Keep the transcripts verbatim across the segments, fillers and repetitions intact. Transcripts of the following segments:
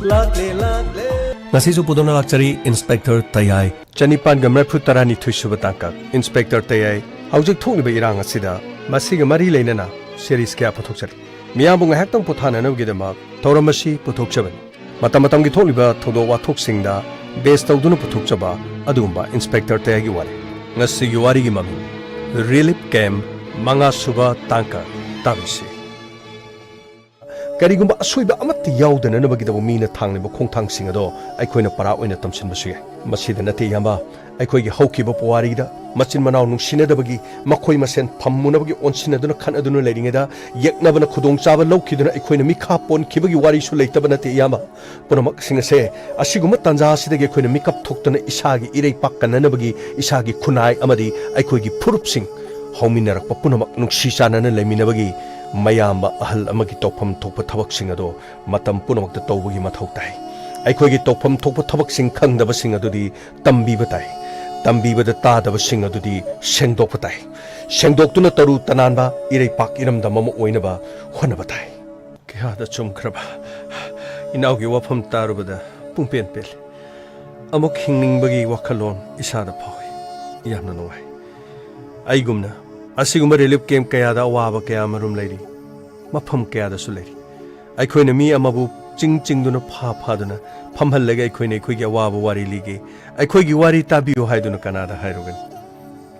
ꯂꯥꯛꯂꯦ, ꯂꯥꯛꯂꯦ꯫ ꯉꯁꯤꯁꯨ ꯄꯨꯗꯨꯅ ꯂꯥꯛꯆꯔꯤ ꯏꯟꯁꯄꯦꯛꯇꯔ ꯇꯌꯥꯏ꯫ ꯆꯅꯤꯄꯥꯟꯒ ꯃꯔꯤꯐꯨ ꯇꯔꯥꯅꯤꯊꯣꯏ ꯁꯨꯕ ꯇꯥꯡꯀꯛ꯫ ꯏꯟꯁꯄꯦꯛꯇꯔ ꯇꯌꯥꯏ, ꯍꯧꯖꯤꯛ ꯊꯣꯛꯂꯤꯕ ꯏꯔꯥꯡ ꯑꯁꯤꯗ ꯃꯁꯤꯒ ꯃꯔꯤ ꯂꯩꯅꯅ ꯁꯦꯔꯤꯁ ꯀꯌꯥ ꯄꯨꯊꯣꯛꯆꯔꯤ꯫ ꯃꯤꯌꯥꯝꯕꯨ ꯉꯥꯏꯍꯥꯛꯇꯪ ꯄꯣꯊꯥꯅꯅꯕꯒꯤꯗꯃꯛ ꯊꯧꯔꯝ ꯑꯁꯤ ꯄꯨꯊꯣꯛꯆꯕꯅꯤ꯫ ꯃꯇꯝ ꯃꯇꯝꯒꯤ ꯊꯣꯛꯂꯤꯕ ꯊꯧꯗꯣꯛ ꯋꯥꯊꯣꯛꯁꯤꯡꯗ ꯕꯦꯁ ꯇꯧꯗꯨꯅ ꯄꯨꯊꯣꯛꯆꯕ ꯑꯗꯨꯒꯨꯝꯕ ꯏꯟꯁꯄꯦꯛꯇꯔ ꯇꯌꯥꯏꯒꯤ ꯋꯥꯔꯤ꯫ ꯉꯁꯤꯒꯤ ꯋꯥꯔꯤꯒꯤ ꯃꯃꯤꯡ ꯔꯤꯂꯤꯐ ꯀꯦꯝꯞ ꯃꯉꯥ ꯁꯨꯕ ꯇꯥꯡꯀꯛ꯫ ꯇꯥꯕꯤꯁꯤ꯫ ꯀꯔꯤꯒꯨꯝꯕ ꯑꯁꯣꯏꯕ ꯑꯃꯠꯇ ꯌꯥꯎꯗꯅꯅꯕꯒꯤꯗꯃꯛ ꯃꯤꯅ ꯊꯥꯡꯂꯤꯕ ꯈꯣꯡꯊꯥꯡꯁꯤꯡ ꯑꯗꯣ ꯑꯩꯈꯣꯏꯅ ꯄꯔꯥ ꯑꯣꯏꯅ ꯇꯝꯁꯤꯟꯕꯁꯨ ꯌꯥꯏ꯫ ꯃꯁꯤꯗ ꯅꯠꯇꯦ, ꯏꯌꯥꯝꯕ, ꯑꯩꯈꯣꯏꯒꯤ ꯍꯧꯈꯤꯕ ꯄꯨꯋꯥꯔꯤꯗ ꯃꯆꯤꯟ ꯃꯅꯥꯎ ꯅꯨꯡꯁꯤꯅꯗꯕꯒꯤ, ꯃꯈꯣꯏ ꯃꯁꯦꯟ ꯐꯝꯃꯨꯅꯕꯒꯤ ꯑꯣꯟꯁꯤꯟꯅꯗꯨꯅ ꯈꯠꯅꯗꯨꯅ ꯂꯩꯔꯤꯉꯩꯗ ꯌꯦꯛꯅꯕꯅ ꯈꯨꯗꯣꯡꯆꯥꯕ ꯂꯧꯈꯤꯗꯨꯅ ꯑꯩꯈꯣꯏꯅ ꯃꯤꯈꯥ ꯄꯣꯟꯈꯤꯕꯒꯤ ꯋꯥꯔꯤꯁꯨ ꯂꯩꯇꯕ ꯅꯠꯇꯦ, ꯏꯌꯥꯝꯕ꯫ ꯄꯨꯝꯅꯃꯛꯁꯤꯡ ꯑꯁꯦ ꯑꯁꯤꯒꯨꯝꯕ ꯇꯥꯟꯖꯥ ꯑꯁꯤꯗꯒꯤ ꯑꯩꯈꯣꯏꯅ ꯃꯤꯀꯞ ꯊꯣꯛꯇꯨꯅ ꯏꯁꯥꯒꯤ ꯏꯔꯩꯄꯥꯛ ꯀꯟꯅꯅꯕꯒꯤ, ꯏꯁꯥꯒꯤ ꯈꯨꯟꯅꯥꯏ ꯑꯃꯗꯤ ꯑꯩꯈꯣꯏꯒꯤ ꯐꯨꯔꯨꯞꯁꯤꯡ ꯍꯧꯃꯤꯟꯅꯔꯛꯄ ꯄꯨꯝꯅꯃꯛ ꯅꯨꯡꯁꯤ ꯆꯥꯟꯅꯅ ꯂꯩꯃꯤꯟꯅꯕꯒꯤ ꯃꯌꯥꯝꯕ ꯑꯍꯜ ꯑꯃꯒꯤ ꯇꯧꯐꯝ ꯊꯣꯛꯄ ꯊꯕꯛꯁꯤꯡ ꯑꯗꯣ ꯃꯇꯝ ꯄꯨꯝꯅꯃꯛꯇ ꯇꯧꯕꯒꯤ ꯃꯊꯧ ꯇꯥꯏ꯫ ꯑꯩꯈꯣꯏꯒꯤ ꯇꯧꯐꯝ ꯊꯣꯛꯄ ꯊꯕꯛꯁꯤꯡ ꯈꯪꯗꯕꯁꯤꯡ ꯑꯗꯨꯗꯤ ꯇꯝꯕꯤꯕ ꯇꯥꯏ꯫ ꯇꯝꯕꯤꯕꯗ ꯇꯥꯗꯕꯁꯤꯡ ꯑꯗꯨꯗꯤ ꯁꯦꯡꯗꯣꯛꯄ ꯇꯥꯏ꯫ ꯁꯦꯡꯗꯣꯛꯇꯨꯅ ꯇꯔꯨ ꯇꯅꯥꯟꯕ ꯏꯔꯩꯄꯥꯛ ꯏꯔꯝꯗꯝ ꯑꯃ ꯑꯣꯏꯅꯕ ꯍꯣꯠꯅꯕ ꯇꯥꯏ꯫ ꯀꯌꯥꯗ ꯆꯨꯝꯈ꯭ꯔꯕ! ꯏꯅꯥꯎꯒꯤ ꯋꯥꯐꯝ ꯇꯥꯔꯨꯕꯗ ꯄꯨꯡꯄꯦꯟ ꯄꯦꯜꯂꯤ꯫ ꯑꯃꯨꯛ ꯍꯤꯡꯅꯤꯡꯕꯒꯤ ꯋꯥꯈꯜꯂꯣꯟ ꯏꯁꯥꯗ ꯐꯥꯎꯏ꯫ ꯌꯥꯝꯅ ꯅꯨꯡꯉꯥꯏ꯫ ꯑꯩꯒꯨꯝꯅ ꯑꯁꯤꯒꯨꯝꯕ ꯔꯤꯂꯤꯐ ꯀꯦꯝꯞ ꯀꯌꯥꯗ ꯑꯋꯥꯕ ꯀꯌꯥ ꯑꯃꯔꯣꯝ ꯂꯩꯔꯤ, ꯃꯐꯝ ꯀꯌꯥꯗꯁꯨ ꯂꯩꯔꯤ꯫ ꯑꯩꯈꯣꯏꯅ ꯃꯤ ꯑꯃꯕꯨ ꯆꯤꯡ ꯆꯤꯡꯗꯨꯅ ꯐꯥ ꯐꯥꯗꯨꯅ ꯐꯝꯍꯜꯂꯒ ꯑꯩꯈꯣꯏꯅ ꯑꯩꯈꯣꯏꯒꯤ ꯑꯋꯥꯕ ꯋꯥꯔꯤ ꯂꯤꯒꯦ, ꯑꯩꯈꯣꯏꯒꯤ ꯋꯥꯔꯤ ꯇꯥꯕꯤꯌꯨ ꯍꯥꯏꯗꯨꯅ ꯀꯅꯥꯗ ꯍꯥꯏꯔꯨꯒꯅꯤ?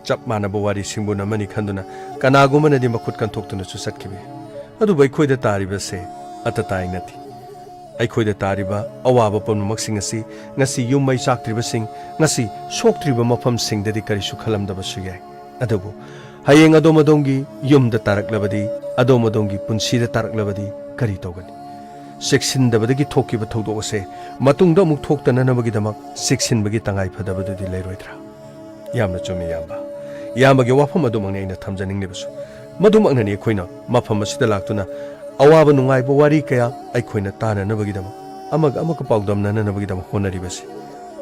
ꯆꯞ ꯃꯥꯟꯅꯕ ꯋꯥꯔꯤ ꯁꯤꯡꯕꯨ ꯅꯝꯃꯅꯤ ꯈꯟꯗꯨꯅ ꯀꯅꯥꯒꯨꯝꯕꯅꯗꯤ ꯃꯈꯨꯠ ꯀꯟꯊꯣꯛꯇꯨꯅꯁꯨ ꯆꯠꯈꯤꯕ ꯌꯥꯏ꯫ ꯑꯗꯨꯕꯨ ꯑꯩꯈꯣꯏꯗ ꯇꯥꯔꯤꯕꯁꯦ ꯑꯇ ꯇꯥꯏ ꯅꯠꯇꯦ꯫ ꯑꯩꯈꯣꯏꯗ ꯇꯥꯔꯤꯕ ꯑꯋꯥꯕ ꯄꯨꯝꯅꯃꯛꯁꯤꯡ ꯑꯁꯤ ꯉꯁꯤ ꯌꯨꯝ ꯃꯩ ꯆꯥꯛꯇ꯭ꯔꯤꯕꯁꯤꯡ, ꯉꯁꯤ ꯁꯣꯛꯇ꯭ꯔꯤꯕ ꯃꯐꯝꯁꯤꯡꯗꯗꯤ ꯀꯔꯤꯁꯨ ꯈꯜꯂꯝꯗꯕꯁꯨ ꯌꯥꯏ꯫ ꯑꯗꯨꯕꯨ ꯍꯌꯦꯡ ꯑꯗꯣꯝ ꯑꯗꯣꯝꯒꯤ ꯌꯨꯝꯗ ꯇꯥꯔꯛꯂꯕꯗꯤ, ꯑꯗꯣꯝ ꯑꯗꯣꯝꯒꯤ ꯄꯨꯟꯁꯤꯗ ꯇꯥꯔꯛꯂꯕꯗꯤ ꯀꯔꯤ ꯇꯧꯒꯅꯤ? ꯆꯦꯛꯁꯤꯟꯗꯕꯗꯒꯤ ꯊꯣꯛꯈꯤꯕ ꯊꯧꯗꯣꯛ ꯑꯁꯦ ꯃꯇꯨꯡꯗ ꯑꯃꯨꯛ ꯊꯣꯛꯇꯅꯅꯕꯒꯤꯗꯃꯛ ꯆꯦꯛꯁꯤꯟꯕꯒꯤ ꯇꯉꯥꯏ ꯐꯗꯕꯗꯨꯗꯤ ꯂꯩꯔꯣꯏꯗ꯭ꯔꯥ? ꯌꯥꯝꯅ ꯆꯨꯝꯃꯤ, ꯏꯌꯥꯝꯕ꯫ ꯏꯌꯥꯝꯕꯒꯤ ꯋꯥꯐꯝ ꯑꯗꯨꯃꯛꯅꯤ ꯑꯩꯅ ꯊꯝꯖꯅꯤꯡꯂꯤꯕꯁꯨ꯫ ꯃꯗꯨꯃꯛꯅꯅꯤ ꯑꯩꯈꯣꯏꯅ ꯃꯐꯝ ꯑꯁꯤꯗ ꯂꯥꯛꯇꯨꯅ ꯑꯋꯥꯕ ꯅꯨꯡꯉꯥꯏꯕ ꯋꯥꯔꯤ ꯀꯌꯥ ꯑꯩꯈꯣꯏꯅ ꯇꯥꯅꯅꯕꯒꯤꯗꯃꯛ, ꯑꯃꯒ ꯑꯃꯒ ꯄꯥꯎꯗꯝꯅꯅꯅꯕꯒꯤꯗꯃꯛ ꯍꯣꯠꯅꯔꯤꯕꯁꯤ꯫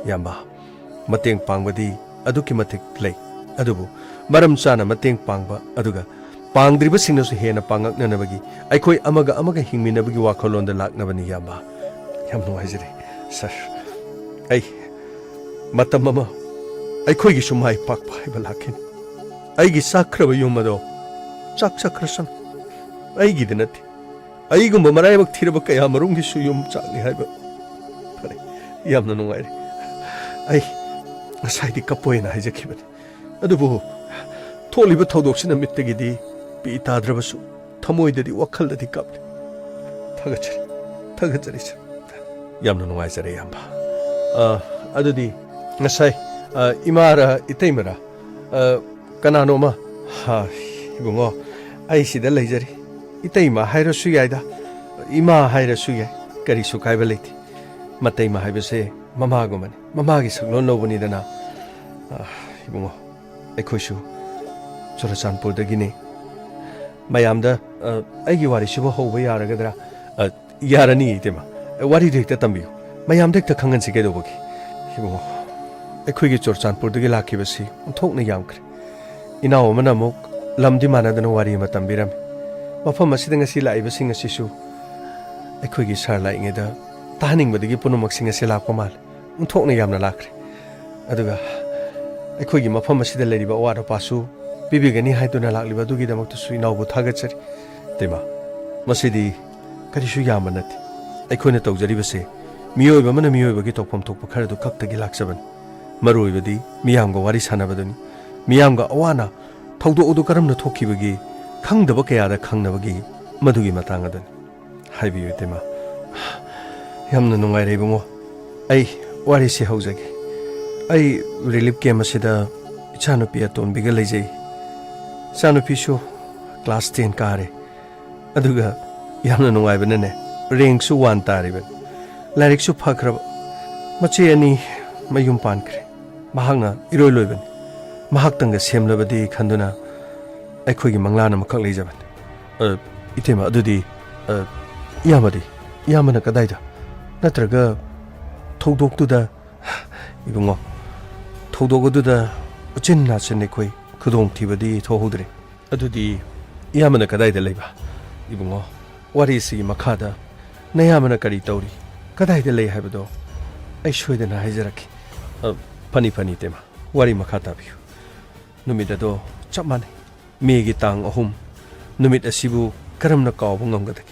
ꯏꯌꯥꯝꯕ, ꯃꯇꯦꯡ ꯄꯥꯡꯕꯗꯤ ꯑꯗꯨꯛꯀꯤ ꯃꯇꯤꯛ ꯂꯩ, ꯑꯗꯨꯕꯨ ꯃꯔꯝ ꯆꯥꯅ ꯃꯇꯦꯡ ꯄꯥꯡꯕ ꯑꯗꯨꯒ ꯄꯥꯡꯗ꯭ꯔꯤꯕꯁꯤꯡꯅꯁꯨ ꯍꯦꯟꯅ ꯄꯥꯡꯉꯛꯅꯅꯕꯒꯤ, ꯑꯩꯈꯣꯏ ꯑꯃꯒ ꯑꯃꯒ ꯍꯤꯡꯃꯤꯟꯅꯕꯒꯤ ꯋꯥꯈꯜꯂꯣꯟꯗ ꯂꯥꯛꯅꯕꯅꯤ, ꯏꯌꯥꯝꯕ꯫ ꯌꯥꯝ ꯅꯨꯡꯉꯥꯏꯖꯔꯦ, ꯁꯥꯔ꯫ ꯑꯩ ꯃꯇꯝ ꯑꯃ ꯑꯩꯈꯣꯏꯒꯤꯁꯨ ꯃꯥꯏ ꯄꯥꯛꯄ ꯍꯥꯏꯕ ꯂꯥꯛꯈꯤꯅꯤ꯫ ꯑꯩꯒꯤ ꯆꯥꯛꯈ꯭ꯔꯕ ꯌꯨꯝ ꯑꯗꯣ ꯆꯥꯛ ꯆꯠꯈ꯭ꯔꯁꯅꯨ꯫ ꯑꯩꯒꯤꯗ ꯅꯠꯇꯦ, ꯑꯩꯒꯨꯝꯕ ꯃꯔꯥꯏꯕꯛ ꯊꯤꯔꯕ ꯀꯌꯥ ꯃꯔꯨꯝꯒꯤꯁꯨ ꯌꯨꯝ ꯆꯥꯛꯅꯤ ꯍꯥꯏꯕ꯫ ꯐꯔꯦ, ꯌꯥꯝꯅ ꯅꯨꯡꯉꯥꯏꯔꯦ꯫ ꯑꯩ ꯉꯁꯥꯏꯗꯤ ꯀꯞꯄꯣꯏꯅ ꯍꯥꯏꯖꯈꯤꯕꯅꯤ, ꯑꯗꯨꯕꯨ ꯊꯣꯛꯂꯤꯕ ꯊꯧꯗꯣꯛꯁꯤꯅ ꯃꯤꯠꯇꯒꯤꯗꯤ ꯄꯤ ꯇꯥꯗ꯭ꯔꯕꯁꯨ ꯊꯃꯣꯏꯗꯗꯤ ꯋꯥꯈꯜꯗꯗꯤ ꯀꯞꯂꯤ꯫ ꯊꯥꯒꯠꯆꯔꯤ, ꯊꯥꯒꯠꯆꯔꯤ, ꯁꯥꯔ꯫ ꯌꯥꯝꯅ ꯅꯨꯡꯉꯥꯏꯖꯔꯦ, ꯏꯌꯥꯝꯕ꯫ ꯑ, ꯑꯗꯨꯗꯤ ꯉꯁꯥꯏ, ꯑ, ꯏꯃꯥꯔ ꯏꯇꯩꯃꯔ, ꯑ, ꯀꯅꯥꯅꯣꯃ, ꯍꯥ, ꯏꯕꯨꯡꯉꯣ, ꯑꯩ ꯁꯤꯗ ꯂꯩꯖꯔꯤ꯫ ꯏꯇꯩꯃ ꯍꯥꯏꯔꯁꯨ ꯌꯥꯏꯗ, ꯏꯃꯥ ꯍꯥꯏꯔꯁꯨ ꯌꯥꯏ, ꯀꯔꯤꯁꯨ ꯀꯥꯏꯕ ꯂꯩꯇꯦ꯫ ꯃꯇꯩꯃ ꯍꯥꯏꯕꯁꯦ ꯃꯃꯥꯒꯨꯝꯕꯅꯤ, ꯃꯃꯥꯒꯤ ꯁꯛꯂꯣꯟ ꯂꯧꯕꯅꯤꯗꯅ꯫ ꯑ, ꯏꯕꯨꯡꯉꯣ, ꯑꯩꯈꯣꯏꯁꯨ ꯆꯨꯔꯆꯥꯟꯄꯨꯔꯗꯒꯤꯅꯤ꯫ ꯃꯌꯥꯝꯗ, ꯑ, ꯑꯩꯒꯤ ꯋꯥꯔꯤꯁꯤꯕꯨ ꯍꯧꯕ ꯌꯥꯔꯒꯗ꯭ꯔꯥ? ꯑ, ꯌꯥꯔꯅꯤ, ꯏꯇꯩꯃ꯫ ꯑ, ꯋꯥꯔꯤꯗꯨ ꯍꯦꯛꯇ ꯇꯝꯕꯤꯌꯨ꯫ ꯃꯌꯥꯝꯗ ꯍꯦꯛꯇ ꯈꯪꯍꯟꯁꯤ ꯀꯩꯗꯧꯕꯒꯤ? ꯏꯕꯨꯡꯉꯣ, ꯑꯩꯈꯣꯏꯒꯤ ꯆꯨꯔꯆꯥꯟꯄꯨꯔꯗꯒꯤ ꯂꯥꯛꯈꯤꯕꯁꯤ ꯑꯣꯟꯊꯣꯛꯅ ꯌꯥꯝꯈ꯭ꯔꯦ꯫ ꯏꯅꯥꯎ ꯑꯃꯅ ꯑꯃꯨꯛ ꯂꯝꯗꯤ ꯃꯥꯟꯅꯗꯅ ꯋꯥꯔꯤ ꯑꯃ ꯇꯝꯕꯤꯔꯝꯃꯤ꯫ ꯃꯐꯝ ꯑꯁꯤꯗ ꯉꯁꯤ ꯂꯥꯛꯏꯕꯁꯤꯡ ꯑꯁꯤꯁꯨ ꯑꯩꯈꯣꯏꯒꯤ ꯁꯥꯔ ꯂꯥꯛꯏꯉꯩꯗ ꯇꯥꯍꯟꯅꯤꯡꯕꯗꯒꯤ ꯄꯨꯝꯅꯃꯛꯁꯤꯡ ꯑꯁꯤ ꯂꯥꯛꯄ ꯃꯥꯜꯂꯤ꯫ ꯑꯣꯟꯊꯣꯛꯅ ꯌꯥꯝꯅ ꯂꯥꯛꯈ꯭ꯔꯦ꯫ ꯑꯗꯨꯒ ꯑꯩꯈꯣꯏꯒꯤ ꯃꯐꯝ ꯑꯁꯤꯗ ꯂꯩꯔꯤꯕ ꯑꯋꯥꯠ ꯑꯄꯥꯁꯨ ꯄꯤꯕꯤꯒꯅꯤ ꯍꯥꯏꯗꯨꯅ ꯂꯥꯛꯂꯤꯕ ꯑꯗꯨꯒꯤꯗꯃꯛꯇꯁꯨ ꯏꯅꯥꯎꯕꯨ ꯊꯥꯒꯠꯆꯔꯤ꯫ ꯏꯇꯩꯃ, ꯃꯁꯤꯗꯤ ꯀꯔꯤꯁꯨ ꯌꯥꯝꯕ ꯅꯠꯇꯦ꯫ ꯑꯩꯈꯣꯏꯅ ꯇꯧꯖꯔꯤꯕꯁꯦ ꯃꯤꯑꯣꯏꯕ ꯑꯃꯅ ꯃꯤꯑꯣꯏꯕꯒꯤ ꯇꯧꯐꯝ ꯊꯣꯛꯄ ꯈꯔꯗꯨ ꯈꯛꯇꯒꯤ ꯂꯥꯛꯆꯕꯅꯤ꯫ ꯃꯔꯨꯑꯣꯏꯕꯗꯤ ꯃꯤꯌꯥꯝꯒ ꯋꯥꯔꯤ ꯁꯥꯟꯅꯕꯗꯨꯅꯤ꯫ ꯃꯤꯌꯥꯝꯒ ꯑꯋꯥ ꯑꯅꯥ ꯊꯧꯗꯣꯛ ꯑꯗꯨ ꯀꯔꯝꯅ ꯊꯣꯛꯈꯤꯕꯒꯦ ꯈꯪꯗꯕ ꯀꯌꯥꯗ ꯈꯪꯅꯕꯒꯤ ꯃꯗꯨꯒꯤ ꯃꯇꯥꯡ ꯑꯗꯨꯅꯤ꯫ ꯍꯥꯏꯕꯤꯌꯨ, ꯏꯇꯩꯃ꯫ ꯌꯥꯝꯅ ꯅꯨꯡꯉꯥꯏꯔꯦ, ꯏꯕꯨꯡꯉꯣ꯫ ꯑꯩ ꯋꯥꯔꯤꯁꯤ ꯍꯧꯖꯒꯦ꯫ ꯑꯩ ꯔꯤꯂꯤꯞ ꯀꯦꯝ ꯑꯁꯤꯗ ꯏꯆꯥꯅꯨꯄꯤ ꯑꯇꯣꯟꯕꯤꯒ ꯂꯩꯖꯩ꯫ ꯏꯆꯥꯅꯨꯄꯤꯁꯨ ꯀ꯭ꯂꯥꯁ ꯇꯦꯟ ꯀꯥꯔꯦ꯫ ꯑꯗꯨꯒ ꯌꯥꯝꯅ ꯅꯨꯡꯉꯥꯏꯕꯅꯅꯦ, ꯔꯦꯡꯁꯨ ꯋꯥꯟ ꯇꯥꯔꯤꯕꯅꯤ꯫ ꯂꯥꯏꯔꯤꯛꯁꯨ ꯐꯈ꯭ꯔꯕ꯫ ꯃꯆꯦ ꯑꯅꯤ ꯃꯌꯨꯝ ꯄꯥꯟꯈ꯭ꯔꯦ꯫ ꯃꯍꯥꯛꯅ ꯏꯔꯣꯏ ꯂꯣꯏꯕꯅꯤ꯫ ꯃꯍꯥꯛꯇꯪꯒ ꯁꯦꯝꯂꯕꯗꯤ ꯈꯟꯗꯨꯅ ꯑꯩꯈꯣꯏꯒꯤ ꯃꯪꯂꯥꯟ ꯑꯃꯈꯛ ꯂꯩꯖꯕꯅꯤ꯫ ꯑ, ꯏꯇꯩꯃ, ꯑꯗꯨꯗꯤ, ꯑ, ꯏꯌꯥꯝꯕꯗꯤ? ꯏꯌꯥꯝꯕꯅ ꯀꯗꯥꯏꯗ? ꯅꯠꯇ꯭ꯔꯒ ꯊꯧꯗꯣꯛꯇꯨꯗ? ꯏꯕꯨꯡꯉꯣ, ꯊꯧꯗꯣꯛ ꯑꯗꯨꯗ ꯎꯆꯤꯟ ꯅꯥꯆꯤꯟ ꯑꯩꯈꯣꯏ ꯈꯨꯗꯣꯡꯊꯤꯕꯗꯤ ꯊꯣꯛꯍꯧꯗ꯭ꯔꯦ꯫ ꯑꯗꯨꯗꯤ ꯏꯌꯥꯝꯕꯅ ꯀꯗꯥꯏꯗ ꯂꯩꯕ? ꯏꯕꯨꯡꯉꯣ, ꯋꯥꯔꯤꯁꯤꯒꯤ ꯃꯈꯥꯗ ꯅꯌꯥꯝꯕꯅ ꯀꯔꯤ ꯇꯧꯔꯤ? ꯀꯗꯥꯏꯗ ꯂꯩ ꯍꯥꯏꯕꯗꯣ ꯑꯩ ꯁꯣꯏꯗꯅ ꯍꯥꯏꯖꯔꯛꯀꯦ꯫ ꯑ, ꯐꯅꯤ, ꯐꯅꯤ, ꯏꯇꯩꯃ꯫ ꯋꯥꯔꯤ ꯃꯈꯥ ꯇꯥꯕꯤꯌꯨ꯫ ꯅꯨꯃꯤꯠ ꯑꯗꯣ ꯆꯞ ꯃꯥꯟꯅꯩ꯫ ꯃꯦꯒꯤ ꯇꯥꯡ ꯑꯍꯨꯝ꯫ ꯅꯨꯃꯤꯠ ꯑꯁꯤꯕꯨ ꯀꯔꯝꯅ ꯀꯥꯎꯕ ꯉꯝꯒꯗꯒꯦ?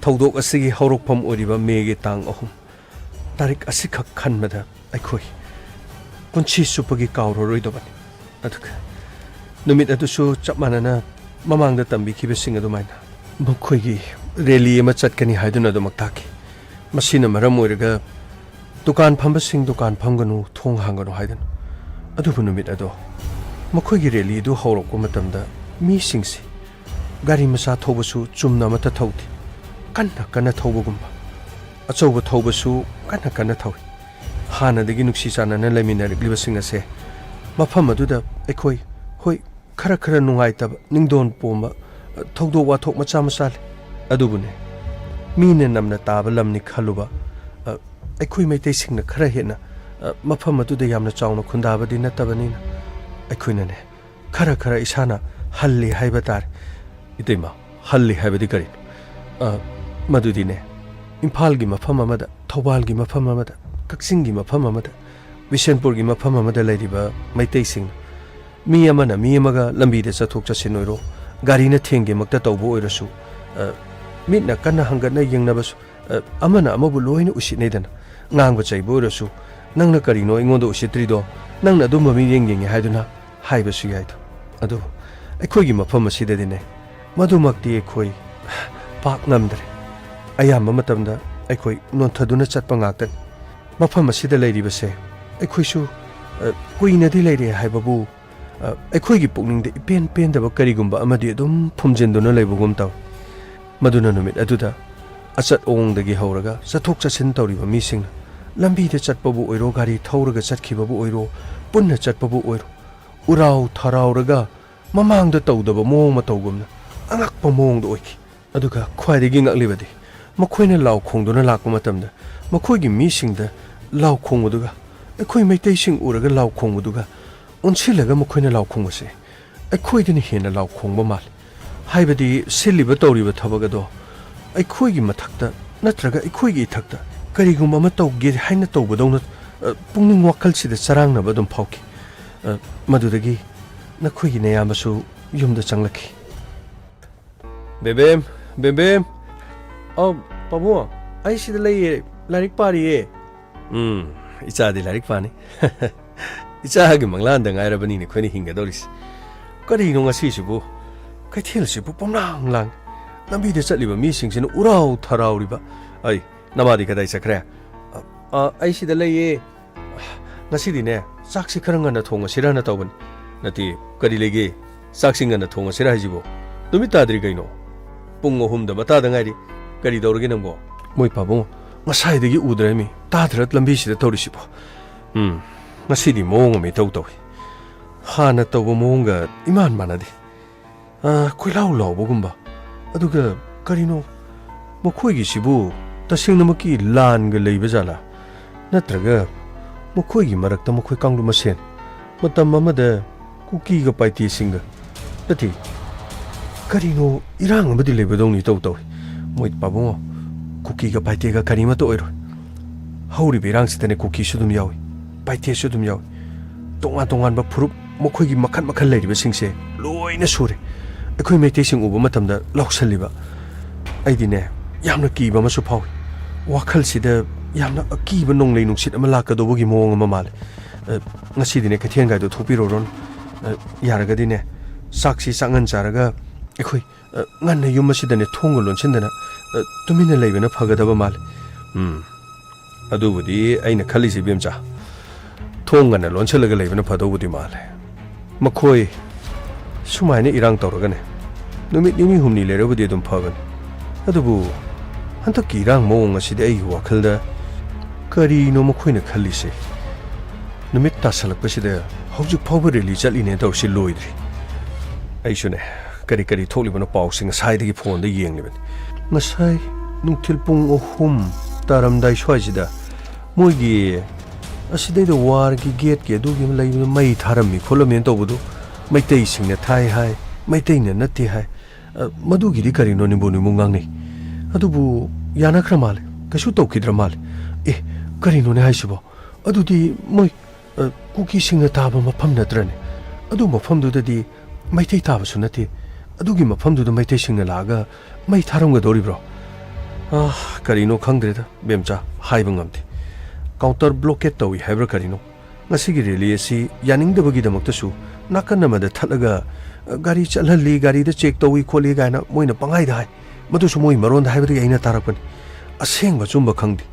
ꯊꯧꯗꯣꯛ ꯑꯁꯤꯒꯤ ꯍꯧꯔꯛꯐꯝ ꯑꯣꯏꯔꯤꯕ ꯃꯦꯒꯤ ꯇꯥꯡ ꯑꯍꯨꯝ꯫ ꯇꯥꯔꯤꯛ ꯑꯁꯤꯈꯛ ꯈꯟꯕꯗ ꯑꯩꯈꯣꯏ ꯄꯨꯟꯁꯤ ꯆꯨꯞꯄꯒꯤ ꯀꯥꯎꯔꯔꯣꯏꯗꯕꯅꯤ꯫ ꯑꯗꯨꯒ ꯅꯨꯃꯤꯠ ꯑꯗꯨꯁꯨ ꯆꯞ ꯃꯥꯟꯅꯅ ꯃꯃꯥꯡꯗ ꯇꯝꯕꯤꯈꯤꯕꯁꯤꯡ ꯑꯗꯨꯃꯥꯏꯅ ꯃꯈꯣꯏꯒꯤ ꯔꯦꯂꯤ ꯑꯃ ꯆꯠꯀꯅꯤ ꯍꯥꯏꯗꯨꯅ ꯑꯗꯨꯃꯛ ꯇꯥꯈꯤ꯫ ꯃꯁꯤꯅ ꯃꯔꯝ ꯑꯣꯏꯔꯒ ꯗꯨꯀꯥꯟ ꯐꯝꯕꯁꯤꯡ ꯗꯨꯀꯥꯟ ꯐꯝꯒꯅꯨ, ꯊꯣꯡ ꯍꯥꯡꯒꯅꯨ ꯍꯥꯏꯗꯨꯅ꯫ ꯑꯗꯨꯕꯨ ꯅꯨꯃꯤꯠ ꯑꯗꯣ ꯃꯈꯣꯏꯒꯤ ꯔꯦꯂꯤꯗꯨ ꯍꯧꯔꯛꯄ ꯃꯇꯝꯗ ꯃꯤꯁꯤꯡꯁꯤ ꯒꯥꯔꯤ ꯃꯆꯥ ꯊꯧꯕꯁꯨ ꯆꯨꯝꯅ ꯑꯃꯠꯇ ꯊꯧꯗꯦ꯫ ꯀꯟꯅ ꯀꯟꯅ ꯊꯧꯕꯒꯨꯝꯕ, ꯑꯆꯧꯕ ꯊꯧꯕꯁꯨ ꯀꯟꯅ ꯀꯟꯅ ꯊꯧꯏ꯫ ꯍꯥꯟꯅꯗꯒꯤ ꯅꯨꯡꯁꯤ ꯆꯥꯟꯅꯅ ꯂꯩꯃꯤꯟꯅꯔꯛꯂꯤꯕꯁꯤꯡ ꯑꯁꯦ ꯃꯐꯝ ꯑꯗꯨꯗ ꯑꯩꯈꯣꯏ, ꯍꯣꯏ, ꯈꯔ ꯈꯔ ꯅꯨꯡꯉꯥꯏꯇꯕ, ꯅꯤꯡꯗꯣꯟ ꯄꯣꯝꯕ, ꯊꯧꯗꯣꯛ ꯋꯥꯊꯣꯛ ꯃꯆꯥ ꯃꯆꯥ ꯂꯩ꯫ ꯑꯗꯨꯕꯨꯅꯦ, ꯃꯤꯅ ꯅꯝꯅ ꯇꯥꯕ ꯂꯝꯅꯤ ꯈꯜꯂꯨꯕ, ꯑ, ꯑꯩꯈꯣꯏ ꯃꯩꯇꯩꯁꯤꯡꯅ ꯈꯔ ꯍꯦꯟꯅ, ꯑ, ꯃꯐꯝ ꯑꯗꯨꯗ ꯌꯥꯝꯅ ꯆꯥꯎꯅ ꯈꯨꯟꯗꯥꯕꯗꯤ ꯅꯠꯇꯕꯅꯤꯅ, ꯑꯩꯈꯣꯏꯅꯅꯦ, ꯈꯔ ꯈꯔ ꯏꯁꯥꯅ ꯍꯜꯂꯤ ꯍꯥꯏꯕ ꯇꯥꯔꯦ꯫ ꯏꯇꯩꯃ, ꯍꯜꯂꯤ ꯍꯥꯏꯕꯗꯤ ꯀꯔꯤꯅꯣ? ꯑ, ꯃꯗꯨꯗꯤꯅꯦ, ꯏꯝꯐꯥꯜꯒꯤ ꯃꯐꯝ ꯑꯃꯗ, ꯊꯧꯕꯥꯜꯒꯤ ꯃꯐꯝ ꯑꯃꯗ, ꯀꯛꯆꯤꯡꯒꯤ ꯃꯐꯝ ꯑꯃꯗ, ꯕꯤꯁꯦꯟꯄꯨꯔꯒꯤ ꯃꯐꯝ ꯑꯃꯗ ꯂꯩꯔꯤꯕ ꯃꯩꯇꯩꯁꯤꯡꯅ ꯃꯤ ꯑꯃꯅ ꯃꯤ ꯑꯃꯒ ꯂꯝꯕꯤꯗ ꯆꯠꯊꯣꯛ ꯆꯠꯁꯤꯟ ꯑꯣꯏꯔꯣ, ꯒꯥꯔꯤꯅ ꯊꯦꯡꯒꯦꯃꯛꯇ ꯇꯧꯕ ꯑꯣꯏꯔꯁꯨ, ꯑ, ꯃꯤꯠꯅ ꯀꯟꯅ ꯍꯪꯒꯠꯅ ꯌꯦꯡꯅꯕꯁꯨ, ꯑ, ꯑꯃꯅ ꯑꯃꯕꯨ ꯂꯣꯏꯅ ꯎꯁꯤꯠꯅꯩꯗꯅ꯫ ꯉꯥꯡꯕ ꯆꯩꯕ ꯑꯣꯏꯔꯁꯨ, "ꯅꯪꯅ ꯀꯔꯤꯅꯣ ꯑꯩꯉꯣꯟꯗ ꯎꯁꯤꯠꯇ꯭ꯔꯤꯗꯣ? ꯅꯪꯅ ꯑꯗꯨꯝꯕ ꯃꯤꯠꯌꯦꯡ ꯌꯦꯡꯉꯤ ꯍꯥꯏꯗꯨꯅ?" ꯍꯥꯏꯕꯁꯨ ꯌꯥꯏꯗꯣ꯫ ꯑꯗꯨꯕꯨ ꯑꯩꯈꯣꯏꯒꯤ ꯃꯐꯝ ꯑꯁꯤꯗꯗꯤꯅꯦ, ꯃꯗꯨꯃꯛꯇꯤ ꯑꯩꯈꯣꯏ ꯄꯥꯛ ꯉꯝꯗ꯭ꯔꯦ꯫ ꯑꯌꯥꯝꯕ ꯃꯇꯝꯗ ꯑꯩꯈꯣꯏ ꯅꯣꯟꯊꯗꯨꯅ ꯆꯠꯄ ꯉꯥꯛꯇꯅꯤ꯫ ꯃꯐꯝ ꯑꯁꯤꯗ ꯂꯩꯔꯤꯕꯁꯦ ꯑꯩꯈꯣꯏꯁꯨ, ꯑ, ꯀꯨꯏꯅꯗꯤ ꯂꯩꯔꯦ ꯍꯥꯏꯕꯕꯨ, ꯑ, ꯑꯩꯈꯣꯏꯒꯤ ꯄꯨꯛꯅꯤꯡꯗ ꯏꯄꯦꯟ ꯄꯦꯟꯗꯕ ꯀꯔꯤꯒꯨꯝꯕ ꯑꯃꯗꯤ ꯑꯗꯨꯝ ꯐꯨꯝꯖꯤꯟꯗꯨꯅ ꯂꯩꯕꯒꯨꯝ ꯇꯧꯏ꯫ ꯃꯗꯨꯅ ꯅꯨꯃꯤꯠ ꯑꯗꯨꯗ ꯑꯆꯠ ꯑꯋꯣꯡꯗꯒꯤ ꯍꯧꯔꯒ ꯆꯠꯊꯣꯛ ꯆꯠꯁꯤꯟ ꯇꯧꯔꯤꯕ ꯃꯤꯁꯤꯡꯅ ꯂꯝꯕꯤꯗ ꯆꯠꯄꯕꯨ ꯑꯣꯏꯔꯣ, ꯒꯥꯔꯤ ꯊꯧꯔꯒ ꯆꯠꯈꯤꯕꯕꯨ ꯑꯣꯏꯔꯣ, ꯄꯨꯟꯅ ꯆꯠꯄꯕꯨ ꯑꯣꯏꯔꯣ, ꯎꯔꯥꯎ ꯊꯔꯥꯎꯔꯒ ꯃꯃꯥꯡꯗ ꯇꯧꯗꯕ ꯃꯑꯣꯡ ꯃꯇꯧꯒꯨꯝꯅ ꯑꯉꯛꯄ ꯃꯑꯣꯡꯗ ꯑꯣꯏꯈꯤ꯫ ꯑꯗꯨꯒ ꯈ꯭ꯋꯥꯏꯗꯒꯤ ꯉꯛꯂꯤꯕꯗꯤ, ꯃꯈꯣꯏꯅ ꯂꯥꯎ ꯈꯣꯡꯗꯨꯅ ꯂꯥꯛꯄ ꯃꯇꯝꯗ ꯃꯈꯣꯏꯒꯤ ꯃꯤꯁꯤꯡꯗ ꯂꯥꯎ ꯈꯣꯡꯕꯗꯨꯒ ꯑꯩꯈꯣꯏ ꯃꯩꯇꯩꯁꯤꯡ ꯎꯔꯒ ꯂꯥꯎ ꯈꯣꯡꯕꯗꯨꯒ ꯑꯣꯟꯁꯤꯜꯂꯒ ꯃꯈꯣꯏꯅ ꯂꯥꯎ ꯈꯣꯡꯕꯁꯦ ꯑꯩꯈꯣꯏꯗꯅ ꯍꯦꯟꯅ ꯂꯥꯎ ꯈꯣꯡꯕ ꯃꯥꯜꯂꯤ꯫ ꯍꯥꯏꯕꯗꯤ ꯁꯤꯜꯂꯤꯕ ꯇꯧꯔꯤꯕ ꯊꯕꯛ ꯑꯗꯣ ꯑꯩꯈꯣꯏꯒꯤ ꯃꯊꯛꯇ ꯅꯠꯇ꯭ꯔꯒ ꯑꯩꯈꯣꯏꯒꯤ ꯏꯊꯛꯇ ꯀꯔꯤꯒꯨꯝꯕ ꯑꯃ ꯇꯧꯒꯦ ꯍꯥꯏꯅ ꯇꯧꯕꯗꯧꯅ, ꯑ, ꯄꯨꯛꯅꯤꯡ ꯋꯥꯈꯜꯁꯤꯗ ꯆꯔꯥꯡꯅꯕ ꯑꯗꯨꯝ ꯐꯥꯎꯈꯤ꯫ ꯑ, ꯃꯗꯨꯗꯒꯤ ꯅꯈꯣꯏꯒꯤ ꯅꯌꯥꯝꯕꯁꯨ ꯌꯨꯝꯗ ꯆꯪꯂꯛꯈꯤ꯫ "ꯕꯦꯝꯕꯦꯝ, ꯕꯦꯝꯕꯦꯝ!" "ꯑꯧ, ꯄꯥꯕꯨꯡ, ꯑꯩ ꯁꯤꯗ ꯂꯩꯌꯦ, ꯂꯥꯏꯔꯤꯛ ꯄꯥꯔꯤꯌꯦ꯫" "ꯎꯝ, ꯏꯆꯥꯗꯤ ꯂꯥꯏꯔꯤꯛ ꯄꯥꯅꯤ꯫" "ꯏꯆꯥꯒꯤ ꯃꯪꯂꯥꯟꯗ ꯉꯥꯏꯔꯕꯅꯤꯅꯦ ꯑꯩꯈꯣꯏꯅ ꯍꯤꯡꯒꯗꯧꯔꯤꯁꯦ꯫ ꯀꯔꯤꯅꯣ ꯉꯁꯤꯁꯤꯕꯨ? ꯀꯩꯊꯦꯜꯁꯤꯕꯨ ꯄꯨꯝꯂꯥꯡ ꯂꯥꯡ꯫ ꯂꯝꯕꯤꯗ ꯆꯠꯂꯤꯕ ꯃꯤꯁꯤꯡꯁꯤꯅ ꯎꯔꯥꯎ ꯊꯔꯥꯎꯔꯤꯕ꯫ ꯑꯩ, ꯅꯃꯥꯗꯤ ꯀꯗꯥꯏ ꯆꯠꯈ꯭ꯔꯦ?" "ꯑ, ꯑ, ꯑꯩ ꯁꯤꯗ ꯂꯩꯌꯦ꯫ ꯉꯁꯤꯗꯤꯅꯦ, ꯆꯥꯛꯁꯤ ꯈꯔ ꯉꯟꯅ ꯊꯣꯡꯉꯁꯤꯔꯅ ꯇꯧꯕꯅꯤ꯫" "ꯅꯠꯇꯦ, ꯀꯔꯤ ꯂꯩꯒꯦ? ꯆꯥꯛꯁꯤ ꯉꯟꯅ ꯊꯣꯡꯉꯁꯤꯔ ꯍꯥꯏꯁꯤꯕꯨ? ꯅꯨꯃꯤꯠ ꯇꯥꯗ꯭ꯔꯤ ꯀꯩꯅꯣ? ꯄꯨꯡ ꯑꯍꯨꯝꯗ ꯃꯇꯥꯗ ꯉꯥꯏꯔꯤ꯫ ꯀꯔꯤ ꯇꯧꯔꯒꯦ ꯅꯪꯕꯣ?" "ꯃꯣꯏ ꯄꯥꯕꯨꯡ, ꯉꯁꯥꯏꯗꯒꯤ ꯎꯗ꯭ꯔꯦꯃꯤ, ꯇꯥꯗ꯭ꯔ ꯂꯝꯕꯤꯁꯤꯗ ꯇꯧꯔꯤꯁꯤꯕꯣ? ꯎꯝ, ꯉꯁꯤꯗꯤ ꯃꯑꯣꯡ ꯑꯃ ꯏꯇꯧ ꯇꯧꯏ꯫ ꯍꯥꯟꯅ ꯇꯧꯕ ꯃꯑꯣꯡꯒ ꯏꯃꯥꯟ ꯃꯥꯟꯅꯗꯦ꯫ ꯑ, ꯀꯣꯏꯂꯥꯎ ꯂꯥꯎꯕꯒꯨꯝꯕ꯫ ꯑꯗꯨꯒ ꯀꯔꯤꯅꯣ, ꯃꯈꯣꯏꯒꯤꯁꯤꯕꯨ ꯇꯁꯦꯡꯅꯃꯛꯀꯤ ꯂꯥꯟꯒ ꯂꯩꯕ ꯖꯥꯠꯂꯥ? ꯅꯠꯇ꯭ꯔꯒ ꯃꯈꯣꯏꯒꯤ ꯃꯔꯛꯇ ꯃꯈꯣꯏ ꯀꯥꯡꯂꯨꯞ ꯃꯁꯦꯟ ꯃꯇꯝ ꯑꯃꯗ ꯀꯨꯀꯤꯒ ꯄꯥꯏꯇꯦꯁꯤꯡꯒ, ꯅꯠꯇꯦ, ꯀꯔꯤꯅꯣ, ꯏꯔꯥꯡ ꯑꯃꯗꯤ ꯂꯩꯕꯗꯧꯅ ꯏꯇꯧ ꯇꯧꯏ꯫ ꯃꯣꯏ ꯄꯥꯕꯨꯡꯉꯣ, ꯀꯨꯀꯤꯒ ꯄꯥꯏꯇꯦꯒ ꯀꯔꯤꯃꯠꯇ ꯑꯣꯏꯔꯣꯏ꯫ ꯍꯧꯔꯤꯕ ꯏꯔꯥꯡꯁꯤꯗꯅꯦ ꯀꯨꯀꯤꯁꯨ ꯑꯗꯨꯝ ꯌꯥꯎꯏ, ꯄꯥꯏꯇꯦꯁꯨ ꯑꯗꯨꯝ ꯌꯥꯎꯏ꯫ ꯇꯣꯉꯥꯟ ꯇꯣꯉꯥꯟꯕ ꯐꯨꯔꯨꯞ, ꯃꯈꯣꯏꯒꯤ ꯃꯈꯜ ꯃꯈꯜ ꯂꯩꯔꯤꯕꯁꯤꯡꯁꯦ ꯂꯣꯏꯅ ꯁꯨꯔꯦ꯫ ꯑꯩꯈꯣꯏ ꯃꯩꯇꯩꯁꯤꯡ ꯎꯕ ꯃꯇꯝꯗ ꯂꯥꯎꯁꯜꯂꯤꯕ꯫ ꯑꯩꯗꯤꯅꯦ, ꯌꯥꯝꯅ ꯀꯤꯕ ꯑꯃꯁꯨ ꯐꯥꯎꯏ꯫ ꯋꯥꯈꯜꯁꯤꯗ ꯌꯥꯝꯅ ꯑꯀꯤꯕ ꯅꯣꯡꯂꯩ ꯅꯨꯡꯁꯤꯠ ꯑꯃ ꯂꯥꯛꯀꯗꯧꯕꯒꯤ ꯃꯑꯣꯡ ꯑꯃ ꯃꯥꯜꯂꯦ꯫ ꯑ, ꯉꯁꯤꯗꯤꯅꯦ, ꯀꯩꯊꯦꯜꯒꯥꯏꯗꯣ ꯊꯣꯛꯄꯤꯔꯨꯔꯣꯅꯨ꯫ ꯑ, ꯌꯥꯔꯒꯗꯤꯅꯦ, ꯆꯥꯛꯁꯤ ꯆꯥꯛꯉꯟ ꯆꯥꯔꯒ ꯑꯩꯈꯣꯏ, ꯑ, ꯉꯟꯅ ꯌꯨꯝ ꯑꯁꯤꯗꯅꯦ ꯊꯣꯡꯒ ꯂꯣꯟꯁꯤꯟꯗꯅ, ꯑ, ꯇꯨꯃꯤꯟꯅ ꯂꯩꯕꯅ ꯐꯒꯗꯕ ꯃꯥꯜꯂꯦ꯫ ꯎꯝ, ꯑꯗꯨꯕꯨꯗꯤ ꯑꯩꯅ ꯈꯜꯂꯤꯁꯦ, ꯏꯕꯦꯝꯆꯥ꯫ ꯊꯣꯡ ꯉꯟꯅ ꯂꯣꯟꯁꯤꯜꯂꯒ ꯂꯩꯕꯅ ꯐꯗꯧꯕꯗꯤ ꯃꯥꯜꯂꯦ꯫ ꯃꯈꯣꯏ ꯁꯨꯃꯥꯏꯅ ꯏꯔꯥꯡ ꯇꯧꯔꯒꯅꯦ, ꯅꯨꯃꯤꯠ ꯅꯤꯅꯤ ꯍꯨꯝꯅꯤ ꯂꯩꯔꯕꯨꯗꯤ ꯑꯗꯨꯝ ꯐꯕꯅꯤ꯫ ꯑꯗꯨꯕꯨ ꯍꯟꯗꯛꯀꯤ ꯏꯔꯥꯡ ꯃꯑꯣꯡ ꯑꯁꯤꯗꯤ ꯑꯩꯒꯤ ꯋꯥꯈꯜꯗ ꯀꯔꯤꯅꯣ ꯃꯈꯣꯏꯅ ꯈꯜꯂꯤꯁꯦ? ꯅꯨꯃꯤꯠ ꯇꯥꯁꯜꯂꯛꯄꯁꯤꯗ ꯍꯧꯖꯤꯛ ꯐꯥꯎꯕ ꯔꯦꯂꯤ ꯆꯠꯂꯤꯅꯦ ꯇꯧꯔꯤꯁꯤ ꯂꯣꯏꯗ꯭ꯔꯤ꯫ ꯑꯩꯁꯨꯅꯦ, ꯀꯔꯤ ꯀꯔꯤ ꯊꯣꯛꯂꯤꯕꯅꯣ ꯄꯥꯎꯁꯦ ꯉꯁꯥꯏꯗꯒꯤ ꯐꯣꯟꯗ ꯌꯦꯡꯂꯤꯕꯅꯤ꯫ ꯉꯁꯥꯏ ꯅꯨꯡꯊꯤꯜ ꯄꯨꯡ ꯑꯍꯨꯝ ꯇꯥꯔꯝꯗꯥꯏ ꯁ꯭ꯋꯥꯏꯁꯤꯗ ꯃꯣꯏꯒꯤ ꯑꯁꯤꯗꯩꯗ ꯋꯥꯔꯒꯤ ꯒꯦꯠꯀꯤ ꯑꯗꯨꯒꯤ ꯑꯃ ꯂꯩꯕꯗꯣ ꯃꯩ ꯊꯥꯔꯝꯃꯤ ꯈꯣꯠꯂꯝꯃꯤꯅ ꯇꯧꯕꯗꯨ ꯃꯩꯇꯩꯁꯤꯡꯅ ꯊꯥꯏ ꯍꯥꯏ, ꯃꯩꯇꯩꯅ ꯅꯠꯇꯦ ꯍꯥꯏ꯫ ꯑ, ꯃꯗꯨꯒꯤꯗꯤ ꯀꯔꯤꯅꯣ ꯅꯤꯝꯕꯨ ꯅꯤꯝꯕꯨ ꯉꯥꯡꯅꯩ? ꯑꯗꯨꯕꯨ ꯌꯥꯅꯈ꯭ꯔ ꯃꯥꯜꯂꯦ, ꯀꯩꯁꯨ ꯇꯧꯈꯤꯗ꯭ꯔ ꯃꯥꯜꯂꯦ꯫ ꯑꯦ, ꯀꯔꯤꯅꯣꯅꯦ ꯍꯥꯏꯁꯤꯕꯣ? ꯑꯗꯨꯗꯤ ꯃꯣꯏ, ꯑ, ꯀꯨꯀꯤꯁꯤꯡꯅ ꯇꯥꯕ ꯃꯐꯝ ꯅꯠꯇ꯭ꯔꯅꯦ? ꯑꯗꯨ ꯃꯐꯝꯗꯨꯗꯗꯤ ꯃꯩꯇꯩ ꯇꯥꯕꯁꯨ ꯅꯠꯇꯦ꯫ ꯑꯗꯨꯒꯤ ꯃꯐꯝꯗꯨꯗ ꯃꯩꯇꯩꯁꯤꯡꯅ ꯂꯥꯛꯑꯒ ꯃꯩ ꯊꯥꯔꯝꯒꯗꯧꯔꯤꯕ꯭ꯔꯣ? ꯑꯥ, ꯀꯔꯤꯅꯣ ꯈꯪꯗ꯭ꯔꯦꯗ, ꯕꯦꯝꯆꯥ, ꯍꯥꯏꯕ ꯉꯝꯗꯦ꯫ ꯀꯥꯎꯟꯇꯔ ꯕ꯭ꯂꯣꯀꯦꯠ ꯇꯧꯏ ꯍꯥꯏꯕ꯭ꯔꯥ ꯀꯔꯤꯅꯣ? ꯉꯁꯤꯒꯤ ꯔꯦꯂꯤ ꯑꯁꯤ ꯌꯥꯅꯤꯡꯗꯕꯒꯤꯗꯃꯛꯇꯁꯨ ꯅꯥꯀꯟ ꯑꯃꯗ ꯊꯠꯂꯒ, "ꯒꯥꯔꯤ ꯆꯠꯍꯜꯂꯤ, ꯒꯥꯔꯤꯗ ꯆꯦꯛ ꯇꯧꯏ ꯈꯣꯠꯂꯤ" ꯀꯥꯏꯅ ꯃꯣꯏꯅ ꯄꯪꯍꯥꯏꯗ ꯍꯥꯏ꯫ ꯃꯗꯨꯁꯨ ꯃꯣꯏ ꯃꯔꯣꯟꯗ ꯍꯥꯏꯕꯗꯒꯤ ꯑꯩꯅ ꯇꯥꯔꯛꯄꯅꯤ꯫ ꯑꯁꯦꯡꯕ ꯑꯆꯨꯝꯕ ꯈꯪꯗꯦ꯫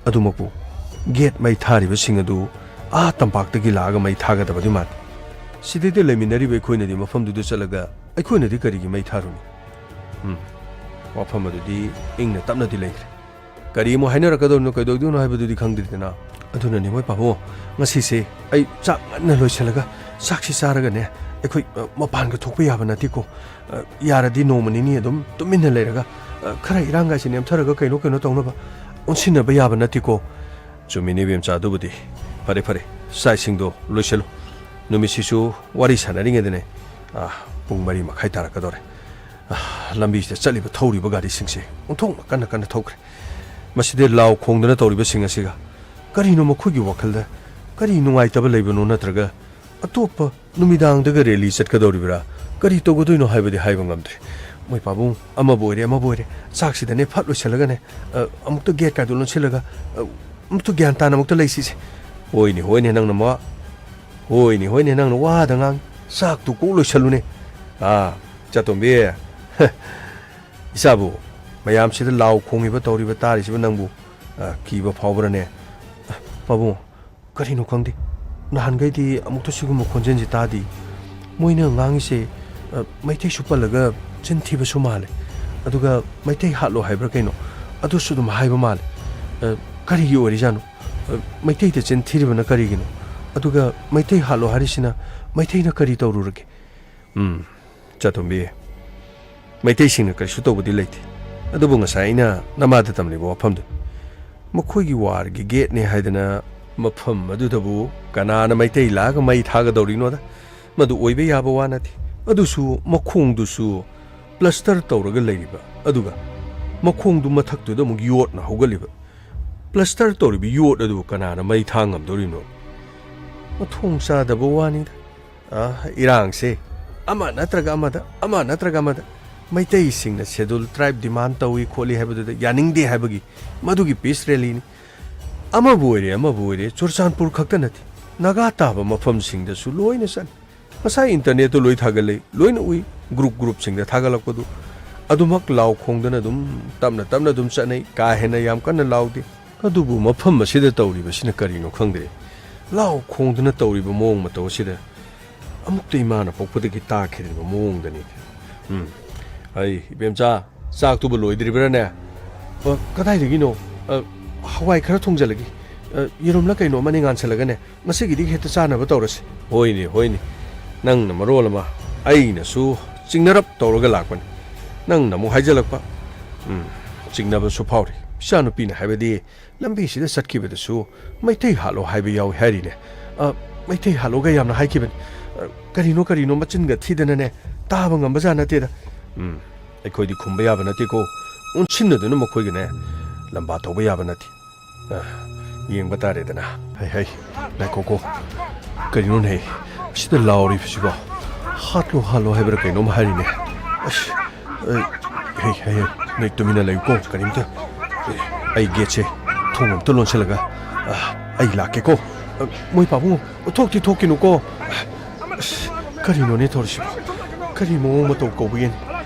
ꯑꯗꯨꯃꯛꯄꯨ, ꯒꯦꯠ ꯃꯩ ꯊꯥꯔꯤꯕꯁꯤꯡ ꯑꯗꯨ ꯑꯥ ꯇꯝꯄꯥꯛꯇꯒꯤ ꯂꯥꯛꯑꯒ ꯃꯩ ꯊꯥꯒꯗꯕꯗꯤ ꯃꯥꯜꯂꯤ꯫ ꯁꯤꯗꯩꯗ ꯂꯩꯃꯤꯟꯅꯔꯤꯕ ꯑꯩꯈꯣꯏꯅꯗꯤ ꯃꯐꯝꯗꯨꯗ ꯆꯠꯂꯒ ꯑꯩꯈꯣꯏꯅꯗꯤ ꯀꯔꯤꯒꯤ ꯃꯩ ꯊꯥꯔꯨꯅꯤ? ꯎꯝ, ꯋꯥꯐꯝ ꯑꯗꯨꯗꯤ ꯏꯪꯅ ꯇꯞꯅꯗꯤ ꯂꯩꯈ꯭ꯔꯦ꯫ ꯀꯔꯤ ꯑꯃꯨꯛ ꯍꯥꯏꯅꯔꯛꯀꯗꯧꯔꯤꯅꯣ, ꯀꯩꯗꯧꯗꯣꯏꯅꯣ ꯍꯥꯏꯕꯗꯨꯗꯤ ꯈꯪꯗ꯭ꯔꯤꯗꯅ꯫ ꯑꯗꯨꯅꯅꯦ ꯃꯣꯏ ꯄꯥꯕꯨꯡ, ꯉꯁꯤꯁꯦ ꯑꯩ ꯆꯥꯛ ꯉꯟꯅ ꯂꯣꯏꯁꯤꯜꯂꯒ ꯆꯥꯛꯁꯤ ꯆꯥꯔꯒꯅꯦ, ꯑꯩꯈꯣꯏ, ꯑ, ꯃꯄꯥꯟꯒ ꯊꯣꯛꯄ ꯌꯥꯕ ꯅꯠꯇꯦꯀꯣ꯫ ꯑ, ꯌꯥꯔꯗꯤ ꯅꯣꯡꯃ ꯅꯤꯅꯤ ꯑꯗꯨꯝ ꯇꯨꯃꯤꯟꯅ ꯂꯩꯔꯒ, ꯑ, ꯈꯔ ꯏꯔꯥꯡꯒꯥꯏꯁꯦ ꯅꯦꯝꯊꯔꯒ ꯀꯩꯅꯣ ꯀꯩꯅꯣ ꯇꯧꯅꯕ ꯑꯣꯟꯁꯤꯟꯅꯕ ꯌꯥꯕ ꯅꯠꯇꯦꯀꯣ꯫ ꯆꯨꯝꯃꯤꯅꯦ ꯏꯕꯦꯝꯆꯥ, ꯑꯗꯨꯕꯨꯗꯤ꯫ ꯐꯔꯦ, ꯐꯔꯦ, ꯆꯥꯛ ꯏꯁꯤꯡꯗꯣ ꯂꯣꯏꯁꯤꯜꯂꯨ꯫ ꯅꯨꯃꯤꯠꯁꯤꯁꯨ ꯋꯥꯔꯤ ꯁꯥꯟꯅꯔꯤꯉꯩꯗꯅꯦ, ꯑ, ꯄꯨꯡ ꯃꯔꯤ ꯃꯈꯥꯏ ꯇꯥꯔꯛꯀꯗꯧꯔꯦ꯫ ꯑ, ꯂꯝꯕꯤꯁꯤꯗ ꯆꯠꯂꯤꯕ ꯊꯧꯔꯤꯕ ꯒꯥꯔꯤꯁꯤꯡꯁꯦ ꯑꯣꯟꯊꯣꯛꯅ ꯀꯟꯅ ꯀꯟꯅ ꯊꯧꯈ꯭ꯔꯦ꯫ ꯃꯁꯤꯗ ꯂꯥꯎ ꯈꯣꯡꯗꯅ ꯇꯧꯔꯤꯕꯁꯤꯡ ꯑꯁꯤꯒ ꯀꯔꯤꯅꯣ ꯃꯈꯣꯏꯒꯤ ꯋꯥꯈꯜꯗ ꯀꯔꯤ ꯅꯨꯡꯉꯥꯏꯇꯕ ꯂꯩꯕꯅꯣ, ꯅꯠꯇ꯭ꯔꯒ ꯑꯇꯣꯞꯄ ꯅꯨꯃꯤꯗꯥꯡꯗꯒ ꯔꯦꯂꯤ ꯆꯠꯀꯗꯧꯔꯤꯕ꯭ꯔꯥ? ꯀꯔꯤ ꯇꯧꯒꯗꯣꯏꯅꯣ ꯍꯥꯏꯕꯗꯤ ꯍꯥꯏꯕ ꯉꯝꯗ꯭ꯔꯦ꯫ ꯃꯣꯏ ꯄꯥꯕꯨꯡ, ꯑꯃꯕꯨ ꯑꯣꯏꯔꯦ ꯑꯃꯕꯨ ꯑꯣꯏꯔꯦ, ꯆꯥꯛꯁꯤꯗꯅꯦ ꯐꯠ ꯂꯣꯏꯁꯤꯜꯂꯒꯅꯦ, ꯑ, ꯑꯃꯨꯛꯇ ꯒꯦꯠ ꯀꯥꯏꯗꯣ ꯂꯣꯟꯁꯤꯜꯂꯒ, ꯑ, ꯑꯃꯨꯛꯇ ꯒ꯭ꯌꯥꯟ ꯇꯥꯅ ꯑꯃꯨꯛꯇ ꯂꯩꯁꯤꯁꯦ꯫ ꯍꯣꯏꯅꯦ, ꯍꯣꯏꯅꯦ, ꯅꯪꯅ ꯃꯋꯥ, ꯍꯣꯏꯅꯦ, ꯍꯣꯏꯅꯦ, ꯅꯪꯅ ꯋꯥꯗ ꯉꯥꯡ, ꯆꯥꯛꯇꯨ ꯀꯣꯛ ꯂꯣꯏꯁꯤꯜꯂꯨꯅꯦ꯫ ꯑꯥ, ꯆꯥꯇꯣꯝꯕꯤ, ꯏꯆꯥꯕꯨ, ꯃꯌꯥꯝꯁꯤꯗ ꯂꯥꯎ ꯈꯣꯡꯉꯤꯕ ꯇꯧꯔꯤꯕ ꯇꯥꯔꯤꯁꯤꯕꯨ ꯅꯪꯕꯨ, ꯑ, ꯀꯤꯕ ꯐꯥꯎꯕ꯭ꯔꯅꯦ? ꯑ, ꯄꯥꯕꯨꯡ, ꯀꯔꯤꯅꯣ ꯈꯪꯗꯦ꯫ ꯅꯍꯥꯟꯈꯩꯗꯤ ꯑꯃꯨꯛꯇ ꯁꯤꯒꯨꯝꯕ ꯈꯣꯟꯖꯦꯜꯁꯤ ꯇꯥꯗꯦ꯫ ꯃꯣꯏꯅ ꯉꯥꯡꯉꯤꯁꯦ, ꯑ, ꯃꯩꯇꯩꯁꯨ ꯄꯜꯂꯒ ꯆꯤꯟ ꯊꯤꯕꯁꯨ ꯃꯥꯜꯂꯦ꯫ ꯑꯗꯨꯒ ꯃꯩꯇꯩ ꯍꯥꯠꯂꯣ ꯍꯥꯏꯕ꯭ꯔꯥ ꯀꯩꯅꯣ, ꯑꯗꯨꯁꯨ ꯑꯗꯨꯝ ꯍꯥꯏꯕ ꯃꯥꯜꯂꯦ꯫ ꯑ, ꯀꯔꯤꯒꯤ ꯑꯣꯏꯔꯤꯖꯥꯠꯅꯣ? ꯑ, ꯃꯩꯇꯩꯗ ꯆꯤꯟ ꯊꯤꯔꯤꯕꯅ ꯀꯔꯤꯒꯤꯅꯣ? ꯑꯗꯨꯒ ꯃꯩꯇꯩ ꯍꯥꯠꯂꯣ ꯍꯥꯏꯔꯤꯁꯤꯅ ꯃꯩꯇꯩꯅ ꯀꯔꯤ ꯇꯧꯔꯨꯔꯒꯦ? ꯎꯝ, ꯆꯥꯇꯣꯝꯕꯤ, ꯃꯩꯇꯩꯁꯤꯡꯅ ꯀꯔꯤꯁꯨ ꯇꯧꯕꯗꯤ ꯂꯩꯇꯦ꯫ ꯑꯗꯨꯕꯨ ꯉꯁꯥꯏ ꯑꯩꯅ ꯅꯃꯥꯗ ꯇꯝꯂꯤꯕ ꯋꯥꯐꯝꯗꯨ, ꯃꯈꯣꯏꯒꯤ ꯋꯥꯔꯒꯤ ꯒꯦꯠꯅꯦ ꯍꯥꯏꯗꯅ ꯃꯐꯝ ꯑꯗꯨꯗꯕꯨ ꯀꯅꯥꯅ ꯃꯩꯇꯩ ꯂꯥꯛꯑꯒ ꯃꯩ ꯊꯥꯒꯗꯧꯔꯤꯅꯣꯗ? ꯃꯗꯨ ꯑꯣꯏꯕ ꯌꯥꯕ ꯋꯥ ꯅꯠꯇꯦ꯫ ꯑꯗꯨꯁꯨ ꯃꯈꯣꯡꯗꯨꯁꯨ ꯄ꯭ꯂꯁꯇꯔ ꯇꯧꯔꯒ ꯂꯩꯔꯤꯕ, ꯑꯗꯨꯒ ꯃꯈꯣꯡꯗꯨ ꯃꯊꯛꯇꯨꯗ ꯑꯃꯨꯛ ꯌꯣꯠꯅ ꯍꯧꯒꯠꯂꯤꯕ꯫ ꯄ꯭ꯂꯁꯇꯔ ꯇꯧꯔꯤꯕ ꯌꯣꯠ ꯑꯗꯨꯕꯨ ꯀꯅꯥꯅ ꯃꯩ ꯊꯥ ꯉꯝꯗꯣꯔꯤꯅꯣ? ꯃꯊꯣꯡ ꯆꯥꯗꯕ ꯋꯥꯅꯤꯗ꯫ ꯑ, ꯏꯔꯥꯡꯁꯦ ꯑꯃ ꯅꯠꯇ꯭ꯔꯒ ꯑꯃꯗ, ꯑꯃ ꯅꯠꯇ꯭ꯔꯒ ꯑꯃꯗ ꯃꯩꯇꯩꯁꯤꯡꯅ ꯁꯦꯗꯨꯜ ꯇ꯭ꯔꯥꯏꯕ ꯗꯤꯃꯥꯟ ꯇꯧꯏ ꯈꯣꯠꯂꯤ ꯍꯥꯏꯕꯗꯨꯗ ꯌꯥꯅꯤꯡꯗꯦ ꯍꯥꯏꯕꯒꯤ ꯃꯗꯨꯒꯤ ꯄꯤꯁ ꯔꯦꯂꯤꯅꯤ꯫ ꯑꯃꯕꯨ ꯑꯣꯏꯔꯦ, ꯑꯃꯕꯨ ꯑꯣꯏꯔꯦ, ꯆꯨꯔꯆꯥꯟꯄꯨꯔ ꯈꯛꯇ ꯅꯠꯇꯦ, ꯅꯥꯒꯥ ꯇꯥꯕ ꯃꯐꯝꯁꯤꯡꯗꯁꯨ ꯂꯣꯏꯅ ꯆꯠꯂꯤ꯫ ꯉꯁꯥꯏ ꯏꯟꯇꯔꯅꯦꯠꯇ ꯂꯣꯏ ꯊꯥꯒꯠꯂꯛꯏ, ꯂꯣꯏꯅ ꯎꯏ, ꯒ꯭ꯔꯨꯞ ꯒ꯭ꯔꯨꯞꯁꯤꯡꯗ ꯊꯥꯒꯠꯂꯛꯄꯗꯨ꯫ ꯑꯗꯨꯃꯛ ꯂꯥꯎ ꯈꯣꯡꯗꯅ ꯑꯗꯨꯝ ꯇꯞꯅ ꯇꯞꯅ ꯑꯗꯨꯝ ꯆꯠꯅꯩ, ꯀꯥ ꯍꯦꯟꯅ ꯌꯥꯝ ꯀꯟꯅ ꯂꯥꯎꯗꯦ꯫ ꯑꯗꯨꯕꯨ ꯃꯐꯝ ꯑꯁꯤꯗ ꯇꯧꯔꯤꯕꯁꯤꯅ ꯀꯔꯤꯅꯣ ꯈꯪꯗ꯭ꯔꯦ꯫ ꯂꯥꯎ ꯈꯣꯡꯗꯨꯅ ꯇꯧꯔꯤꯕ ꯃꯑꯣꯡ ꯃꯇꯧ ꯑꯁꯤꯗ ꯑꯃꯨꯛꯇ ꯏꯃꯥꯅ ꯄꯣꯛꯄꯗꯒꯤ ꯇꯥꯈꯤꯗ꯭ꯔꯤꯕ ꯃꯑꯣꯡꯗꯅꯤ꯫ ꯎꯝ, ꯑꯩ, ꯏꯕꯦꯝꯆꯥ, ꯆꯥꯛꯇꯨꯕꯨ ꯂꯣꯏꯗ꯭ꯔꯤꯕ꯭ꯔꯥꯅꯦ? ꯑ, ꯀꯗꯥꯏꯗꯒꯤꯅꯣ? ꯑ, ꯍꯋꯥꯏ ꯈꯔ ꯊꯣꯡꯖꯜꯂꯒꯦ꯫ ꯑ, ꯌꯦꯔꯨꯝꯂ ꯀꯩꯅꯣ ꯑꯃꯅꯤ ꯉꯥꯟꯁꯜꯂꯒꯅꯦ, ꯉꯁꯤꯒꯤꯗꯤ ꯍꯦꯛꯇ ꯆꯥꯅꯕ ꯇꯧꯔꯁꯤ꯫ ꯍꯣꯏꯅꯦ, ꯍꯣꯏꯅꯦ, ꯅꯪꯅ ꯃꯔꯣꯜ ꯑꯃ, ꯑꯩꯅꯁꯨ ꯆꯤꯡꯅꯔꯞ ꯇꯧꯔꯒ ꯂꯥꯛꯄꯅꯤ, ꯅꯪꯅ ꯑꯃꯨꯛ ꯍꯥꯏꯖꯜꯂꯛꯄ꯫ ꯎꯝ, ꯆꯤꯡꯅꯕꯁꯨ ꯐꯥꯎꯔꯤ꯫ ꯏꯆꯥꯅꯨꯄꯤꯅ ꯍꯥꯏꯕꯗꯤ, ꯂꯝꯕꯤꯁꯤꯗ ꯆꯠꯈꯤꯕꯗꯁꯨ ꯃꯩꯇꯩ ꯍꯥꯠꯂꯣ ꯍꯥꯏꯕ ꯌꯥꯎꯏ ꯍꯥꯏꯔꯤꯅꯦ꯫ ꯑ, ꯃꯩꯇꯩ ꯍꯥꯠꯂꯣꯒ ꯌꯥꯝꯅ ꯍꯥꯏꯈꯤꯕꯅꯤ꯫ ꯑ, ꯀꯔꯤꯅꯣ ꯀꯔꯤꯅꯣ ꯃꯆꯤꯟꯒ ꯊꯤꯗꯅꯅꯦ, ꯇꯥꯕ ꯉꯝꯕꯖꯥꯠ ꯅꯠꯇꯦꯗ꯫ ꯎꯝ, ꯑꯩꯈꯣꯏꯗꯤ ꯈꯨꯝꯕ ꯌꯥꯕ ꯅꯠꯇꯦꯀꯣ꯫ ꯑꯣꯟꯁꯤꯟꯅꯗꯨꯅ ꯃꯈꯣꯏꯒꯅꯦ ꯂꯝꯕꯥ ꯇꯧꯕ ꯌꯥꯕ ꯅꯠꯇꯦ꯫ ꯑ, ꯌꯦꯡꯕ ꯇꯥꯔꯦꯗꯅ꯫ ꯍꯩ, ꯍꯩ, ꯉꯥꯏꯈꯣꯀꯣ꯫ ꯀꯔꯤꯅꯣꯅꯦ? ꯁꯤꯗ ꯂꯥꯎꯔꯤꯕꯁꯤꯕꯣ? ꯍꯥꯠꯂꯣ, ꯍꯥꯠꯂꯣ ꯍꯥꯏꯕ꯭ꯔꯥ ꯀꯩꯅꯣꯝ ꯍꯥꯏꯔꯤꯅꯦ꯫ ꯑꯁ, ꯑ, ꯍꯩ, ꯍꯩ, ꯍꯩ, ꯅꯣꯏ ꯇꯨꯃꯤꯟꯅ ꯂꯩꯌꯨꯀꯣ, ꯀꯔꯤꯝꯇ꯫ ꯑꯦ, ꯑꯩ ꯒꯦꯠꯁꯦ ꯊꯣꯡ ꯑꯝꯇ ꯂꯣꯟꯁꯤꯜꯂꯒ, ꯑ, ꯑꯩ ꯂꯥꯛꯀꯦꯀꯣ꯫ ꯑ, ꯃꯣꯏ ꯄꯥꯕꯨꯡ, ꯊꯣꯛꯇꯤ ꯊꯣꯛꯈꯤꯅꯨꯀꯣ꯫ ꯑꯁ, ꯀꯔꯤꯅꯣꯅꯦ ꯇꯧꯔꯤꯁꯤꯕꯣ? ꯀꯔꯤ ꯃꯑꯣꯡ ꯃꯇꯧ ꯀꯧꯕꯒꯤꯅꯤ?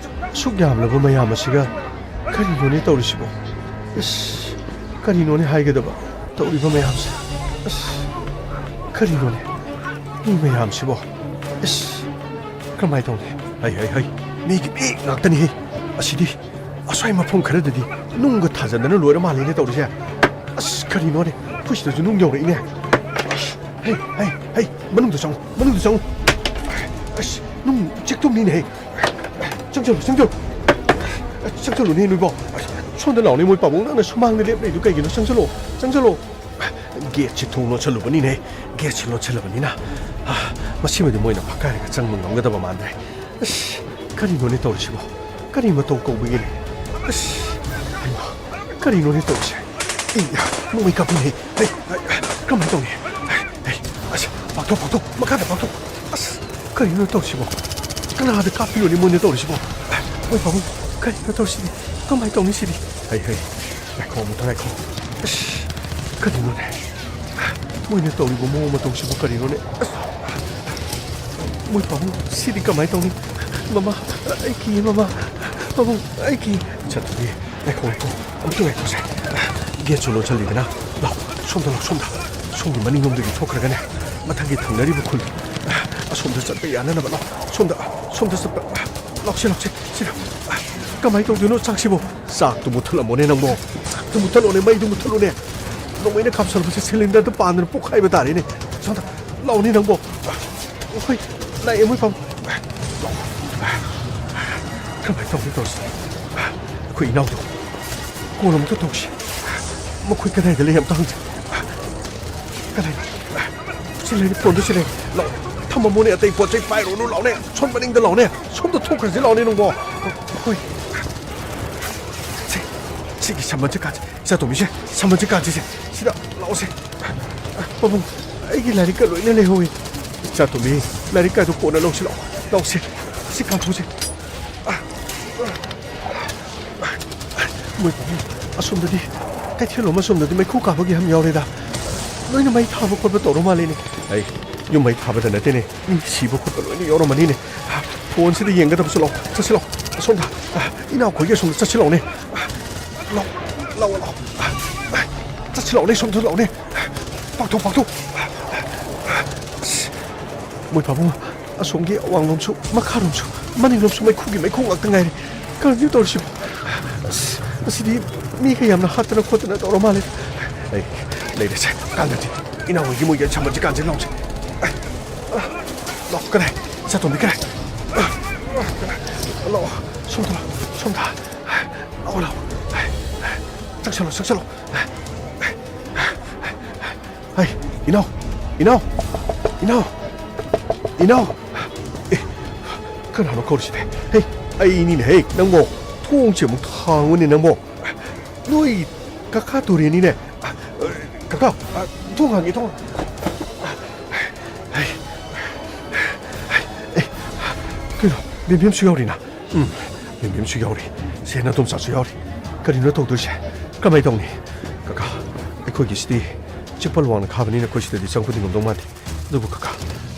ꯑꯁꯨꯛ ꯌꯥꯝꯂꯕ ꯃꯌꯥꯝ ꯑꯁꯤꯒ ꯀꯔꯤꯅꯣꯅꯦ ꯇꯧꯔꯤꯁꯤꯕꯣ? ꯑꯁ, ꯀꯔꯤꯅꯣꯅꯦ ꯍꯥꯏꯒꯗꯕ ꯇꯧꯔꯤꯕ ꯃꯌꯥꯝꯁꯦ? ꯑꯁ, ꯀꯔꯤꯅꯣꯅꯦ? ꯃꯤ ꯃꯌꯥꯝꯁꯤꯕꯣ? ꯑꯁ, ꯀꯔꯝꯍꯥꯏꯅ ꯇꯧꯅꯤ? ꯍꯩ, ꯍꯩ, ꯍꯩ, ꯃꯤꯒꯤ ꯃꯤ ꯉꯥꯛꯇꯅꯤꯍꯦ꯫ ꯑꯁꯤꯗꯤ ꯑꯁ꯭ꯋꯥꯏ ꯃꯐꯝ ꯈꯔꯗꯗꯤ ꯅꯨꯡꯒ ꯊꯥꯖꯟꯗꯅ ꯂꯣꯏꯔ ꯃꯥꯜꯂꯦꯅꯦ ꯇꯧꯔꯤꯁꯦ꯫ ꯑꯁ, ꯀꯔꯤꯅꯣꯅꯦ? ꯑꯩꯈꯣꯏ ꯁꯤꯗꯁꯨ ꯅꯨꯡ ꯌꯧꯔꯛꯏꯅꯦ꯫ ꯍꯩ, ꯍꯩ, ꯍꯩ, ꯃꯅꯨꯡꯗ ꯆꯪꯉꯨ, ꯃꯅꯨꯡꯗ ꯆꯪꯉꯨ꯫ ꯑꯁ, ꯅꯨꯡ ꯆꯦꯛꯇꯨꯝꯅꯤꯅꯦꯍꯦ꯫ ꯆꯪꯁꯤꯜꯂꯨ, ꯆꯪꯁꯤꯜꯂꯨ꯫ ꯆꯪꯁꯤꯜꯂꯨꯅꯦ, ꯅꯣꯏꯕꯣ꯫ ꯁꯣꯝꯗ ꯂꯥꯎꯅꯦ, ꯃꯣꯏ ꯄꯥꯕꯨꯡ, ꯅꯪꯅ ꯁꯨꯃꯥꯡꯗ ꯂꯦꯞ ꯂꯩꯗꯨ ꯀꯩꯒꯤꯅꯣ? ꯆꯪꯁꯤꯜꯂꯣ, ꯆꯪꯁꯤꯜꯂꯣ꯫ ꯒꯦꯠꯁꯤ ꯊꯣꯡ ꯂꯣꯟꯁꯤꯜꯂꯨꯕꯅꯤꯅꯦ꯫ ꯒꯦꯠꯁꯤ ꯂꯣꯟꯁꯤꯜꯂꯕꯅꯤꯅ, ꯑ, ꯃꯁꯤꯃꯗꯤ ꯃꯣꯏꯅ ꯐꯛꯀꯥꯏꯔꯒ ꯆꯪꯕ ꯉꯝꯒꯗꯕ ꯃꯥꯟꯗ꯭ꯔꯦ꯫ ꯑꯁ, ꯀꯔꯤꯅꯣꯅꯦ ꯇꯧꯔꯤꯁꯤꯕꯣ? ꯀꯔꯤ ꯃꯇꯧ ꯀꯧꯕꯒꯤꯅꯦ? ꯑꯁ, ꯍꯩꯃꯥ, ꯀꯔꯤꯅꯣꯅꯦ ꯇꯧꯔꯤꯁꯦ? ꯏ, ꯅꯣꯡꯃꯩ ꯀꯥꯞꯄꯤꯅꯦ꯫ ꯍꯩ, ꯍꯩ, ꯀꯃꯥꯏꯅ ꯇꯧꯅꯤ? ꯍꯩ, ꯍꯩ, ꯑꯁ, ꯄꯥꯛꯊꯣꯛ, ꯄꯥꯛꯊꯣꯛ, ꯃꯈꯥꯗ ꯄꯥꯛꯊꯣꯛ꯫ ꯑꯁ, ꯀꯔꯤꯅꯣ ꯇꯧꯔꯤꯁꯤꯕꯣ? ꯀꯅꯥꯗ ꯀꯥꯞꯄꯤꯔꯣꯅꯤ ꯃꯣꯏꯅ ꯇꯧꯔꯤꯁꯤꯕꯣ? ꯃꯣꯏ ꯄꯥꯕꯨꯡ, ꯀꯔꯤꯅꯣ ꯇꯧꯔꯤꯁꯤꯗꯤ? ꯀꯃꯥꯏꯅ ꯇꯧꯅꯤ ꯁꯤꯗꯤ? ꯍꯩ, ꯍꯩ, ꯉꯥꯏꯈꯣ, ꯑꯃꯨꯛꯇ ꯉꯥꯏꯈꯣ꯫ ꯑꯁ, ꯀꯔꯤꯅꯣꯅꯦ? ꯃꯣꯏꯅ ꯇꯧꯔꯤꯕ ꯃꯑꯣꯡ ꯃꯇꯧꯁꯤꯕꯨ ꯀꯔꯤꯅꯣꯅꯦ? ꯑꯁ, ꯃꯣꯏ ꯄꯥꯕꯨꯡ, ꯁꯤꯗꯤ ꯀꯃꯥꯏꯅ ꯇꯧꯅꯤ? ꯃꯃꯥ, ꯑꯩ ꯀꯤꯌꯦ, ꯃꯃꯥ꯫ ꯄꯥꯕꯨꯡ, ꯑꯩ ꯀꯤ꯫ ꯆꯠꯇ꯭ꯔꯤ꯫ ꯉꯥꯏꯈꯣ, ꯉꯥꯏꯈꯣ꯫ ꯑꯃꯨꯛꯇ ꯉꯥꯏꯈꯣꯁꯦ꯫ ꯒꯦꯠꯁꯨ ꯂꯣꯟꯁꯤꯜꯂꯤꯗꯅ꯫ ꯂꯥꯎ, ꯁꯣꯝꯗ ꯂꯥꯎ, ꯁꯣꯝꯗ꯫ ꯁꯣꯝꯒꯤ ꯃꯅꯤꯡꯂꯣꯝꯗꯒꯤ ꯊꯣꯛꯈ꯭ꯔꯒꯅꯦ, ꯃꯊꯪꯒꯤ ꯊꯪꯅꯔꯤꯕ ꯈꯨꯜ, ꯑꯁꯣꯝꯗ ꯆꯠꯄ ꯌꯥꯅꯅꯕ ꯂꯥꯎ꯫ ꯁꯣꯝꯗ, ꯁꯣꯝꯗ ꯆꯠꯄ꯫ ꯂꯥꯎꯁꯦ, ꯂꯥꯎꯁꯦ, ꯁꯤꯗ꯫ ꯀꯃꯥꯏꯅ ꯇꯧꯗꯣꯏꯅꯣ ꯆꯥꯛꯁꯤꯕꯨ? ꯆꯥꯛꯇꯨ ꯃꯨꯠꯊꯠꯂꯝꯃꯣꯅꯦ ꯅꯪꯕꯣ꯫ ꯆꯥꯛꯇꯨ ꯃꯨꯠꯊꯠꯂꯣꯅꯦ, ꯃꯩꯗꯨ ꯃꯨꯠꯊꯠꯂꯣꯅꯦ꯫ ꯅꯣꯡꯃꯩꯅ ꯀꯥꯞꯁꯜꯂꯛꯄꯁꯦ ꯁꯤꯂꯤꯟꯗꯔꯗꯨ ꯄꯥꯟꯗꯅ ꯄꯣꯛꯈꯥꯏꯕ ꯇꯥꯔꯦꯅꯦ꯫ ꯁꯣꯝꯗ ꯂꯥꯎꯅꯦ ꯅꯪꯕꯣ꯫ ꯍꯣꯏ, ꯂꯥꯛꯑꯦ ꯃꯣꯏ ꯄꯥꯕꯨꯡ꯫ ꯀꯃꯥꯏꯅ ꯇꯧꯅꯤ ꯇꯧꯔꯤꯁꯦ? ꯑꯩꯈꯣꯏ ꯏꯅꯥꯎꯗꯣ ꯀꯣꯜ ꯑꯃꯨꯛꯇ ꯇꯧꯁꯤ꯫ ꯃꯈꯣꯏ ꯀꯗꯥꯏꯗ ꯂꯩ ꯑꯝꯇ ꯍꯪꯁꯤ꯫ ꯀꯗꯥꯏꯗ? ꯁꯤ ꯂꯩꯔꯦ, ꯐꯣꯟꯗꯨ ꯁꯤ ꯂꯩ꯫ ꯂꯥꯎ, ꯊꯝꯃꯝꯃꯣꯅꯦ, ꯑꯇꯩ ꯄꯣꯠ ꯆꯩ ꯄꯥꯏꯔꯨꯅꯨ, ꯂꯥꯎꯅꯦ꯫ ꯁꯣꯝ ꯃꯅꯤꯡꯗ ꯂꯥꯎꯅꯦ꯫ ꯁꯣꯝꯗ ꯊꯣꯛꯈ꯭ꯔꯁꯤ ꯂꯥꯎꯅꯦ ꯅꯪꯕꯣ꯫ ꯍꯣꯏ꯫ ꯁꯦ, ꯁꯤꯒꯤ ꯁꯝꯕꯜꯁꯦ ꯀꯥꯟꯁꯦ꯫ ꯏꯆꯥꯇꯣꯝꯕꯤꯁꯦ, ꯁꯝꯕꯜꯁꯦ ꯀꯥꯟꯁꯤꯁꯦ꯫ ꯁꯤꯗ ꯂꯥꯎꯁꯦ꯫ ꯄꯥꯕꯨꯡ, ꯑꯩꯒꯤ ꯂꯥꯏꯔꯤꯛꯀ ꯂꯣꯏꯅ ꯂꯩꯍꯧꯋꯤ꯫ ꯏꯆꯥꯇꯣꯝꯕꯤ, ꯂꯥꯏꯔꯤꯛꯀꯗꯣ ꯀꯣꯟꯅ ꯂꯧꯁꯤ ꯂꯥꯎ꯫ ꯂꯥꯎꯁꯦ꯫ ꯁꯤ ꯀꯥꯟꯊꯣꯛꯁꯦ꯫ ꯃꯣꯏ ꯄꯥꯕꯨꯡ, ꯑꯁꯣꯝꯗꯗꯤ ꯀꯩꯊꯦꯜꯂꯣꯝ ꯑꯁꯣꯝꯗꯗꯤ ꯃꯩꯈꯨ ꯀꯥꯕꯒꯤ ꯌꯥꯝ ꯌꯥꯎꯔꯦꯗ꯫ ꯂꯣꯏꯅ ꯃꯩ ꯊꯥꯕ ꯈꯣꯠꯄ ꯇꯧꯔ ꯃꯥꯜꯂꯦꯅꯦ꯫ ꯑꯩ, ꯌꯨꯝ ꯃꯩ ꯊꯥꯕꯗ ꯅꯠꯇꯦꯅꯦ, ꯃꯤ ꯁꯤꯕ ꯈꯣꯠꯄ ꯂꯣꯏꯅ ꯌꯥꯎꯔꯝꯃꯅꯤꯅꯦ꯫ ꯐꯣꯟꯁꯤꯗ ꯌꯦꯡꯒꯗꯕꯁꯨ ꯂꯥꯎ꯫ ꯆꯠꯁꯤ ꯂꯥꯎ꯫ ꯑꯁꯣꯝꯗ, ꯏꯅꯥꯎꯈꯣꯏꯒꯤ ꯑꯁꯣꯝꯗ ꯆꯠꯁꯤ ꯂꯥꯎꯅꯦ꯫ ꯂꯥꯎ, ꯂꯥꯎ, ꯂꯥꯎ꯫ ꯆꯠꯁꯤ ꯂꯥꯎꯅꯦ, ꯁꯣꯝꯗ ꯂꯥꯎꯅꯦ꯫ ꯄꯥꯛꯊꯣꯛ, ꯄꯥꯛꯊꯣꯛ꯫ ꯑꯁ, ꯃꯣꯏ ꯄꯥꯕꯨꯡ, ꯑꯁꯣꯝꯒꯤ ꯑꯋꯥꯡꯂꯣꯝꯁꯨ, ꯃꯈꯥꯔꯣꯝꯁꯨ, ꯃꯅꯤꯡꯂꯣꯝꯁꯨ ꯃꯩꯈꯨꯒꯤ ꯃꯩꯈꯨ ꯉꯥꯛꯇ ꯉꯥꯏꯔꯦ꯫ ꯀꯔꯤꯅꯣ ꯇꯧꯔꯤꯁꯤꯕꯣ? ꯑꯁ, ꯑꯁꯤꯗꯤ ꯃꯤꯒ ꯌꯥꯝꯅ ꯍꯥꯠꯇꯅ ꯈꯣꯠꯇꯅ ꯇꯧꯔ ꯃꯥꯜꯂꯦ꯫ ꯑꯩ ꯂꯩꯔꯦꯁꯦ, ꯀꯥꯟꯗꯗꯤ ꯏꯅꯥꯎ ꯍꯣꯏꯒꯤ ꯃꯣꯏꯒꯤ ꯁꯝꯕꯜꯁꯦ ꯀꯥꯟꯁꯦ ꯂꯥꯎꯁꯦ꯫ ꯑ, ꯑ, ꯂꯥꯎ, ꯀꯗꯥꯏ? ꯏꯆꯥꯇꯣꯝꯕꯤ, ꯀꯗꯥꯏ? ꯑ, ꯑ, ꯂꯥꯛꯑꯣ, ꯁꯣꯝꯗ ꯂꯥꯛꯑꯣ, ꯁꯣꯝꯗ꯫ ꯂꯥꯛꯑꯣ, ꯂꯥꯛꯑꯣ꯫ ꯆꯪꯁꯜꯂꯣ, ꯆꯪꯁꯜꯂꯣ꯫ ꯍꯩ, ꯏꯅꯥꯎ! ꯏꯅꯥꯎ! ꯏꯅꯥꯎ! ꯏꯅꯥꯎ! ꯑꯦ, ꯀꯅꯥꯅꯣ ꯀꯧꯔꯤꯁꯤꯗꯤ? ꯍꯩ, ꯑꯩꯅꯤꯅꯦ, ꯍꯩ, ꯅꯪꯕꯣ! ꯊꯣꯡꯁꯦ ꯑꯃꯨꯛ ꯍꯥꯡꯉꯨꯅꯦ, ꯅꯪꯕꯣ! ꯅꯣꯏ ꯀꯀꯥ ꯇꯨꯔꯦꯟꯅꯤꯅꯦ꯫ ꯑ, ꯀꯀꯥ, ꯑ, ꯊꯣꯡ ꯍꯥꯡꯒꯦ, ꯊꯣꯡ ꯍꯥꯡꯒꯦ꯫ ꯑꯦ, ꯀꯩꯅꯣ, ꯕꯦꯝꯕꯦꯝꯁꯨ ꯌꯥꯎꯔꯤꯅ? ꯎꯝ, ꯕꯦꯝꯕꯦꯝꯁꯨ ꯌꯥꯎꯔꯤ꯫ ꯁꯦ, ꯅꯇꯣꯝꯆꯥꯁꯨ ꯌꯥꯎꯔꯤ꯫ ꯀꯔꯤꯅꯣ ꯇꯧꯗꯣꯏꯁꯦ? ꯀꯃꯥꯏ ꯇꯧꯅꯤ? ꯀꯀꯥ, ꯑꯩꯈꯣꯏꯒꯤꯁꯤꯗꯤ ꯆꯤꯛꯄꯜ ꯋꯥꯡꯅ ꯈꯥꯕꯅꯤꯅ ꯑꯩꯈꯣꯏ ꯁꯤꯗꯗꯤ ꯆꯪꯕꯗꯤ ꯉꯝꯗꯧ ꯃꯥꯟꯗꯦ꯫ ꯑꯗꯨꯕꯨ ꯀꯀꯥ,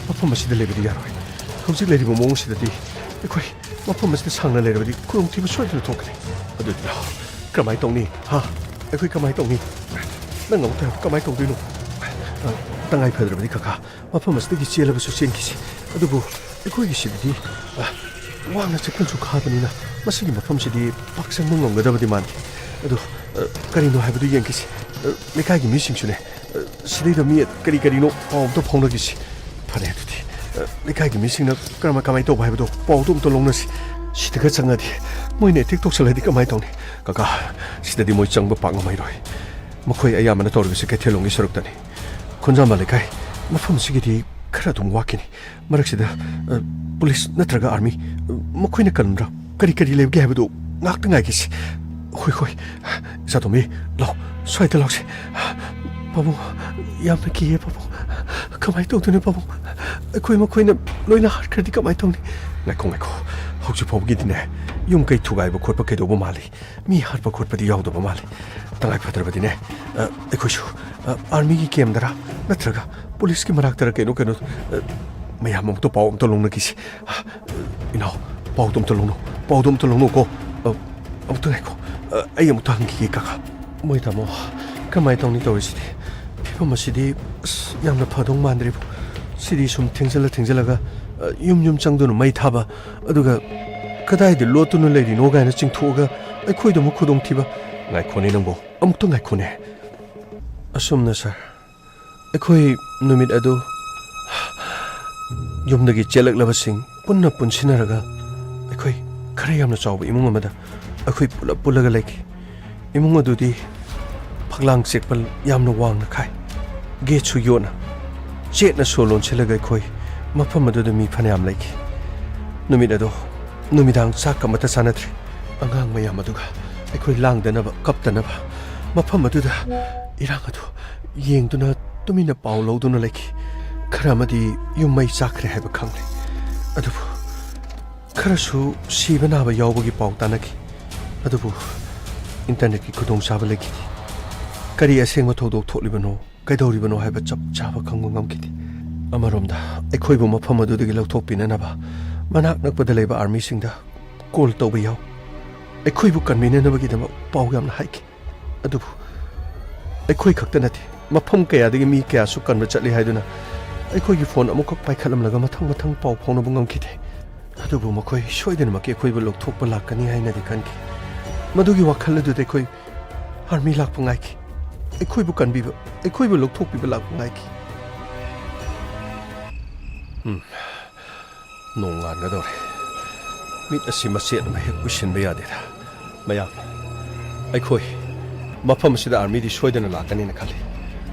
ꯃꯐꯝ ꯑꯁꯤꯗ ꯂꯩꯕꯗꯤ ꯌꯥꯔꯣꯏ꯫ ꯍꯧꯖꯤꯛ ꯂꯩꯔꯤꯕ ꯃꯑꯣꯡꯁꯤꯗꯗꯤ ꯑꯩꯈꯣꯏ ꯃꯐꯝ ꯑꯁꯤꯗ ꯁꯥꯡꯅ ꯂꯩꯔꯕꯗꯤ ꯈꯨꯗꯣꯡꯊꯤꯕ ꯁꯣꯏꯗꯅ ꯊꯣꯛꯀꯅꯤ꯫ ꯑꯗꯨꯗꯤ ꯂꯥꯛꯑꯣ, ꯀꯔꯝꯍꯥꯏꯅ ꯇꯧꯅꯤ? ꯍꯥ? ꯑꯩꯈꯣꯏ ꯀꯃꯥꯏꯅ ꯇꯧꯅꯤ? ꯅꯪ ꯑꯃꯨꯛꯇ ꯍꯥꯏꯔꯣ, ꯀꯃꯥꯏꯅ ꯇꯧꯗꯣꯏꯅꯣ? ꯑ, ꯇꯉꯥꯏ ꯐꯗ꯭ꯔꯕꯗꯤ ꯀꯀꯥ, ꯃꯐꯝ ꯑꯁꯤꯗꯒꯤ ꯆꯦꯜꯂꯕꯁꯨ ꯆꯦꯟꯈꯤꯁꯤ꯫ ꯑꯗꯨꯕꯨ ꯑꯩꯈꯣꯏꯒꯤ ꯁꯤꯗꯗꯤ, ꯑ, ꯋꯥꯡꯅ ꯆꯤꯛꯄꯜꯁꯨ ꯈꯥꯕꯅꯤꯅ ꯃꯁꯤꯒꯤ ꯃꯐꯝꯁꯤꯗꯤ ꯄꯥꯛ ꯆꯪꯕ ꯉꯝꯒꯗꯕꯗꯤ ꯃꯥꯟꯗꯦ꯫ ꯑꯗꯨ, ꯑ, ꯀꯔꯤꯅꯣ ꯍꯥꯏꯕꯗꯨ ꯌꯦꯡꯈꯤꯁꯤ꯫ ꯑ, ꯂꯩꯀꯥꯏꯒꯤ ꯃꯤꯁꯤꯡꯁꯨꯅꯦ, ꯑ, ꯁꯤꯗꯩꯗ ꯃꯤ ꯀꯔꯤ ꯀꯔꯤꯅꯣ ꯄꯥꯎ ꯑꯝꯇ ꯐꯥꯎꯅꯈꯤꯁꯤ꯫ ꯐꯔꯦ ꯑꯗꯨꯗꯤ, ꯑ, ꯂꯩꯀꯥꯏꯒꯤ ꯃꯤꯁꯤꯡꯅ ꯀꯔꯝ-, ꯀꯃꯥꯏꯅ ꯇꯧꯕ ꯍꯥꯏꯕꯗꯣ ꯄꯥꯎꯗꯣ ꯑꯝꯇ ꯂꯧꯅꯁꯤ꯫ ꯁꯤꯗꯒ ꯆꯪꯉꯗꯤ ꯃꯣꯏꯅ ꯑꯦꯇꯦꯛ ꯇꯧꯁꯜꯂꯗꯤ ꯀꯃꯥꯏꯅ ꯇꯧꯅꯤ? ꯀꯀꯥ, ꯁꯤꯗꯗꯤ ꯃꯣꯏ ꯆꯪꯕ ꯄꯥꯛ ꯉꯝꯃꯔꯣꯏ꯫ ꯃꯈꯣꯏ ꯑꯌꯥꯝꯕꯅ ꯇꯧꯔꯤꯕꯁꯤ ꯀꯩꯊꯦꯜꯂꯣꯝꯒꯤ ꯁꯔꯨꯛꯇꯅꯤ꯫ ꯈꯣꯟꯖꯥꯝꯕ ꯂꯩꯀꯥꯏ ꯃꯐꯝꯁꯤꯒꯤꯗꯤ ꯈꯔ ꯑꯗꯨꯝ ꯋꯥꯠꯈꯤꯅꯤ꯫ ꯃꯔꯛꯁꯤꯗ, ꯑ, ꯄꯨꯂꯤꯁ ꯅꯠꯇ꯭ꯔꯒ ꯑꯥꯔꯃꯤ, ꯑ, ꯃꯈꯣꯏꯅ ꯀꯟꯕ꯭ꯔꯥ? ꯀꯔꯤ ꯀꯔꯤ ꯂꯩꯕꯒꯦ ꯍꯥꯏꯕꯗꯨ ꯉꯥꯛꯇ ꯉꯥꯏꯈꯤꯁꯤ꯫ ꯍꯣꯏ, ꯍꯣꯏ꯫ ꯏꯆꯥꯇꯣꯝꯕꯤ, ꯂꯥꯎ, ꯁ꯭ꯋꯥꯏꯗ ꯂꯥꯎꯁꯦ꯫ ꯄꯥꯕꯨꯡ, ꯌꯥꯝꯅ ꯀꯤꯌꯦ ꯄꯥꯕꯨꯡ꯫ ꯀꯃꯥꯏꯅ ꯇꯧꯗꯣꯏꯅꯣ ꯄꯥꯕꯨꯡ? ꯑꯩꯈꯣꯏ ꯃꯈꯣꯏꯅ ꯂꯣꯏꯅ ꯍꯥꯠꯈ꯭ꯔꯗꯤ ꯀꯃꯥꯏꯅ ꯇꯧꯅꯤ? ꯉꯥꯏꯈꯣ, ꯉꯥꯏꯈꯣ꯫ ꯍꯧꯖꯤꯛ ꯐꯥꯎꯕꯒꯤꯗꯤꯅꯦ, ꯌꯨꯝ ꯀꯩ ꯊꯨꯒꯥꯏꯕ ꯈꯣꯠꯄ ꯀꯩꯗꯧꯕ ꯃꯥꯜꯂꯤ꯫ ꯃꯤ ꯍꯥꯠꯄ ꯈꯣꯠꯄꯗꯤ ꯌꯥꯎꯗꯕ ꯃꯥꯜꯂꯤ꯫ ꯇꯉꯥꯏ ꯐꯗ꯭ꯔꯕꯗꯤꯅꯦ, ꯑ, ꯑꯩꯈꯣꯏꯁꯨ, ꯑ, ꯑꯥꯔꯃꯤꯒꯤ ꯀꯦꯝꯗꯔ ꯅꯠꯇ꯭ꯔꯒ ꯄꯨꯂꯤꯁꯀꯤ ꯃꯅꯥꯛꯇꯔ ꯀꯩꯅꯣ, ꯀꯩꯅꯣ, ꯑ, ꯃꯌꯥꯝ ꯑꯃꯨꯛꯇ ꯄꯥꯎ ꯑꯝꯇ ꯂꯧꯅꯈꯤꯁꯤ꯫ ꯑ, ꯏꯅꯥꯎ, ꯄꯥꯎꯗꯣ ꯑꯝꯇ ꯂꯧꯅꯧ, ꯄꯥꯎꯗꯣ ꯑꯝꯇ ꯂꯧꯅꯧꯀꯣ꯫ ꯑ, ꯑꯃꯨꯛꯇ ꯉꯥꯏꯈꯣ꯫ ꯑ, ꯑꯩ ꯑꯃꯨꯛꯇ ꯍꯪꯈꯤꯒꯦ, ꯀꯀꯥ꯫ ꯃꯣꯏ ꯇꯥꯃꯣ, ꯀꯃꯥꯏꯅ ꯇꯧꯅꯤ ꯇꯧꯔꯤꯁꯤꯗꯤ? ꯐꯤꯕꯝ ꯑꯁꯤꯗꯤ, ꯑꯁ, ꯌꯥꯝꯅ ꯐꯗꯧ ꯃꯥꯟꯗ꯭ꯔꯦꯕꯨ꯫ ꯁꯤꯗꯤ ꯁꯨꯝ ꯊꯦꯡꯖꯤꯜꯂ ꯊꯦꯡꯖꯤꯜꯂꯒ, ꯑ, ꯌꯨꯝ ꯌꯨꯝ ꯆꯪꯗꯨꯅ ꯃꯩ ꯊꯥꯕ, ꯑꯗꯨꯒ "ꯀꯗꯥꯏꯗ ꯂꯣꯠꯇꯨꯅ ꯂꯩꯔꯤꯅꯣ?" ꯀꯥꯏꯅ ꯆꯤꯡꯊꯣꯛꯑꯒ ꯑꯩꯈꯣꯏꯗ ꯑꯃꯨꯛ ꯈꯨꯗꯣꯡꯊꯤꯕ꯫ ꯉꯥꯏꯈꯣꯅꯦ ꯅꯪꯕꯣ, ꯑꯃꯨꯛꯇ ꯉꯥꯏꯈꯣꯅꯦ꯫ ꯑꯁꯨꯝꯅ, ꯁꯥꯔ, ꯑꯩꯈꯣꯏ ꯅꯨꯃꯤꯠ ꯑꯗꯨ ꯌꯨꯝꯗꯒꯤ ꯆꯦꯜꯂꯛꯂꯕꯁꯤꯡ ꯄꯨꯟꯅ ꯄꯨꯟꯁꯤꯟꯅꯔꯒ ꯑꯩꯈꯣꯏ ꯈꯔ ꯌꯥꯝꯅ ꯆꯥꯎꯕ ꯏꯃꯨꯡ ꯑꯃꯗ ꯑꯩꯈꯣꯏ ꯄꯨꯂꯞ ꯄꯨꯜꯂꯒ ꯂꯩꯈꯤ꯫ ꯏꯃꯨꯡ ꯑꯗꯨꯗꯤ ꯐꯛꯂꯥꯡ ꯆꯦꯛꯄꯜ ꯌꯥꯝꯅ ꯋꯥꯡꯅ ꯈꯥꯏ꯫ ꯒꯦꯠꯁꯨ ꯌꯣꯠꯅ ꯆꯦꯠꯅ ꯁꯣ ꯂꯣꯟꯁꯤꯜꯂꯒ ꯑꯩꯈꯣꯏ ꯃꯐꯝ ꯑꯗꯨꯗ ꯃꯤ ꯐꯅꯌꯥꯝ ꯂꯩꯈꯤ꯫ ꯅꯨꯃꯤꯠ ꯑꯗꯣ ꯅꯨꯃꯤꯗꯥꯡ ꯆꯥꯛ ꯑꯃꯠꯇ ꯆꯥꯅꯗ꯭ꯔꯦ꯫ ꯑꯉꯥꯡ ꯃꯌꯥꯝ ꯑꯗꯨꯒ ꯑꯩꯈꯣꯏ ꯂꯥꯡꯗꯅꯕ, ꯀꯞꯇꯅꯕ ꯃꯐꯝ ꯑꯗꯨꯗ ꯏꯔꯥꯡ ꯑꯗꯨ ꯌꯦꯡꯗꯨꯅ ꯇꯨꯃꯤꯟꯅ ꯄꯥꯎ ꯂꯧꯗꯨꯅ ꯂꯩꯈꯤ꯫ ꯈꯔ ꯑꯃꯗꯤ ꯌꯨꯝ ꯃꯩ ꯆꯥꯛꯈ꯭ꯔꯦ ꯍꯥꯏꯕ ꯈꯪꯂꯦ꯫ ꯑꯗꯨꯕꯨ ꯈꯔꯁꯨ ꯁꯤꯕ ꯅꯥꯕ ꯌꯥꯎꯕꯒꯤ ꯄꯥꯎ ꯇꯥꯅꯈꯤ꯫ ꯑꯗꯨꯕꯨ ꯏꯟꯇꯔꯅꯦꯠꯀꯤ ꯈꯨꯗꯣꯡꯆꯥꯕ ꯂꯩꯈꯤꯗꯦ꯫ ꯀꯔꯤ ꯑꯁꯦꯡꯕ ꯊꯧꯗꯣꯛ ꯊꯣꯛꯂꯤꯕꯅꯣ, ꯀꯩꯗꯧꯔꯤꯕꯅꯣ ꯍꯥꯏꯕ ꯆꯞ ꯆꯥꯕ ꯈꯪꯕ ꯉꯝꯈꯤꯗꯦ꯫ ꯑꯃꯔꯣꯝꯗ ꯑꯩꯈꯣꯏꯕꯨ ꯃꯐꯝ ꯑꯗꯨꯗꯒꯤ ꯂꯧꯊꯣꯛꯄꯤꯅꯅꯕ ꯃꯅꯥꯛ ꯅꯛꯄꯗ ꯂꯩꯕ ꯑꯥꯔꯃꯤꯁꯤꯡꯗ ꯀꯣꯜ ꯇꯧꯕ ꯌꯥꯎ꯫ ꯑꯩꯈꯣꯏꯕꯨ ꯀꯟꯕꯤꯅꯅꯕꯒꯤꯗꯃꯛ ꯄꯥꯎ ꯌꯥꯝꯅ ꯍꯥꯏꯈꯤ꯫ ꯑꯗꯨꯕꯨ ꯑꯩꯈꯣꯏ ꯈꯛꯇ ꯅꯠꯇꯦ, ꯃꯐꯝ ꯀꯌꯥꯗꯒꯤ ꯃꯤ ꯀꯌꯥꯁꯨ ꯀꯟꯕ ꯆꯠꯂꯤ ꯍꯥꯏꯗꯨꯅ ꯑꯩꯈꯣꯏꯒꯤ ꯐꯣꯟ ꯑꯃꯨꯛꯈꯛ ꯄꯥꯏꯈꯠꯂꯝꯂꯒ ꯃꯊꯪ ꯃꯊꯪ ꯄꯥꯎ ꯐꯥꯎꯅꯕ ꯉꯝꯈꯤꯗꯦ꯫ ꯑꯗꯨꯕꯨ ꯃꯈꯣꯏ ꯁꯣꯏꯗꯅꯃꯛꯀꯤ ꯑꯩꯈꯣꯏꯕꯨ ꯂꯧꯊꯣꯛꯄ ꯂꯥꯛꯀꯅꯤ ꯍꯥꯏꯅꯗꯤ ꯈꯟꯈꯤ꯫ ꯃꯗꯨꯒꯤ ꯋꯥꯈꯜ ꯑꯗꯨꯗ ꯑꯩꯈꯣꯏ ꯑꯥꯔꯃꯤ ꯂꯥꯛꯄ ꯉꯥꯏꯈꯤ꯫ ꯑꯩꯈꯣꯏꯕꯨ ꯀꯟꯕꯤꯕ, ꯑꯩꯈꯣꯏꯕꯨ ꯂꯧꯊꯣꯛꯄꯤꯕ ꯂꯥꯛꯄ ꯉꯥꯏꯈꯤ꯫ ꯎꯝ, ꯅꯣꯡ ꯉꯥꯟꯒꯗꯧꯔꯦ꯫ ꯃꯤꯠ ꯑꯁꯤ ꯃꯆꯦꯠ ꯑꯃ ꯍꯦꯛ ꯎꯏꯁꯤꯟꯕ ꯌꯥꯗꯦꯗ꯫ ꯃꯌꯥꯝ, ꯑꯩꯈꯣꯏ ꯃꯐꯝ ꯑꯁꯤꯗ ꯑꯥꯔꯃꯤꯗꯤ ꯁꯣꯏꯗꯅ ꯂꯥꯛꯀꯅꯤꯅ ꯈꯜꯂꯤ꯫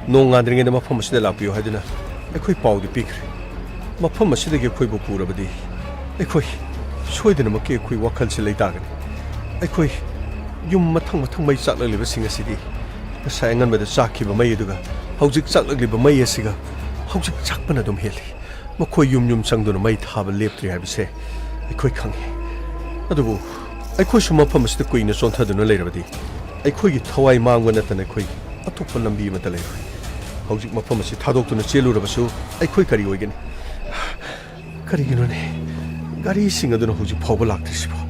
ꯅꯣꯡ ꯉꯥꯟꯗ꯭ꯔꯤꯉꯩꯗ ꯃꯐꯝ ꯑꯁꯤꯗ ꯂꯥꯛꯄꯤꯌꯨ ꯍꯥꯏꯗꯨꯅ ꯑꯩꯈꯣꯏ ꯄꯥꯎꯗꯤ ꯄꯤꯈ꯭ꯔꯦ꯫ ꯃꯐꯝ ꯑꯁꯤꯗꯒꯤ ꯑꯩꯈꯣꯏꯕꯨ ꯄꯨꯔꯕꯗꯤ ꯑꯩꯈꯣꯏ ꯁꯣꯏꯗꯅꯃꯛꯀꯤ ꯑꯩꯈꯣꯏ ꯋꯥꯈꯜꯁꯤ ꯂꯩꯇꯥꯒꯅꯤ꯫ ꯑꯩꯈꯣꯏ ꯌꯨꯝ ꯃꯊꯪ ꯃꯊꯪ ꯃꯩ ꯆꯥꯛꯂꯛꯂꯤꯕꯁꯤꯡ ꯑꯁꯤꯗꯤ ꯉꯁꯥꯏ ꯑꯉꯟꯕꯗ ꯆꯥꯛꯈꯤꯕ ꯃꯩ ꯑꯗꯨꯒ ꯍꯧꯖꯤꯛ ꯆꯥꯛꯂꯛꯂꯤꯕ ꯃꯩ ꯑꯁꯤꯒ ꯍꯧꯖꯤꯛ ꯆꯥꯛꯄꯅ ꯑꯗꯨꯝ ꯍꯦꯜꯂꯤ꯫ ꯃꯈꯣꯏ ꯌꯨꯝ ꯌꯨꯝ ꯆꯪꯗꯨꯅ ꯃꯩ ꯊꯥꯕ ꯂꯦꯞꯇ꯭ꯔꯤ ꯍꯥꯏꯕꯁꯦ ꯑꯩꯈꯣꯏ ꯈꯪꯏ꯫ ꯑꯗꯨꯕꯨ ꯑꯩꯈꯣꯏꯁꯨ ꯃꯐꯝ ꯑꯁꯤꯗ ꯀꯨꯏꯅ ꯆꯣꯟꯊꯗꯨꯅ ꯂꯩꯔꯕꯗꯤ ꯑꯩꯈꯣꯏꯒꯤ ꯊꯋꯥꯏ ꯃꯥꯡꯕ ꯅꯠꯇꯅ ꯑꯩꯈꯣꯏꯒꯤ ꯑꯇꯣꯞꯄ ꯂꯝꯕꯤ ꯑꯃꯠꯇ ꯂꯩꯔꯣꯏ꯫ ꯍꯧꯖꯤꯛ ꯃꯐꯝ ꯑꯁꯤ ꯊꯥꯗꯣꯛꯇꯨꯅ ꯆꯦꯜꯂꯨꯔꯕꯁꯨ ꯑꯩꯈꯣꯏ ꯀꯔꯤ ꯑꯣꯏꯒꯅꯤ? ꯀꯔꯤꯒꯤꯅꯣꯅꯦ? ꯒꯥꯔꯤꯁꯤꯡ ꯑꯗꯨꯅ ꯍꯧꯖꯤꯛ ꯐꯥꯎꯕ ꯂꯥꯛꯇ꯭ꯔꯤꯁꯤꯕꯣ?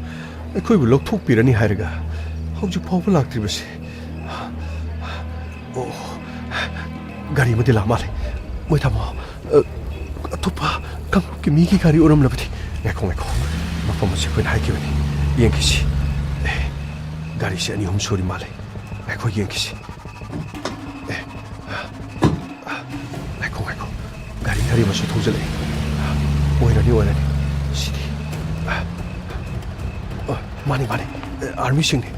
ꯑꯩꯈꯣꯏꯕꯨ ꯂꯧꯊꯣꯛꯄꯤꯔꯅꯤ ꯍꯥꯏꯔꯒ ꯍꯧꯖꯤꯛ ꯐꯥꯎꯕ ꯂꯥꯛꯇ꯭ꯔꯤꯕꯁꯦ? ꯑꯣ, ꯒꯥꯔꯤ ꯑꯃꯗꯤ ꯂꯥꯛ ꯃꯥꯜꯂꯦ꯫ ꯃꯣꯏ ꯊꯝꯃꯣ꯫ ꯑ, ꯑꯇꯣꯞꯄ ꯀꯥꯡꯂꯨꯞꯀꯤ ꯃꯤꯒꯤ ꯒꯥꯔꯤ ꯑꯣꯏꯔꯝꯂꯕꯗꯤ? ꯉꯥꯏꯈꯣ, ꯉꯥꯏꯈꯣ꯫ ꯃꯐꯝ ꯑꯁꯤ ꯑꯩꯈꯣꯏꯅ ꯍꯥꯏꯈꯤꯕꯅꯤ꯫ ꯌꯦꯡꯈꯤꯁꯤ꯫ ꯑꯦ, ꯒꯥꯔꯤꯁꯦ ꯑꯅꯤ ꯑꯍꯨꯝ ꯁꯨꯔꯤ ꯃꯥꯜꯂꯦ꯫ ꯉꯥꯏꯈꯣ, ꯌꯦꯡꯈꯤꯁꯤ꯫ ꯑꯦ, ꯉꯥꯏꯈꯣ, ꯉꯥꯏꯈꯣ꯫ ꯒꯥꯔꯤ ꯈꯔꯤ ꯑꯃꯁꯨ ꯊꯧꯖꯤꯜꯂꯛꯑꯦ꯫ ꯑꯣꯏꯔꯅꯤ, ꯑꯣꯏꯔꯅꯤ꯫ ꯁꯤꯗꯤ꯫ ꯑ, ꯃꯥꯅꯤ, ꯃꯥꯅꯤ꯫ ꯑ, ꯑꯥꯔꯃꯤꯁꯤꯡꯅꯤ꯫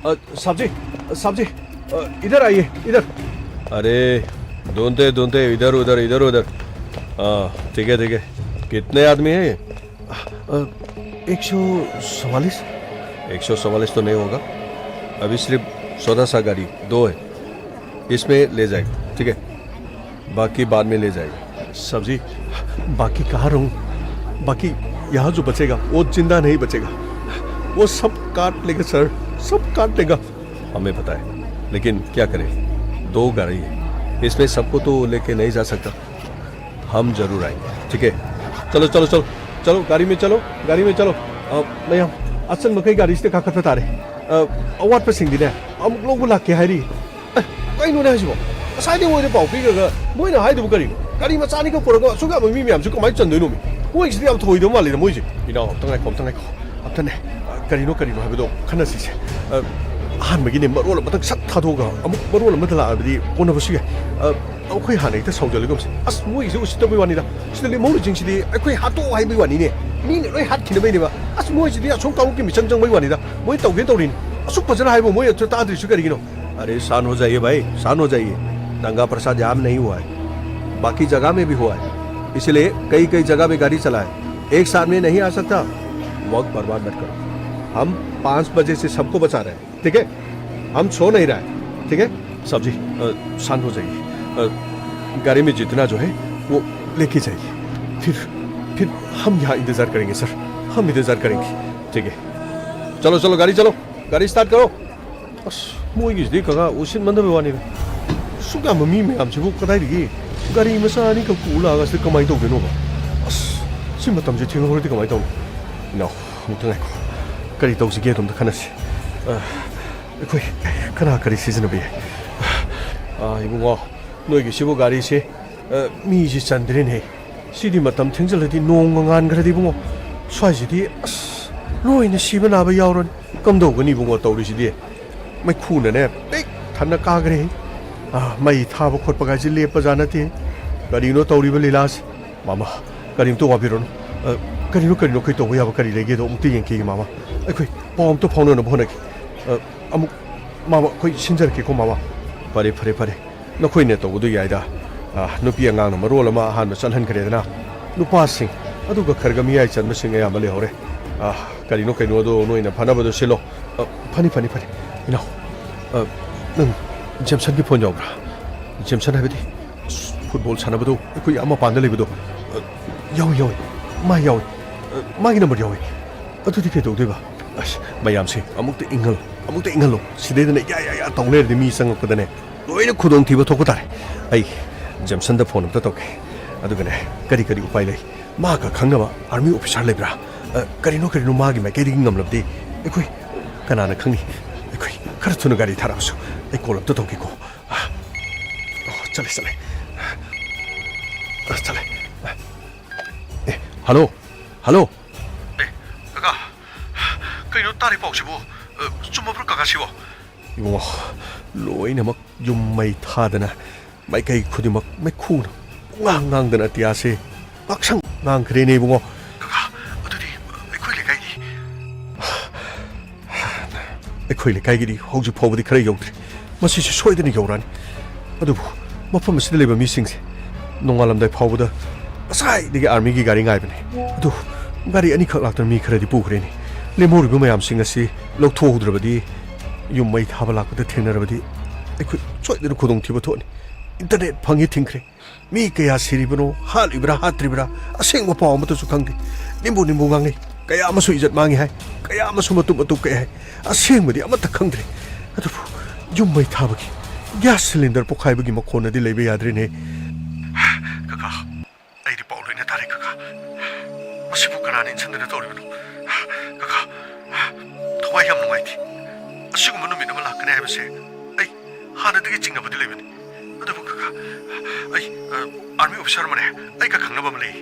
ꯑ, ꯁꯥꯕꯖꯤ, ꯁꯥꯕꯖꯤ, ꯑ, ꯏꯙꯔ ꯑꯥꯏꯌꯦ, ꯏꯙꯔ꯫ अरे, ढूंढते ढूंढते इधर उधर, इधर उधर। हाँ, ठीक है, ठीक है। कितने आदमी हैं ये? अ, एक सौ चवालीस। एक सौ चवालीस तो नहीं होगा, अभी सिर्फ छोटा सा गाड़ी दो है, इसमें ले जाएगा, ठीक है? बाकी बाद में ले जाएगा। साहब जी, बाकी कहाँ रहूँ? बाकी यहाँ जो बचेगा, वो जिंदा नहीं बचेगा। वो सब काट लेगा सर, सब काट लेगा। हमें पता है, लेकिन क्या करें, दो गाड़ी है, इसमें सबको तो लेके नहीं जा सकता। हम जरूर आएंगे, ठीक है? चलो, चलो, चलो, चलो, गाड़ी में चलो, गाड़ी में चलो। ꯑ, ꯃꯌꯥꯝ, ꯑꯆꯟꯕꯈꯩ ꯒꯥꯔꯤꯁꯤꯗ ꯀꯥꯈꯠꯄ ꯇꯥꯔꯦ꯫ ꯑ, ꯑꯋꯥꯠꯄꯁꯤꯡꯗꯤ ꯑꯃꯨꯛ ꯂꯧꯕ ꯂꯥꯛꯀꯦ ꯍꯥꯏꯔꯤ꯫ ꯑꯦ, ꯀꯩꯅꯣꯅꯦ ꯍꯥꯏꯁꯤꯕꯣ? ꯉꯁꯥꯏꯗꯩ ꯃꯣꯏꯗ ꯄꯥꯎ ꯄꯤꯈ꯭ꯔꯒ ꯃꯣꯏꯅ ꯍꯥꯏꯗꯨꯕꯨ ꯀꯔꯤꯅꯣ? ꯒꯥꯔꯤ ꯃꯆꯥꯅꯤꯒ ꯄꯨꯔꯒ ꯑꯁꯨꯛ ꯌꯥꯝꯕ ꯃꯤ ꯃꯌꯥꯝꯁꯤ ꯀꯃꯥꯏꯅ ꯆꯟꯗꯣꯏꯅꯣꯃꯤ? ꯃꯣꯏꯒꯤꯁꯤꯗꯤ ꯌꯥꯝ ꯊꯧꯑꯣꯏꯗꯕ ꯃꯥꯜꯂꯤꯗ ꯃꯣꯏꯁꯦ꯫ ꯏꯅꯥꯎ, ꯑꯝꯇ ꯉꯥꯏꯈꯣ, ꯑꯝꯇ ꯉꯥꯏꯈꯣ꯫ ꯑꯝꯇꯅꯦ, ꯑ, ꯀꯔꯤꯅꯣ, ꯀꯔꯤꯅꯣ ꯍꯥꯏꯕꯗꯣ ꯈꯟꯅꯁꯤꯁꯦ꯫ ꯑ, ꯑꯍꯥꯟꯕꯒꯤꯅꯦ, ꯃꯔꯣꯜ ꯑꯃꯇꯪ ꯁꯠ ꯊꯥꯗꯣꯛꯑꯒ ꯑꯃꯨꯛ ꯃꯔꯣꯜ ꯑꯃꯗ ꯂꯥꯛꯑꯕꯗꯤ ꯀꯣꯟꯅꯕꯁꯨ ꯌꯥꯏ꯫ ꯑ, ꯑꯩꯈꯣꯏ ꯍꯥꯟꯅ ꯍꯦꯛꯇ ꯁꯥꯎꯖꯜꯂꯒꯨꯝꯁꯦ꯫ ꯑꯁ, ꯃꯣꯏꯒꯤꯁꯦ ꯎꯁꯤꯠꯇꯕꯩ ꯋꯥꯅꯤꯗ꯫ ꯁꯤꯗ ꯂꯦꯝꯍꯧꯔꯤꯁꯤꯡꯁꯤꯗꯤ ꯑꯩꯈꯣꯏ ꯍꯥꯠꯇꯣꯛꯑꯣ ꯍꯥꯏꯕꯩ ꯋꯥꯅꯤꯅꯦ꯫ ꯃꯤꯅ ꯂꯣꯏ ꯍꯥꯠꯈꯤꯅꯕꯩꯅꯦꯕ꯫ ꯑꯁ, ꯃꯣꯏꯁꯤꯗꯤ ꯑꯁꯣꯝ ꯀꯥꯡꯂꯨꯞꯀꯤ ꯃꯤꯆꯪ ꯆꯪꯕꯩ ꯋꯥꯅꯤꯗ꯫ ꯃꯣꯏ ꯇꯧꯒꯦ ꯇꯧꯔꯤꯅꯤ꯫ ꯑꯁꯨꯛ ꯐꯖꯅ ꯍꯥꯏꯕ ꯃꯣꯏ ꯑꯗꯨ ꯇꯥꯗ꯭ꯔꯤꯁꯤ ꯀꯔꯤꯒꯤꯅꯣ? अरे, शांत हो जाइए भाई, शांत हो जाइए। दंगा फसाद यहाँ नहीं हुआ है, बाकी जगह में भी हुआ है, इसीलिए कई कई जगह में गाड़ी चला है। एक साथ में नहीं आ सकता। वक्त बर्बाद मत करो। हम पाँच बजे से सबको बचा रहे हैं, ठीक है? हम सो नहीं रहा है, ठीक है? साहब जी, अ, शांत हो जाइए। अ, गाड़ी में जितना जो है, वो लेके जाइए। फिर, फिर हम यहाँ इंतजार करेंगे सर, हम इंतजार करेंगे। ठीक है, चलो, चलो, गाड़ी चलो, गाड़ी स्टार्ट करो। ꯑꯁ, ꯃꯣꯏꯒꯤꯁꯤꯗꯤ ꯀꯀꯥ ꯎꯁꯤꯠꯃꯟꯗꯕꯩ ꯋꯥꯅꯤꯗ꯫ ꯁꯨꯛ ꯌꯥꯝꯕ ꯃꯤ ꯃꯌꯥꯝꯁꯤꯕꯨ ꯀꯗꯥꯏꯗꯒꯤ ꯒꯥꯔꯤ ꯃꯆꯥ ꯑꯅꯤꯈꯛ ꯄꯨ ꯂꯥꯛꯑꯒ ꯁꯤꯗ ꯀꯃꯥꯏꯅ ꯇꯧꯗꯣꯏꯅꯣꯕ? ꯑꯁ, ꯁꯤ ꯃꯇꯝꯁꯦ ꯊꯦꯡꯍꯧꯔꯗꯤ ꯀꯃꯥꯏꯅ ꯇꯧꯅꯤ? ꯏꯅꯥꯎ, ꯑꯃꯨꯛꯇ ꯉꯥꯏꯈꯣ꯫ ꯀꯔꯤ ꯇꯧꯁꯤꯒꯦ ꯑꯗꯣ ꯑꯝꯇ ꯈꯟꯅꯁꯤ꯫ ꯑ, ꯑꯩꯈꯣꯏ ꯀꯅꯥ ꯀꯔꯤ ꯁꯤꯖꯤꯟꯅꯕ ꯌꯥꯏ? ꯑ, ꯏꯕꯨꯡꯉꯣ, ꯅꯣꯏꯒꯤꯁꯤꯕꯨ ꯒꯥꯔꯤꯁꯦ, ꯑ, ꯃꯤꯁꯤ ꯆꯟꯗ꯭ꯔꯦꯅꯦ꯫ ꯁꯤꯗꯤ ꯃꯇꯝ ꯊꯦꯡꯖꯤꯜꯂꯗꯤ ꯅꯣꯡꯒ ꯉꯥꯟꯈ꯭ꯔꯗꯤ ꯏꯕꯨꯡꯉꯣ꯫ ꯁ꯭ꯋꯥꯏꯁꯤꯗꯤ ꯑꯁ ꯂꯣꯏꯅ ꯁꯤꯕ ꯅꯥꯕ ꯌꯥꯎꯔꯅꯤ꯫ ꯀꯝꯗꯧꯒꯅꯤ ꯏꯕꯨꯡꯉꯣ ꯇꯧꯔꯤꯁꯤꯗꯤ? ꯃꯩꯈꯨꯅꯅꯦ ꯄꯤꯛ ꯊꯟꯅ ꯀꯥꯈ꯭ꯔꯦ꯫ ꯑ, ꯃꯩ ꯊꯥꯕ ꯈꯣꯠꯄ ꯀꯥꯏꯁꯦ ꯂꯦꯞꯄꯖꯥꯠ ꯅꯠꯇꯦ꯫ ꯀꯔꯤꯅꯣ ꯇꯧꯔꯤꯕ ꯂꯤꯂꯥꯁꯦ? ꯃꯥꯃ, ꯀꯔꯤꯝꯇ ꯋꯥꯕꯤꯔꯨꯅꯨ꯫ ꯑ, ꯀꯔꯤꯅꯣ, ꯀꯔꯤꯅꯣ, ꯑꯩꯈꯣꯏ ꯇꯧꯕ ꯌꯥꯕ ꯀꯔꯤ ꯂꯩꯒꯦꯗꯣ ꯑꯃꯨꯛꯇ ꯌꯦꯡꯈꯤꯒꯦ, ꯃꯥꯃ꯫ ꯑꯩꯈꯣꯏ ꯄꯥꯎ ꯑꯝꯇ ꯐꯥꯎꯅꯅꯕ ꯍꯣꯠꯅꯒꯦ꯫ ꯑ, ꯑꯃꯨꯛ, ꯃꯥꯃ, ꯑꯩꯈꯣꯏ ꯁꯤꯟꯖꯔꯛꯀꯦꯀꯣ, ꯃꯥꯃ꯫ ꯐꯔꯦ, ꯐꯔꯦ, ꯐꯔꯦ꯫ ꯅꯈꯣꯏꯅ ꯇꯧꯕꯗꯣ ꯌꯥꯏꯗ꯫ ꯑ, ꯅꯨꯄꯤ ꯑꯉꯥꯡꯅ ꯃꯔꯣꯜ ꯑꯃ ꯑꯍꯥꯟꯕ ꯆꯠꯍꯟꯈ꯭ꯔꯦꯗꯅ꯫ ꯅꯨꯄꯥꯁꯤꯡ, ꯑꯗꯨꯒ ꯈꯔꯒ ꯃꯤꯌꯥꯏ ꯆꯟꯕꯁꯤꯡ ꯑꯌꯥꯝꯕ ꯂꯩꯍꯧꯔꯦ꯫ ꯑ, ꯀꯔꯤꯅꯣ, ꯀꯩꯅꯣꯗꯣ ꯅꯣꯏꯅ ꯐꯅꯕꯗꯣ ꯁꯤꯜꯂꯣ꯫ ꯑ, ꯐꯅꯤ, ꯐꯅꯤ, ꯐꯅꯤ꯫ ꯏꯅꯥꯎ꯫ ꯑ, ꯅꯪ ꯖꯦꯝꯁꯟꯒꯤ ꯐꯣꯟ ꯌꯥꯎꯕ꯭ꯔꯥ? ꯖꯦꯝꯁꯟ ꯍꯥꯏꯕꯗꯤ, ꯑꯁ, ꯐꯨꯠꯕꯣꯜ ꯁꯥꯟꯅꯕꯗꯣ, ꯑꯩꯈꯣꯏ ꯑꯥ ꯃꯄꯥꯟꯗ ꯂꯩꯕꯗꯣ꯫ ꯑ, ꯌꯥꯎꯏ, ꯌꯥꯎꯏ꯫ ꯃꯥ ꯌꯥꯎꯏ꯫ ꯑ, ꯃꯥꯒꯤ ꯅꯝꯕꯔ ꯌꯥꯎꯏ꯫ ꯑꯗꯨꯗꯤ ꯀꯩꯗꯧꯗꯣꯏꯕ? ꯑꯁ, ꯃꯌꯥꯝꯁꯦ ꯑꯃꯨꯛꯇ ꯏꯪꯍꯜꯂꯣ, ꯑꯃꯨꯛꯇ ꯏꯪꯍꯜꯂꯣ꯫ ꯁꯤꯗꯩꯗꯅꯦ ꯌꯥ, ꯌꯥ, ꯌꯥ ꯇꯧ ꯂꯩꯔꯗꯤ ꯃꯤ ꯆꯪꯉꯛꯄꯗꯅꯦ ꯂꯣꯏꯅ ꯈꯨꯗꯣꯡꯊꯤꯕ ꯊꯣꯛꯄ ꯇꯥꯔꯦ꯫ ꯑꯩ ꯖꯦꯝꯁꯟꯗ ꯐꯣꯟ ꯑꯝꯇ ꯇꯧꯒꯦ꯫ ꯑꯗꯨꯒꯅꯦ, ꯀꯔꯤ ꯀꯔꯤ ꯎꯄꯥꯏ ꯂꯩ? ꯃꯥꯒ ꯈꯪꯅꯕ ꯑꯥꯔꯃꯤ ꯑꯣꯐꯤꯁꯥꯔ ꯂꯩꯕ꯭ꯔꯥ? ꯑ, ꯀꯔꯤꯅꯣ ꯀꯔꯤꯅꯣ ꯃꯥꯒꯤ ꯃꯥꯏꯀꯩꯗꯒꯤ ꯉꯝꯂꯕꯗꯤ ꯑꯩꯈꯣꯏ ꯀꯅꯥꯅ ꯈꯪꯅꯤ? ꯑꯩꯈꯣꯏ ꯈꯔ ꯊꯨꯅ ꯒꯥꯔꯤ ꯊꯥꯔꯛꯑꯁꯨ꯫ ꯑꯩ ꯀꯣꯜ ꯑꯝꯇ ꯇꯧꯒꯦꯀꯣ꯫ ꯑꯣ, ꯆꯠꯂꯦ, ꯆꯠꯂꯦ꯫ ꯑ, ꯆꯠꯂꯦ꯫ ꯑꯦ, ꯍꯜꯂꯣ, ꯍꯜꯂꯣ꯫ ꯑꯦ, ꯀꯀꯥ, ꯀꯩꯅꯣ ꯇꯥꯔꯤ ꯄꯥꯎꯁꯤꯕꯨ? ꯑ, ꯆꯨꯝꯃꯕ꯭ꯔꯣ ꯀꯀꯥ ꯁꯤꯕꯣ? ꯏꯕꯨꯡꯉꯣ, ꯂꯣꯏꯅꯃꯛ ꯌꯨꯝ ꯃꯩ ꯊꯥꯗꯅ ꯃꯥꯏꯀꯩ ꯈꯨꯗꯤꯡꯃꯛ ꯃꯩꯈꯨꯅ ꯄꯨꯡꯉꯥꯡ ꯉꯥꯡꯗꯅ ꯑꯇꯤꯌꯥꯁꯦ ꯉꯥꯛꯁꯪ ꯉꯥꯡꯈ꯭ꯔꯦꯅꯦ ꯏꯕꯨꯡꯉꯣ꯫ ꯀꯀꯥ, ꯑꯗꯨꯗꯤ ꯑꯩꯈꯣꯏ ꯂꯩꯀꯥꯏꯗꯤ? ꯑꯩꯈꯣꯏ ꯂꯩꯀꯥꯏꯒꯤꯗꯤ ꯍꯧꯖꯤꯛ ꯐꯥꯎꯕꯗꯤ ꯈꯔ ꯌꯧꯗ꯭ꯔꯤ꯫ ꯃꯁꯤꯁꯨ ꯁꯣꯏꯗꯅ ꯌꯧꯔꯛꯑꯅꯤ꯫ ꯑꯗꯨꯕꯨ ꯃꯐꯝ ꯑꯁꯤꯗ ꯂꯩꯕ ꯃꯤꯁꯤꯡꯁꯦ ꯅꯣꯡꯉꯥꯜꯂꯝꯗꯥꯏ ꯐꯥꯎꯕꯗ ꯉꯁꯥꯏꯗꯒꯤ ꯑꯥꯔꯃꯤꯒꯤ ꯒꯥꯔꯤ ꯉꯥꯏꯕꯅꯦ꯫ ꯑꯗꯨ ꯒꯥꯔꯤ ꯑꯅꯤꯈꯛ ꯂꯥꯛꯇꯅ ꯃꯤ ꯈꯔꯗꯤ ꯄꯨꯈ꯭ꯔꯦꯅꯦ꯫ ꯂꯦꯝꯍꯧꯔꯤꯕ ꯃꯌꯥꯝꯁꯤꯡ ꯑꯁꯤ ꯂꯧꯊꯣꯛꯍꯧꯗ꯭ꯔꯕꯗꯤ, ꯌꯨꯝ ꯃꯩ ꯊꯥꯕ ꯂꯥꯛꯄꯗ ꯊꯦꯡꯅꯔꯕꯗꯤ ꯑꯩꯈꯣꯏ ꯁꯣꯏꯗꯅ ꯈꯨꯗꯣꯡꯊꯤꯕ ꯊꯣꯛꯑꯅꯤ꯫ ꯏꯟꯇꯔꯅꯦꯠ ꯐꯪꯉꯤ ꯊꯤꯡꯈ꯭ꯔꯦ꯫ ꯃꯤ ꯀꯌꯥ ꯁꯤꯔꯤꯕꯅꯣ, ꯍꯥꯠꯂꯤꯕ꯭ꯔꯥ ꯍꯥꯠꯇ꯭ꯔꯤꯕ꯭ꯔꯥ, ꯑꯁꯦꯡꯕ ꯄꯥꯎ ꯑꯃꯠꯇꯁꯨ ꯈꯪꯗꯦ꯫ ꯅꯤꯝꯕꯨ ꯅꯤꯝꯕꯨ ꯉꯥꯡꯅꯩ꯫ ꯀꯌꯥ ꯑꯃꯁꯨ ꯏꯖꯠ ꯃꯥꯡꯉꯤ ꯍꯥꯏ, ꯀꯌꯥ ꯑꯃꯁꯨ ꯃꯇꯨꯞ ꯃꯇꯨꯞ ꯀꯛꯑꯦ ꯍꯥꯏ꯫ ꯑꯁꯦꯡꯕꯗꯤ ꯑꯃꯠꯇ ꯈꯪꯗ꯭ꯔꯦ꯫ ꯑꯗꯨꯕꯨ ꯌꯨꯝ ꯃꯩ ꯊꯥꯕꯒꯤ, ꯒ꯭ꯌꯥꯁ ꯁꯤꯂꯤꯟꯗꯔ ꯄꯣꯈꯥꯏꯕꯒꯤ ꯃꯈꯣꯟꯅꯗꯤ ꯂꯩꯕ ꯌꯥꯗ꯭ꯔꯦꯅꯦ꯫ ꯀꯀꯥ, ꯑꯩꯗꯤ ꯄꯥꯎ ꯂꯣꯏꯅ ꯇꯥꯔꯦ, ꯀꯀꯥ꯫ ꯃꯁꯤꯕꯨ ꯀꯅꯥꯅ ꯏꯟꯁꯤꯟꯗꯅ ꯇꯧꯔꯤꯕꯅꯣ? ꯀꯀꯥ, ꯊꯋꯥꯏ ꯌꯥꯝ ꯅꯨꯡꯉꯥꯏꯇꯦ꯫ ꯑꯁꯤꯒꯨꯝꯕ ꯅꯨꯃꯤꯠ ꯑꯃ ꯂꯥꯛꯀꯅꯤ ꯍꯥꯏꯕꯁꯦ ꯑꯩ ꯍꯥꯟꯅꯗꯒꯤ ꯆꯤꯡꯅꯕꯗꯤ ꯂꯩꯕꯅꯤ꯫ ꯑꯗꯨꯕꯨ ꯀꯀꯥ, ꯑꯩ, ꯑ, ꯑꯥꯔꯃꯤ ꯑꯣꯐꯤꯁꯥꯔ ꯑꯃꯅꯦ, ꯑꯩꯒ ꯈꯪꯅꯕ ꯑꯃ ꯂꯩ꯫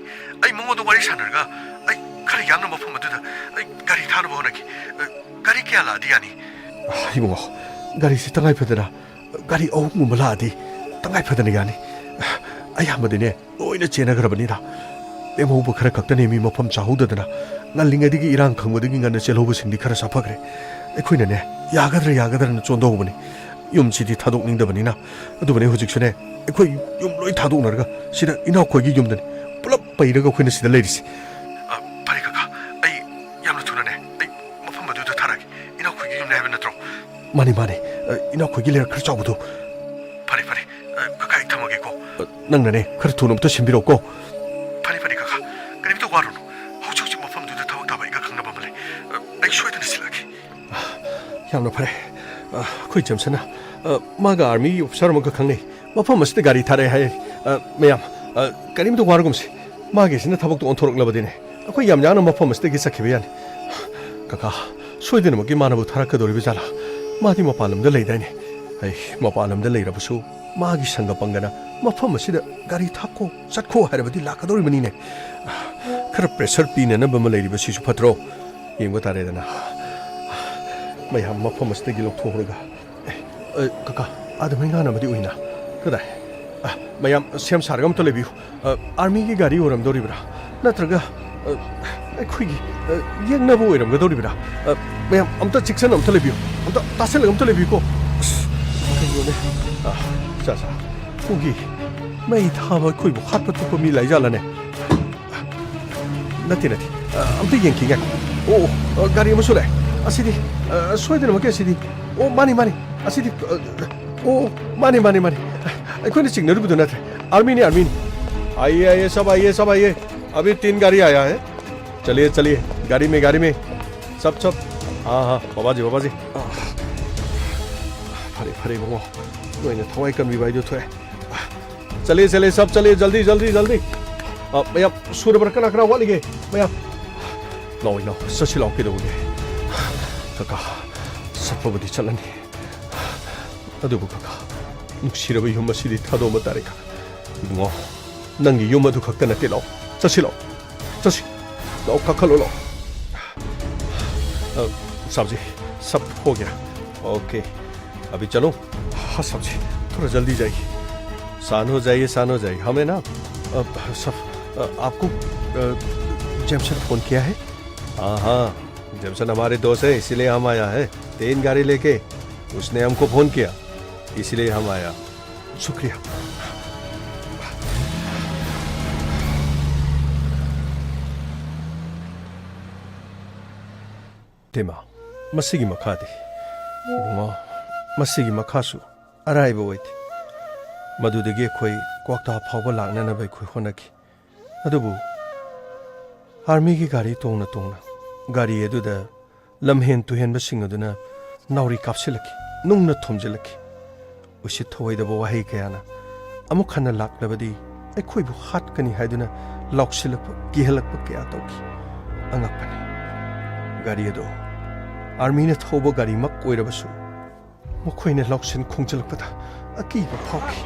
ꯑꯩ ꯃꯉꯣꯟꯗ ꯋꯥꯔꯤ ꯁꯥꯟꯅꯔꯒ ꯑꯩ ꯈꯔ ꯌꯥꯡꯅ ꯃꯐꯝ ꯑꯗꯨꯗ ꯑꯩ ꯒꯥꯔꯤ ꯊꯥꯅꯕ ꯍꯣꯠꯅꯒꯦ꯫ ꯑ, ꯒꯥꯔꯤ ꯀꯌꯥ ꯂꯥꯛꯑꯗꯤ ꯌꯥꯅꯤ? ꯏꯕꯨꯡꯉꯣ, ꯒꯥꯔꯤꯁꯤ ꯇꯉꯥꯏ ꯐꯗꯅ ꯒꯥꯔꯤ ꯑꯍꯨꯝꯒꯨꯝꯕ ꯂꯥꯛꯑꯗꯤ ꯇꯉꯥꯏ ꯐꯗꯅ ꯌꯥꯅꯤ꯫ ꯑꯌꯥꯝꯕꯗꯤꯅꯦ, ꯂꯣꯏꯅ ꯆꯦꯟꯅꯈ꯭ꯔꯕꯅꯤꯗ꯫ ꯂꯦꯝꯍꯧꯕ ꯈꯔ ꯈꯛꯇꯅꯦ ꯃꯤ ꯃꯐꯝ ꯆꯥꯍꯧꯗꯗꯅ꯫ ꯉꯜꯂꯤꯉꯩꯗꯒꯤ ꯏꯔꯥꯡ ꯈꯪꯕꯗꯒꯤ ꯉꯟꯅ ꯆꯦꯜꯍꯧꯕꯁꯤꯡꯗꯤ ꯈꯔ ꯆꯥꯐꯈ꯭ꯔꯦ꯫ ꯑꯩꯈꯣꯏꯅꯅꯦ, ꯌꯥꯒꯗ꯭ꯔꯥ ꯌꯥꯒꯗ꯭ꯔꯥꯅ ꯆꯣꯟꯗꯧꯕꯅꯤ꯫ ꯌꯨꯝꯁꯤꯗꯤ ꯊꯥꯗꯣꯛꯅꯤꯡꯗꯕꯅꯤꯅ꯫ ꯑꯗꯨꯕꯨꯅꯦ ꯍꯧꯖꯤꯛꯁꯨꯅꯦ, ꯑꯩꯈꯣꯏ ꯌꯨꯝ ꯂꯣꯏ ꯊꯥꯗꯣꯛꯅꯔꯒ ꯁꯤꯗ ꯏꯅꯥꯎꯈꯣꯏꯒꯤ ꯌꯨꯝꯗꯅꯤ ꯄꯨꯂꯞ ꯄꯩꯔꯒ ꯑꯩꯈꯣꯏꯅ ꯁꯤꯗ ꯂꯩꯔꯤꯁꯤ꯫ ꯑ, ꯐꯔꯦ ꯀꯀꯥ, ꯑꯩ ꯌꯥꯝꯅ ꯊꯨꯅꯅꯦ, ꯑꯩ ꯃꯐꯝ ꯑꯗꯨꯗ ꯊꯥꯔꯛꯑꯒꯦ꯫ ꯏꯅꯥꯎꯈꯣꯏꯒꯤ ꯌꯨꯝꯅꯦ ꯍꯥꯏꯕ ꯅꯠꯇ꯭ꯔꯣ? ꯃꯥꯅꯤ, ꯃꯥꯅꯤ꯫ ꯑ, ꯏꯅꯥꯎꯈꯣꯏꯒꯤ ꯂꯩꯔꯛ ꯈꯔ ꯆꯥꯎꯕꯗꯣ꯫ ꯐꯔꯦ, ꯐꯔꯦ꯫ ꯑ, ꯀꯀꯥ, ꯑꯩ ꯊꯝꯃꯒꯦꯀꯣ꯫ ꯑ, ꯅꯪꯅꯅꯦ, ꯈꯔ ꯊꯨꯅ ꯑꯝꯇ ꯁꯤꯟꯕꯤꯔꯛꯎꯀꯣ꯫ ꯐꯔꯦ, ꯐꯔꯦ, ꯀꯀꯥ꯫ ꯀꯔꯤꯝꯇ ꯋꯥꯔꯨꯅꯨ꯫ ꯍꯧꯖꯤꯛ ꯍꯧꯖꯤꯛ ꯃꯐꯝꯗꯨꯗ ꯊꯕꯛ ꯇꯥꯕ ꯑꯩꯒ ꯈꯪꯅꯕ ꯑꯃ ꯂꯩ꯫ ꯑ, ꯑꯩ ꯁꯣꯏꯗꯅ ꯁꯤꯜꯂꯛꯑꯒꯦ꯫ ꯌꯥꯝꯅ ꯐꯔꯦ꯫ ꯑ, ꯑꯩꯈꯣꯏ ꯖꯦꯝꯁꯟꯅ, ꯑ, ꯃꯥꯒ ꯑꯥꯔꯃꯤꯒꯤ ꯑꯣꯐꯤꯁꯥꯔ ꯑꯃꯒ ꯈꯪꯅꯩ꯫ ꯃꯐꯝ ꯑꯁꯤꯗ ꯒꯥꯔꯤ ꯊꯥꯔꯛꯑꯦ ꯍꯥꯏ꯫ ꯑ, ꯃꯌꯥꯝ, ꯑ, ꯀꯔꯤꯝꯇ ꯋꯥꯔꯒꯨꯝꯁꯤ꯫ ꯃꯥꯒꯤꯁꯤꯅ ꯊꯕꯛꯇꯣ ꯑꯣꯟꯊꯣꯔꯛꯂꯕꯗꯤꯅꯦ, ꯑꯩꯈꯣꯏ ꯌꯥꯝ ꯌꯥꯡꯅ ꯃꯐꯝ ꯑꯁꯤꯗꯒꯤ ꯆꯠꯈꯤꯕ ꯌꯥꯅꯤ꯫ ꯀꯀꯥ, ꯁꯣꯏꯗꯅꯃꯛꯀꯤ ꯃꯥꯅꯕꯨ ꯊꯥꯔꯛꯀꯗꯧꯔꯤꯕ ꯖꯥꯠꯂꯥ? ꯃꯥꯗꯤ ꯃꯄꯥꯟ ꯂꯝꯗ ꯂꯩꯗꯥꯏꯅꯦ? ꯑꯩ, ꯃꯄꯥꯟ ꯂꯝꯗ ꯂꯩꯔꯕꯁꯨ ꯃꯥꯒꯤ ꯁꯪꯒ ꯄꯪꯒꯅ ꯃꯐꯝ ꯑꯁꯤꯗ ꯒꯥꯔꯤ ꯊꯥꯛꯈꯣ, ꯆꯠꯈꯣ ꯍꯥꯏꯔꯕꯗꯤ ꯂꯥꯛꯀꯗꯧꯔꯤꯕꯅꯤꯅꯦ꯫ ꯈꯔ ꯄ꯭ꯔꯦꯁꯔ ꯄꯤꯅꯅꯕ ꯑꯃ ꯂꯩꯔꯤꯕꯁꯤꯁꯨ ꯐꯠꯇ꯭ꯔꯣ? ꯌꯦꯡꯕ ꯇꯥꯔꯦꯗꯅ꯫ ꯃꯌꯥꯝ ꯃꯐꯝ ꯑꯁꯤꯗꯒꯤ ꯂꯧꯊꯣꯛꯈ꯭ꯔꯒ꯫ ꯑꯦ, ꯑꯦ, ꯀꯀꯥ, ꯑꯗꯨꯃꯥꯏ ꯉꯥꯡꯅꯕꯗꯤ ꯑꯣꯏꯅ꯫ ꯀꯗꯥꯏ? ꯑ, ꯃꯌꯥꯝ ꯁꯦꯝ ꯁꯥꯔꯒ ꯑꯝꯇ ꯂꯩꯕꯤꯌꯨ꯫ ꯑ, ꯑꯥꯔꯃꯤꯒꯤ ꯒꯥꯔꯤ ꯑꯣꯏꯔꯝꯗꯧꯔꯤꯕ꯭ꯔꯥ? ꯅꯠꯇ꯭ꯔꯒ, ꯑ, ꯑꯩꯈꯣꯏꯒꯤ, ꯑ, ꯌꯦꯛꯅꯕ ꯑꯣꯏꯔꯝꯒꯗꯧꯔꯤꯕ꯭ꯔꯥ? ꯑ, ꯃꯌꯥꯝ ꯑꯝꯇ ꯆꯦꯛꯁꯟꯅ ꯑꯝꯇ ꯂꯩꯕꯤꯌꯨ꯫ ꯑꯝꯇ ꯇꯥꯁꯜꯂꯒ ꯑꯝꯇ ꯂꯩꯕꯤꯌꯨꯀꯣ꯫ ꯑꯁ, ꯀꯩꯅꯣꯅꯦ? ꯑ, ꯁꯥ, ꯁꯥ꯫ ꯄꯨꯡꯒꯤ ꯃꯩ ꯊꯥꯕ ꯑꯩꯈꯣꯏꯕꯨ ꯍꯥꯠꯄ ꯇꯨꯞꯄ ꯃꯤ ꯂꯩꯖꯥꯠꯂꯅꯦ? ꯅꯠꯇꯦ, ꯅꯠꯇꯦ꯫ ꯑ, ꯑꯝꯇ ꯌꯦꯡꯈꯤꯒꯦ꯫ ꯑꯣ, ꯑꯣ, ꯑ, ꯒꯥꯔꯤ ꯑꯃꯁꯨ ꯂꯥꯛꯑꯦ꯫ ꯑꯁꯤꯗꯤ, ꯑ, ꯁꯣꯏꯗꯅꯃꯛꯀꯤ ꯑꯁꯤꯗꯤ꯫ ꯑꯣ, ꯃꯥꯅꯤ, ꯃꯥꯅꯤ꯫ ꯑꯁꯤꯗꯤ, ꯑ, ꯑꯣ, ꯃꯥꯅꯤ, ꯃꯥꯅꯤ, ꯃꯥꯅꯤ꯫ ꯑꯩꯈꯣꯏꯅ ꯆꯤꯡꯅꯔꯨꯕꯗꯨ ꯅꯠꯇ꯭ꯔꯦ꯫ ꯑꯥꯔꯃꯤꯅꯤ, ꯑꯥꯔꯃꯤꯅꯤ꯫ आइए, आइए, सब आइए, सब आइए। अभी तीन गाड़ी आया है। चलिए, चलिए, गाड़ी में, गाड़ी में। सब, सब। हाँ, हाँ, बाबा जी, बाबा जी। ꯐꯔꯦ, ꯐꯔꯦ, ꯏꯕꯨꯡꯉꯣ꯫ ꯅꯣꯏꯅ ꯊꯋꯥꯏ ꯀꯟꯕꯤꯕ ꯍꯥꯏꯗꯨ ꯊꯣꯛꯑꯦ꯫ चलिए, चलिए, सब चलिए, जल्दी, जल्दी, जल्दी। ꯑ, ꯃꯌꯥꯝ, ꯁꯨꯔꯕ꯭ꯔꯥ? ꯀꯅꯥ, ꯀꯅꯥ ꯋꯥꯠꯂꯤꯒꯦ? ꯃꯌꯥꯝ꯫ ꯂꯥꯛꯑꯣ, ꯏꯅꯥꯎ, ꯆꯠꯁꯤ ꯂꯥꯛꯑꯣ, ꯀꯩꯗꯧꯕꯒꯦ? ꯀꯀꯥ, ꯆꯠꯄꯕꯨꯗꯤ ꯆꯠꯂꯅꯤ꯫ ꯑꯗꯨꯕꯨ ꯀꯀꯥ, ꯅꯨꯡꯁꯤꯔꯕ ꯌꯨꯝ ꯑꯁꯤꯗꯤ ꯊꯥꯗꯣꯛꯑꯝꯕ ꯇꯥꯔꯦ ꯀꯀꯥ꯫ ꯏꯕꯨꯡꯉꯣ, ꯅꯪꯒꯤ ꯌꯨꯝ ꯑꯗꯨ ꯈꯛꯇ ꯅꯠꯇꯦ, ꯂꯥꯛꯑꯣ꯫ ꯆꯠꯁꯤ ꯂꯥꯛꯑꯣ꯫ ꯆꯠꯁꯤ꯫ ꯂꯥꯛꯑꯣ, ꯀꯥꯈꯠꯂꯣ ꯂꯥꯛꯑꯣ꯫ ꯑ, साहब जी, सब हो गया। ओके, अभी चलो। हाँ साहब जी, थोड़ा जल्दी जाइए। शान हो जाइए, शान हो जाइए। हमें ना, अ, सब, अ, आपको, अ, जेमसन फोन किया है? हाँ, हाँ, जेमसन हमारे दोस्त है, इसीलिए हम आया है। तीन गाड़ी लेके उसने हमको फोन किया, इसीलिए हम आया। शुक्रिया। ꯇꯦꯃꯥ, ꯃꯁꯤꯒꯤ ꯃꯈꯥꯗꯤ? ꯏꯕꯨꯡꯉꯣ, ꯃꯁꯤꯒꯤ ꯃꯈꯥꯁꯨ ꯑꯔꯥꯏꯕ ꯑꯣꯏꯗꯦ꯫ ꯃꯗꯨꯗꯒꯤ ꯑꯩꯈꯣꯏ ꯀ꯭ꯋꯥꯛꯇꯥ ꯐꯥꯎꯕ ꯂꯥꯛꯅꯅꯕ ꯑꯩꯈꯣꯏ ꯍꯣꯠꯅꯈꯤ꯫ ꯑꯗꯨꯕꯨ ꯑꯥꯔꯃꯤꯒꯤ ꯒꯥꯔꯤ ꯇꯣꯡꯅ ꯇꯣꯡꯅ ꯒꯥꯔꯤ ꯑꯗꯨꯗ ꯂꯝꯍꯦꯟ ꯇꯨꯍꯦꯟꯕꯁꯤꯡ ꯑꯗꯨꯅ ꯅꯥꯎꯔꯤ ꯀꯥꯞꯁꯤꯜꯂꯛꯈꯤ, ꯅꯨꯡꯅ ꯊꯣꯝꯖꯤꯜꯂꯛꯈꯤ꯫ ꯎꯁꯤꯠ ꯊꯧꯑꯣꯏꯗꯕ ꯋꯥꯍꯩ ꯀꯌꯥꯅ ꯑꯃꯨꯛ ꯍꯟꯅ ꯂꯥꯛꯂꯕꯗꯤ ꯑꯩꯈꯣꯏꯕꯨ ꯍꯥꯠꯀꯅꯤ ꯍꯥꯏꯗꯨꯅ ꯂꯥꯎꯁꯤꯜꯂꯛꯄ, ꯀꯤꯍꯜꯂꯛꯄ ꯀꯌꯥ ꯇꯧꯈꯤ꯫ ꯑꯉꯛꯄꯅꯤ꯫ ꯒꯥꯔꯤ ꯑꯗꯨ ꯑꯥꯔꯃꯤꯅ ꯊꯧꯕ ꯒꯥꯔꯤꯃꯛ ꯑꯣꯏꯔꯕꯁꯨ ꯃꯈꯣꯏꯅ ꯂꯥꯎꯁꯤꯟ ꯈꯣꯡꯖꯤꯜꯂꯛꯄꯗ ꯑꯀꯤꯕ ꯐꯥꯎꯈꯤ꯫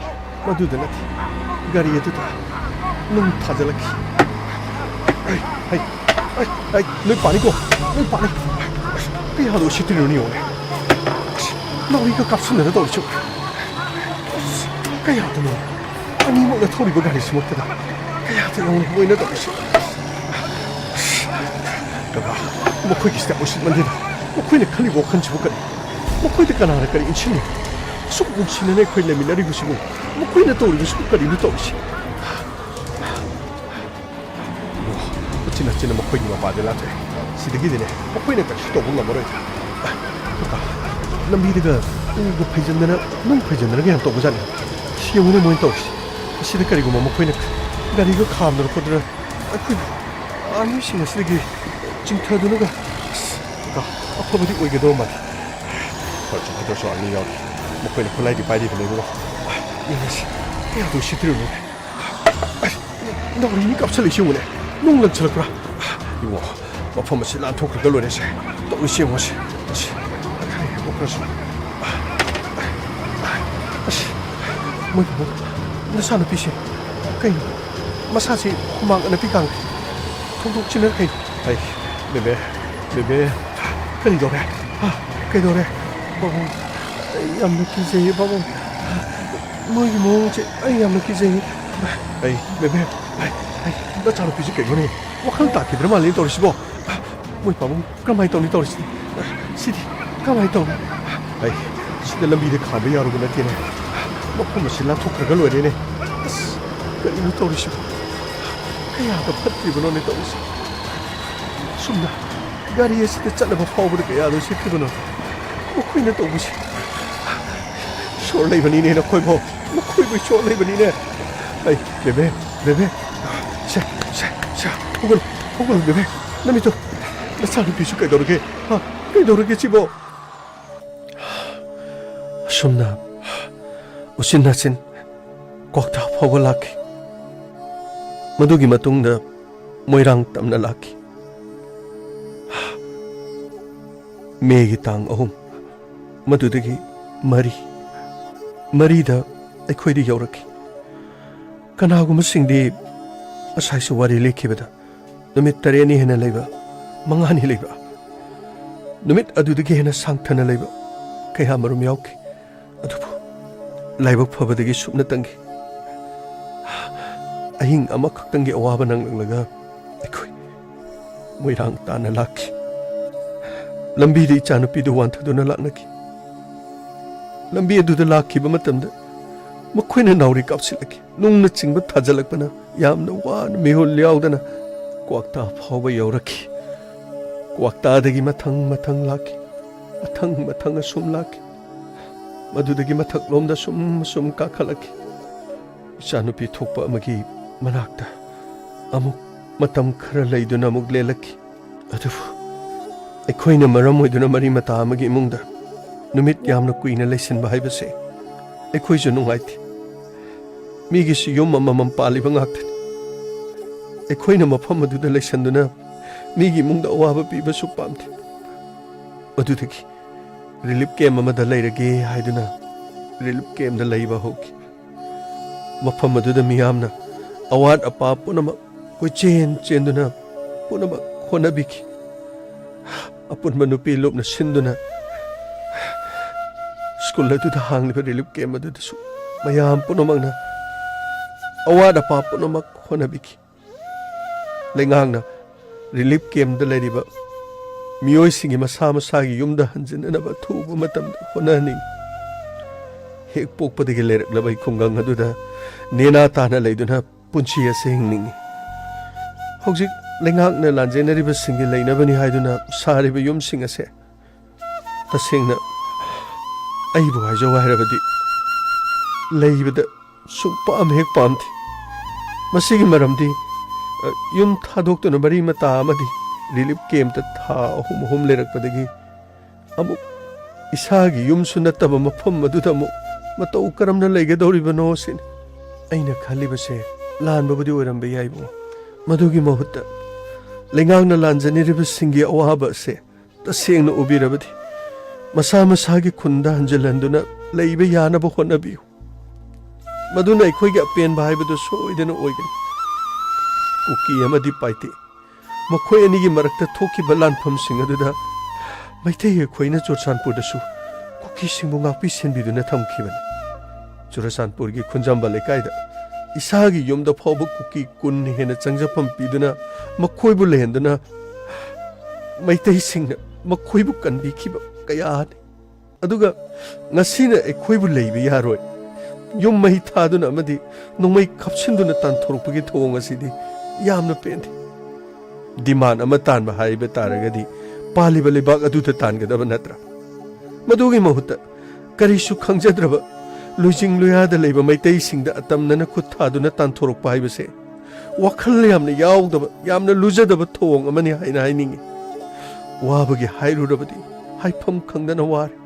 ꯃꯗꯨꯗ ꯅꯠꯇꯦ, ꯒꯥꯔꯤ ꯑꯗꯨꯗ ꯅꯨꯡ ꯊꯥꯖꯤꯜꯂꯛꯈꯤ꯫ ꯑꯩ, ꯑꯩ, ꯑꯩ, ꯑꯩ, ꯂꯣꯏ ꯄꯥꯅꯤꯀꯣ, ꯂꯣꯏ ꯄꯥꯅꯤ꯫ ꯀꯌꯥꯗ ꯎꯁꯤꯠꯇ꯭ꯔꯤꯅꯣ ꯌꯦꯡꯉꯨꯅꯦ꯫ ꯅꯥꯎꯔꯤꯒ ꯀꯥꯞꯁꯤꯟꯅꯗ ꯇꯧꯔꯤꯁꯤ꯫ ꯀꯌꯥꯗꯅꯣ ꯑꯅꯤꯃꯛꯅ ꯊꯧꯔꯤꯕ ꯒꯥꯔꯤꯁꯤꯃꯛꯇꯗ ꯀꯌꯥꯗ ꯌꯦꯡꯉꯨꯅꯦ ꯃꯣꯏꯅ ꯇꯧꯔꯤꯁꯤ꯫ ꯀꯀꯥ, ꯃꯈꯣꯏꯒꯤꯁꯤꯗ ꯎꯁꯤꯠ ꯃꯟꯗꯦꯗ꯫ ꯃꯈꯣꯏꯅ ꯈꯜꯂꯤꯕ ꯋꯥꯈꯜꯁꯤꯕꯨ ꯀꯔꯤ? ꯃꯈꯣꯏꯗ ꯀꯅꯥꯅ ꯀꯔꯤ ꯏꯟꯁꯤꯜꯂꯤ? ꯑꯁꯨꯛ ꯅꯨꯡꯁꯤꯅꯅ ꯑꯩꯈꯣꯏ ꯂꯩꯃꯤꯟꯅꯔꯤꯕꯁꯤꯕꯨ ꯃꯈꯣꯏꯅ ꯇꯧꯔꯤꯕꯁꯤꯕꯨ ꯀꯔꯤꯅꯣ ꯇꯧꯔꯤꯁꯤ? ꯎꯆꯤꯟ ꯅꯥꯆꯤꯟꯅ ꯃꯈꯣꯏꯒꯤ ꯃꯄꯥꯗ ꯂꯥꯟꯊꯣꯛꯑꯦ꯫ ꯁꯤꯗꯒꯤꯗꯤꯅꯦ ꯃꯈꯣꯏꯅ ꯀꯔꯤꯁꯨ ꯇꯧꯕ ꯉꯝꯃꯔꯣꯏꯗ꯫ ꯀꯀꯥ, ꯂꯝꯕꯤꯗꯒ ꯎꯒ ꯐꯩꯖꯟꯗꯅ, ꯅꯨꯡ ꯐꯩꯖꯟꯗꯅꯒ ꯌꯥꯝ ꯇꯧꯕꯖꯥꯠꯅꯤ꯫ ꯁꯤ ꯌꯦꯡꯉꯨꯅꯦ ꯃꯣꯏꯅ ꯇꯧꯔꯤꯁꯤ꯫ ꯃꯁꯤꯗ ꯀꯔꯤꯒꯨꯝꯕ ꯃꯈꯣꯏꯅ ꯒꯥꯔꯤꯒ ꯈꯥꯝꯗꯅ ꯈꯣꯠꯇꯅ ꯑꯩꯈꯣꯏꯕꯨ ꯑꯥꯔꯃꯤꯁꯤꯡ ꯑꯁꯤꯗꯒꯤ ꯆꯤꯡꯊꯗꯨꯅꯒ, ꯑꯁ, ꯀꯀꯥ, ꯑꯐꯕꯗꯤ ꯑꯣꯏꯒꯗꯧꯕ ꯃꯥꯜꯂꯤ꯫ ꯐꯔꯁꯨ ꯐꯠꯇ꯭ꯔꯁꯨ ꯑꯥꯔꯃꯤ ꯌꯥꯎꯔꯤ꯫ ꯃꯈꯣꯏꯅ ꯈꯨꯠꯂꯥꯏꯗꯤ ꯄꯥꯏꯔꯤꯕꯅꯦ, ꯏꯕꯨꯡꯉꯣ꯫ ꯌꯦꯡꯉꯁꯤ, ꯀꯌꯥꯗ ꯎꯁꯤꯠꯇ꯭ꯔꯤꯕꯅꯣ꯫ ꯑꯁ, ꯅꯥꯎꯔꯤ ꯃꯤ ꯀꯥꯞꯁꯤꯜꯂꯛꯏꯁꯤ ꯌꯦꯡꯉꯨꯅꯦ꯫ ꯅꯨꯡ ꯂꯪꯁꯤꯜꯂꯛꯄ꯭ꯔꯥ? ꯏꯕꯨꯡꯉꯣ, ꯃꯐꯝ ꯑꯁꯤ ꯂꯥꯟꯊꯣꯛꯈ꯭ꯔꯒ ꯂꯣꯏꯔꯦꯁꯦ꯫ ꯇꯧꯔꯤꯁꯤ ꯌꯦꯡꯉꯣꯁꯦ꯫ ꯑꯁ, ꯈꯔ ꯍꯦꯟꯗꯣꯛꯈ꯭ꯔꯁꯨ꯫ ꯑꯁ, ꯃꯣꯏ ꯏꯕꯨꯡꯉꯣ, ꯅꯆꯥꯅꯨꯄꯤꯁꯦ ꯀꯩꯅꯣ? ꯃꯁꯥꯁꯤ ꯍꯨꯃꯥꯡ ꯑꯅꯞꯄꯤ ꯀꯥꯡꯈ꯭ꯔꯦ꯫ ꯊꯣꯡꯗꯣꯛꯁꯤꯅ ꯀꯩꯅꯣ? ꯑꯩ, ꯕꯦꯕꯦ, ꯕꯦꯕꯦ, ꯀꯔꯤꯗꯧꯔꯦ? ꯍꯥ? ꯀꯩꯗꯧꯔꯦ? ꯄꯥꯕꯨꯡ, ꯑꯩ ꯌꯥꯝꯅ ꯀꯤꯖꯩꯌꯦ, ꯄꯥꯕꯨꯡ꯫ ꯃꯣꯏꯒꯤ ꯃꯑꯣꯡꯁꯦ ꯑꯩ ꯌꯥꯝꯅ ꯀꯤꯖꯩꯌꯦ꯫ ꯑꯩ, ꯕꯦꯕꯦ, ꯑꯩ, ꯑꯩ, ꯅꯆꯥꯅꯨꯄꯤꯁꯦ ꯀꯩꯅꯣꯅꯦ? ꯋꯥꯈꯜ ꯇꯥꯈꯤꯗ꯭ꯔ ꯃꯥꯜꯂꯦ ꯇꯧꯔꯤꯁꯤꯕꯣ꯫ ꯃꯣꯏ ꯄꯥꯕꯨꯡ ꯀꯔꯝꯍꯥꯏꯅ ꯇꯧꯅꯤ ꯇꯧꯔꯤꯁꯤꯗꯤ? ꯁꯤꯗꯤ ꯀꯔꯝꯍꯥꯏꯅ ꯇꯧꯅꯤ? ꯑꯩ, ꯁꯤꯗ ꯂꯝꯕꯤꯗ ꯈꯥꯝꯕ ꯌꯥꯔꯨꯕ ꯅꯠꯇꯦꯅꯦ꯫ ꯃꯐꯝ ꯑꯁꯤ ꯂꯥꯟꯊꯣꯛꯈ꯭ꯔꯒ ꯂꯣꯏꯔꯦꯅꯦ꯫ ꯑꯁ, ꯀꯔꯤꯅꯣ ꯇꯧꯔꯤꯁꯤꯕꯣ? ꯀꯌꯥꯗ ꯐꯠꯇ꯭ꯔꯤꯕꯅꯣꯅꯦ ꯇꯧꯔꯤꯁꯤ꯫ ꯁꯨꯝꯅ ꯒꯥꯔꯤ ꯑꯁꯤꯗ ꯆꯠꯂꯕ ꯐꯥꯎꯕꯗ ꯀꯌꯥꯗ ꯎꯁꯤꯠꯇ꯭ꯔꯤꯕꯅꯣ ꯃꯈꯣꯏꯅ ꯇꯧꯕꯁꯤ? ꯏꯁꯣꯔ ꯂꯩꯕꯅꯤꯅꯦ ꯅꯈꯣꯏꯕꯣ, ꯅꯈꯣꯏꯕꯨ ꯏꯁꯣꯔ ꯂꯩꯕꯅꯤꯅꯦ꯫ ꯑꯩ, ꯕꯦꯕꯦ, ꯕꯦꯕꯦ, ꯁꯦ, ꯁꯦ, ꯁꯦ, ꯍꯧꯒꯠꯂꯨ, ꯍꯧꯒꯠꯂꯨ ꯕꯦꯕꯦ, ꯅꯃꯤꯠꯇꯣ, ꯅꯆꯥꯅꯨꯄꯤꯁꯨ ꯀꯩꯗꯧꯔꯒꯦ? ꯍꯥ? ꯀꯩꯗꯧꯔꯒꯦ ꯁꯤꯕꯣ? ꯑꯁꯨꯝꯅ ꯎꯆꯤꯟ ꯅꯥꯆꯤꯟ ꯀ꯭ꯋꯥꯛꯇꯥ ꯐꯥꯎꯕ ꯂꯥꯛꯈꯤ꯫ ꯃꯗꯨꯒꯤ ꯃꯇꯨꯡꯗ ꯃꯣꯏꯔꯥꯡ ꯇꯝꯅ ꯂꯥꯛꯈꯤ꯫ ꯃꯦꯒꯤ ꯇꯥꯡ ꯑꯍꯨꯝ, ꯃꯗꯨꯗꯒꯤ ꯃꯔꯤ, ꯃꯔꯤꯗ ꯑꯩꯈꯣꯏꯗ ꯌꯧꯔꯛꯈꯤ꯫ ꯀꯅꯥꯒꯨꯝꯕꯁꯤꯡꯗꯤ ꯉꯁꯥꯏꯁꯨ ꯋꯥꯔꯤ ꯂꯤꯈꯤꯕꯗ ꯅꯨꯃꯤꯠ ꯇꯔꯦꯠꯅꯤ ꯍꯦꯟꯅ ꯂꯩꯕ, ꯃꯉꯥꯅꯤ ꯂꯩꯕ, ꯅꯨꯃꯤꯠ ꯑꯗꯨꯗꯒꯤ ꯍꯦꯟꯅ ꯁꯥꯡꯊꯅ ꯂꯩꯕ ꯀꯌꯥ ꯃꯔꯨꯝ ꯌꯥꯎꯈꯤ꯫ ꯑꯗꯨꯕꯨ ꯂꯥꯏꯕꯛ ꯐꯕꯗꯒꯤ ꯁꯨꯞꯅꯇꯪꯒꯤ ꯑꯍꯤꯡ ꯑꯃꯈꯛꯇꯪꯒꯤ ꯑꯋꯥꯕ ꯅꯪꯂꯛꯂꯒ ꯑꯩꯈꯣꯏ ꯃꯣꯏꯔꯥꯡ ꯇꯥꯟꯅ ꯂꯥꯛꯈꯤ꯫ ꯂꯝꯕꯤꯗ ꯏꯆꯥꯅꯨꯄꯤꯗꯨ ꯋꯥꯟꯊꯗꯨꯅ ꯂꯥꯛꯅꯈꯤ꯫ ꯂꯝꯕꯤ ꯑꯗꯨꯗ ꯂꯥꯛꯈꯤꯕ ꯃꯇꯝꯗ ꯃꯈꯣꯏꯅ ꯅꯥꯎꯔꯤ ꯀꯥꯞꯁꯤꯜꯂꯛꯈꯤ꯫ ꯅꯨꯡꯅꯆꯤꯡꯕ ꯊꯥꯖꯤꯜꯂꯛꯄꯅ ꯌꯥꯝꯅ ꯋꯥꯅ ꯃꯤꯍꯨꯜ ꯌꯥꯎꯗꯅ ꯀ꯭ꯋꯥꯛꯇꯥ ꯐꯥꯎꯕ ꯌꯧꯔꯛꯈꯤ꯫ ꯀ꯭ꯋꯥꯛꯇꯥꯗꯒꯤ ꯃꯊꯪ ꯃꯊꯪ ꯂꯥꯛꯈꯤ꯫ ꯃꯊꯪ ꯃꯊꯪ ꯑꯁꯨꯝ ꯂꯥꯛꯈꯤ꯫ ꯃꯗꯨꯗꯒꯤ ꯃꯊꯛꯂꯣꯝꯗ ꯁꯨꯝ ꯁꯨꯝ ꯀꯥꯈꯠꯂꯛꯈꯤ꯫ ꯏꯆꯥꯅꯨꯄꯤ ꯊꯣꯛꯄ ꯑꯃꯒꯤ ꯃꯅꯥꯛꯇ ꯑꯃꯨꯛ ꯃꯇꯝ ꯈꯔ ꯂꯩꯗꯨꯅ ꯑꯃꯨꯛ ꯂꯦꯜꯂꯛꯈꯤ꯫ ꯑꯗꯨꯕꯨ ꯑꯩꯈꯣꯏꯅ ꯃꯔꯝ ꯑꯣꯏꯗꯨꯅ ꯃꯔꯤ ꯃꯇꯥ ꯑꯃꯒꯤ ꯏꯃꯨꯡꯗ ꯅꯨꯃꯤꯠ ꯌꯥꯝꯅ ꯀꯨꯏꯅ ꯂꯩꯁꯤꯟꯕ ꯍꯥꯏꯕꯁꯦ ꯑꯩꯈꯣꯏꯁꯨ ꯅꯨꯡꯉꯥꯏꯇꯦ꯫ ꯃꯤꯒꯤꯁꯨ ꯌꯨꯝ ꯑꯃꯃꯝ ꯄꯥꯜꯂꯤꯕ ꯉꯥꯛꯇꯅꯤ꯫ ꯑꯩꯈꯣꯏꯅ ꯃꯐꯝ ꯑꯗꯨꯗ ꯂꯩꯁꯟꯗꯨꯅ ꯃꯤꯒꯤ ꯏꯃꯨꯡꯗ ꯑꯋꯥꯕ ꯄꯤꯕꯁꯨ ꯄꯥꯝꯗꯦ꯫ ꯑꯗꯨꯗꯒꯤ ꯔꯤꯂꯤꯐ ꯀꯦꯝꯞ ꯑꯃꯗ ꯂꯩꯔꯒꯦ ꯍꯥꯏꯗꯨꯅ ꯔꯤꯂꯤꯐ ꯀꯦꯝꯞꯇ ꯂꯩꯕ ꯍꯧꯈꯤ꯫ ꯃꯐꯝ ꯑꯗꯨꯗ ꯃꯤꯌꯥꯝꯅ ꯑꯋꯥꯠ ꯑꯄꯥ ꯄꯨꯝꯅꯃꯛ ꯀꯣꯏꯆꯦꯟ ꯆꯦꯟꯗꯨꯅ ꯄꯨꯝꯅꯃꯛ ꯍꯣꯠꯅꯕꯤꯈꯤ꯫ ꯑꯄꯨꯟꯕ ꯅꯨꯄꯤ ꯂꯨꯞꯅ ꯁꯤꯟꯗꯨꯅ ꯁ꯭ꯀꯨꯜ ꯑꯗꯨꯗ ꯍꯥꯡꯂꯤꯕ ꯔꯤꯂꯤꯐ ꯀꯦꯝꯞ ꯑꯗꯨꯗꯁꯨ ꯃꯌꯥꯝ ꯄꯨꯝꯅꯃꯛꯅ ꯑꯋꯥꯠ ꯑꯄꯥ ꯄꯨꯝꯅꯃꯛ ꯍꯣꯠꯅꯕꯤꯈꯤ꯫ ꯂꯩꯉꯥꯛꯅ ꯔꯤꯂꯤꯐ ꯀꯦꯝꯞꯇ ꯂꯩꯔꯤꯕ ꯃꯤꯑꯣꯏꯁꯤꯡꯒꯤ ꯃꯁꯥ ꯃꯁꯥꯒꯤ ꯌꯨꯝꯗ ꯍꯟꯖꯤꯟꯅꯅꯕ ꯑꯊꯨꯕ ꯃꯇꯝꯗ ꯍꯣꯠꯅꯍꯟꯅꯤꯡꯏ꯫ ꯍꯦꯛ ꯄꯣꯛꯄꯗꯒꯤ ꯂꯩꯔꯛꯂꯕ ꯑꯩ ꯈꯨꯡꯒꯪ ꯑꯗꯨꯗ ꯅꯦꯅꯥ ꯇꯥꯅ ꯂꯩꯗꯨꯅ ꯄꯨꯟꯁꯤ ꯑꯁꯤ ꯍꯤꯡꯅꯤꯡꯏ꯫ ꯍꯧꯖꯤꯛ ꯂꯩꯉꯥꯛꯅ ꯂꯥꯟꯖꯦꯟꯅꯔꯤꯕꯁꯤꯡꯒꯤ ꯂꯩꯅꯕꯅꯤ ꯍꯥꯏꯗꯨꯅ ꯁꯥꯔꯤꯕ ꯌꯨꯝꯁꯤꯡ ꯑꯁꯦ ꯇꯁꯦꯡꯅ ꯑꯩꯕꯨ ꯍꯥꯏꯖꯧ ꯍꯥꯏꯔꯕꯗꯤ ꯂꯩꯕꯗ ꯁꯨꯡꯄꯥꯝ ꯍꯦꯛ ꯄꯥꯝꯗꯦ꯫ ꯃꯁꯤꯒꯤ ꯃꯔꯝꯗꯤ, ꯑ, ꯌꯨꯝ ꯊꯥꯗꯣꯛꯇꯨꯅ ꯃꯔꯤ ꯃꯇꯥ ꯑꯃꯗꯤ ꯔꯤꯂꯤꯐ ꯀꯦꯝꯞꯇ ꯊꯥ ꯑꯍꯨꯝ ꯑꯍꯨꯝ ꯂꯩꯔꯛꯄꯗꯒꯤ ꯑꯃꯨꯛ ꯏꯁꯥꯒꯤ ꯌꯨꯝꯁꯨ ꯅꯠꯇꯕ ꯃꯐꯝ ꯑꯗꯨꯗ ꯑꯃꯨꯛ ꯃꯇꯧ ꯀꯔꯝꯅ ꯂꯩꯒꯗꯧꯔꯤꯕꯅꯣ ꯁꯤꯅꯤ꯫ ꯑꯩꯅ ꯈꯜꯂꯤꯕꯁꯦ ꯂꯥꯟꯕꯕꯨꯗꯤ ꯑꯣꯏꯔꯝꯕ ꯌꯥꯏ ꯏꯕꯨꯡꯉꯣ꯫ ꯃꯗꯨꯒꯤ ꯃꯍꯨꯠꯇ ꯂꯩꯉꯥꯛꯅ ꯂꯥꯟꯖꯅꯤꯡꯂꯤꯕꯁꯤꯡꯒꯤ ꯑꯋꯥꯕ ꯑꯁꯦ ꯇꯁꯦꯡꯅ ꯎꯕꯤꯔꯕꯗꯤ ꯃꯁꯥ ꯃꯁꯥꯒꯤ ꯈꯨꯟꯗ ꯍꯟꯖꯤꯜꯍꯟꯗꯨꯅ ꯂꯩꯕ ꯌꯥꯅꯕ ꯍꯣꯠꯅꯕꯤꯌꯨ꯫ ꯃꯗꯨꯅ ꯑꯩꯈꯣꯏꯒꯤ ꯑꯄꯦꯟꯕ ꯍꯥꯏꯕꯗꯨ ꯁꯣꯏꯗꯅ ꯑꯣꯏꯒꯅꯤ꯫ ꯀꯨꯀꯤ ꯑꯃꯗꯤ ꯄꯥꯏꯇꯦ, ꯃꯈꯣꯏ ꯑꯅꯤꯒꯤ ꯃꯔꯛꯇ ꯊꯣꯛꯈꯤꯕ ꯂꯥꯟꯐꯝꯁꯤꯡ ꯑꯗꯨꯗ ꯃꯩꯇꯩ ꯑꯩꯈꯣꯏꯅ ꯆꯨꯔꯆꯥꯟꯄꯨꯔꯗꯁꯨ ꯀꯨꯀꯤꯁꯤꯡꯕꯨ ꯉꯥꯛꯄꯤ ꯁꯦꯟꯕꯤꯗꯨꯅ ꯊꯝꯈꯤꯕꯅꯤ꯫ ꯆꯨꯔꯆꯥꯟꯄꯨꯔꯒꯤ ꯈꯨꯟꯖꯥꯝꯕ ꯂꯩꯀꯥꯏꯗ ꯏꯁꯥꯒꯤ ꯌꯨꯝꯗ ꯐꯥꯎꯕ ꯀꯨꯀꯤ ꯀꯨꯟ ꯍꯦꯟꯅ ꯆꯪꯖꯐꯝ ꯄꯤꯗꯨꯅ ꯃꯈꯣꯏꯕꯨ ꯂꯩꯍꯟꯗꯨꯅ ꯃꯩꯇꯩꯁꯤꯡꯅ ꯃꯈꯣꯏꯕꯨ ꯀꯟꯕꯤꯈꯤꯕ ꯀꯌꯥꯅꯤ꯫ ꯑꯗꯨꯒ ꯉꯁꯤꯅ ꯑꯩꯈꯣꯏꯕꯨ ꯂꯩꯕ ꯌꯥꯔꯣꯏ, ꯌꯨꯝ ꯃꯩ ꯊꯥꯗꯨꯅ ꯑꯃꯗꯤ ꯅꯣꯡꯃꯩ ꯀꯥꯞꯁꯤꯟꯗꯨꯅ ꯇꯥꯟꯊꯣꯔꯛꯄꯒꯤ ꯊꯧꯑꯣꯡ ꯑꯁꯤꯗꯤ ꯌꯥꯝꯅ ꯄꯦꯟꯗꯦ꯫ ꯗꯤꯃꯥꯟ ꯑꯃ ꯇꯥꯟꯕ ꯍꯥꯏꯕ ꯇꯥꯔꯒꯗꯤ ꯄꯥꯜꯂꯤꯕ ꯂꯩꯕꯥꯛ ꯑꯗꯨꯗ ꯇꯥꯟꯒꯗꯕ ꯅꯠꯇ꯭ꯔꯥ? ꯃꯗꯨꯒꯤ ꯃꯍꯨꯠꯇ ꯀꯔꯤꯁꯨ ꯈꯪꯖꯗ꯭ꯔꯕ ꯂꯨꯏꯖꯤꯡ ꯂꯨꯌꯥꯗ ꯂꯩꯕ ꯃꯩꯇꯩꯁꯤꯡꯗ ꯑꯇꯝꯅꯅ ꯈꯨꯠ ꯊꯥꯗꯨꯅ ꯇꯥꯟꯊꯣꯔꯛꯄ ꯍꯥꯏꯕꯁꯦ ꯋꯥꯈꯜ ꯌꯥꯝꯅ ꯌꯥꯎꯗꯕ, ꯌꯥꯝꯅ ꯂꯨꯖꯗꯕ ꯊꯧꯑꯣꯡ ꯑꯃꯅꯤ ꯍꯥꯏꯅ ꯍꯥꯏꯅꯤꯡꯏ꯫ ꯋꯥꯕꯒꯤ ꯍꯥꯏꯔꯨꯔꯕꯗꯤ ꯍꯥꯏꯐꯝ ꯈꯪꯗꯅ ꯋꯥꯔꯦ꯫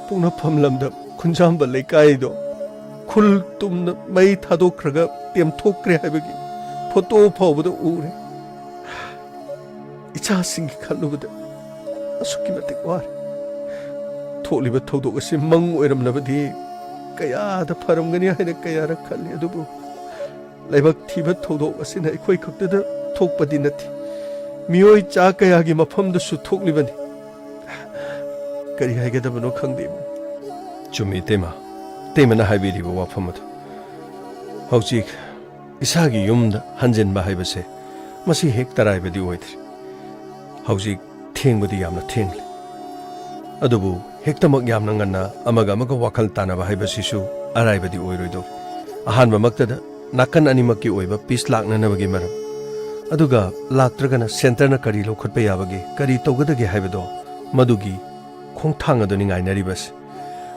ꯄꯣꯛꯅꯐꯝ ꯂꯝꯗꯝ ꯈꯨꯟꯖꯥꯝꯕ ꯂꯩꯀꯥꯏꯗꯣ ꯈꯨꯜ ꯇꯨꯝꯅ ꯃꯩ ꯊꯥꯗꯣꯛꯈ꯭ꯔꯒ ꯇꯦꯝꯊꯣꯛꯈ꯭ꯔꯦ ꯍꯥꯏꯕꯒꯤ ꯐꯣꯇꯣ ꯐꯥꯎꯕꯗ ꯎꯔꯦ꯫ ꯏꯆꯥꯁꯤꯡꯒꯤ ꯈꯜꯂꯨꯕꯗ ꯑꯁꯨꯛꯀꯤ ꯃꯇꯤꯛ ꯋꯥꯔꯦ꯫ ꯊꯣꯛꯂꯤꯕ ꯊꯧꯗꯣꯛ ꯑꯁꯤ ꯃꯪ ꯑꯣꯏꯔꯝꯂꯕꯗꯤ ꯀꯌꯥꯗ ꯐꯔꯝꯒꯅꯤ ꯍꯥꯏꯅ ꯀꯌꯥꯔꯛ ꯈꯜꯂꯤ꯫ ꯑꯗꯨꯕꯨ ꯂꯥꯏꯕꯛ ꯊꯤꯕ ꯊꯧꯗꯣꯛ ꯑꯁꯤꯅ ꯑꯩꯈꯣꯏ ꯈꯛꯇꯗ ꯊꯣꯛꯄꯗꯤ ꯅꯠꯇꯦ, ꯃꯤꯑꯣꯏ ꯆꯥ ꯀꯌꯥꯒꯤ ꯃꯐꯝꯗꯁꯨ ꯊꯣꯛꯂꯤꯕꯅꯤ꯫ ꯀꯔꯤ ꯍꯥꯏꯒꯗꯕꯅꯣ ꯈꯪꯗꯦ, ꯏꯕꯨꯡ꯫ ꯆꯨꯝꯃꯤ, ꯏꯇꯩꯃ꯫ ꯏꯇꯩꯃꯅ ꯍꯥꯏꯕꯤꯔꯤꯕ ꯋꯥꯐꯝ ꯑꯗꯨ꯫ ꯍꯧꯖꯤꯛ ꯏꯁꯥꯒꯤ ꯌꯨꯝꯗ ꯍꯟꯖꯤꯟꯕ ꯍꯥꯏꯕꯁꯦ ꯃꯁꯤ ꯍꯦꯛ ꯇꯔꯥꯏꯕꯗꯤ ꯑꯣꯏꯗ꯭ꯔꯤ꯫ ꯍꯧꯖꯤꯛ ꯊꯦꯡꯕꯗꯤ ꯌꯥꯝꯅ ꯊꯦꯡꯂꯦ꯫ ꯑꯗꯨꯕꯨ ꯍꯦꯛꯇꯃꯛ ꯌꯥꯝꯅ ꯉꯟꯅ ꯑꯃꯒ ꯑꯃꯒ ꯋꯥꯈꯜ ꯇꯥꯅꯕ ꯍꯥꯏꯕꯁꯤꯁꯨ ꯑꯔꯥꯏꯕꯗꯤ ꯑꯣꯏꯔꯣꯏꯗꯧꯔꯤ꯫ ꯑꯍꯥꯟꯕꯃꯛꯇꯗ ꯅꯥꯀꯟ ꯑꯅꯤꯃꯛꯀꯤ ꯑꯣꯏꯕ ꯄꯤꯁ ꯂꯥꯛꯅꯅꯕꯒꯤ ꯃꯔꯝ, ꯑꯗꯨꯒ ꯂꯥꯛꯇ꯭ꯔꯒꯅ ꯁꯦꯟꯇꯔꯅ ꯀꯔꯤ ꯂꯧꯈꯠꯄ ꯌꯥꯕꯒꯦ, ꯀꯔꯤ ꯇꯧꯒꯗꯒꯦ ꯍꯥꯏꯕꯗꯣ, ꯃꯗꯨꯒꯤ ꯈꯣꯡꯊꯥꯡ ꯑꯗꯨꯅꯤ ꯉꯥꯏꯅꯔꯤꯕꯁꯤ꯫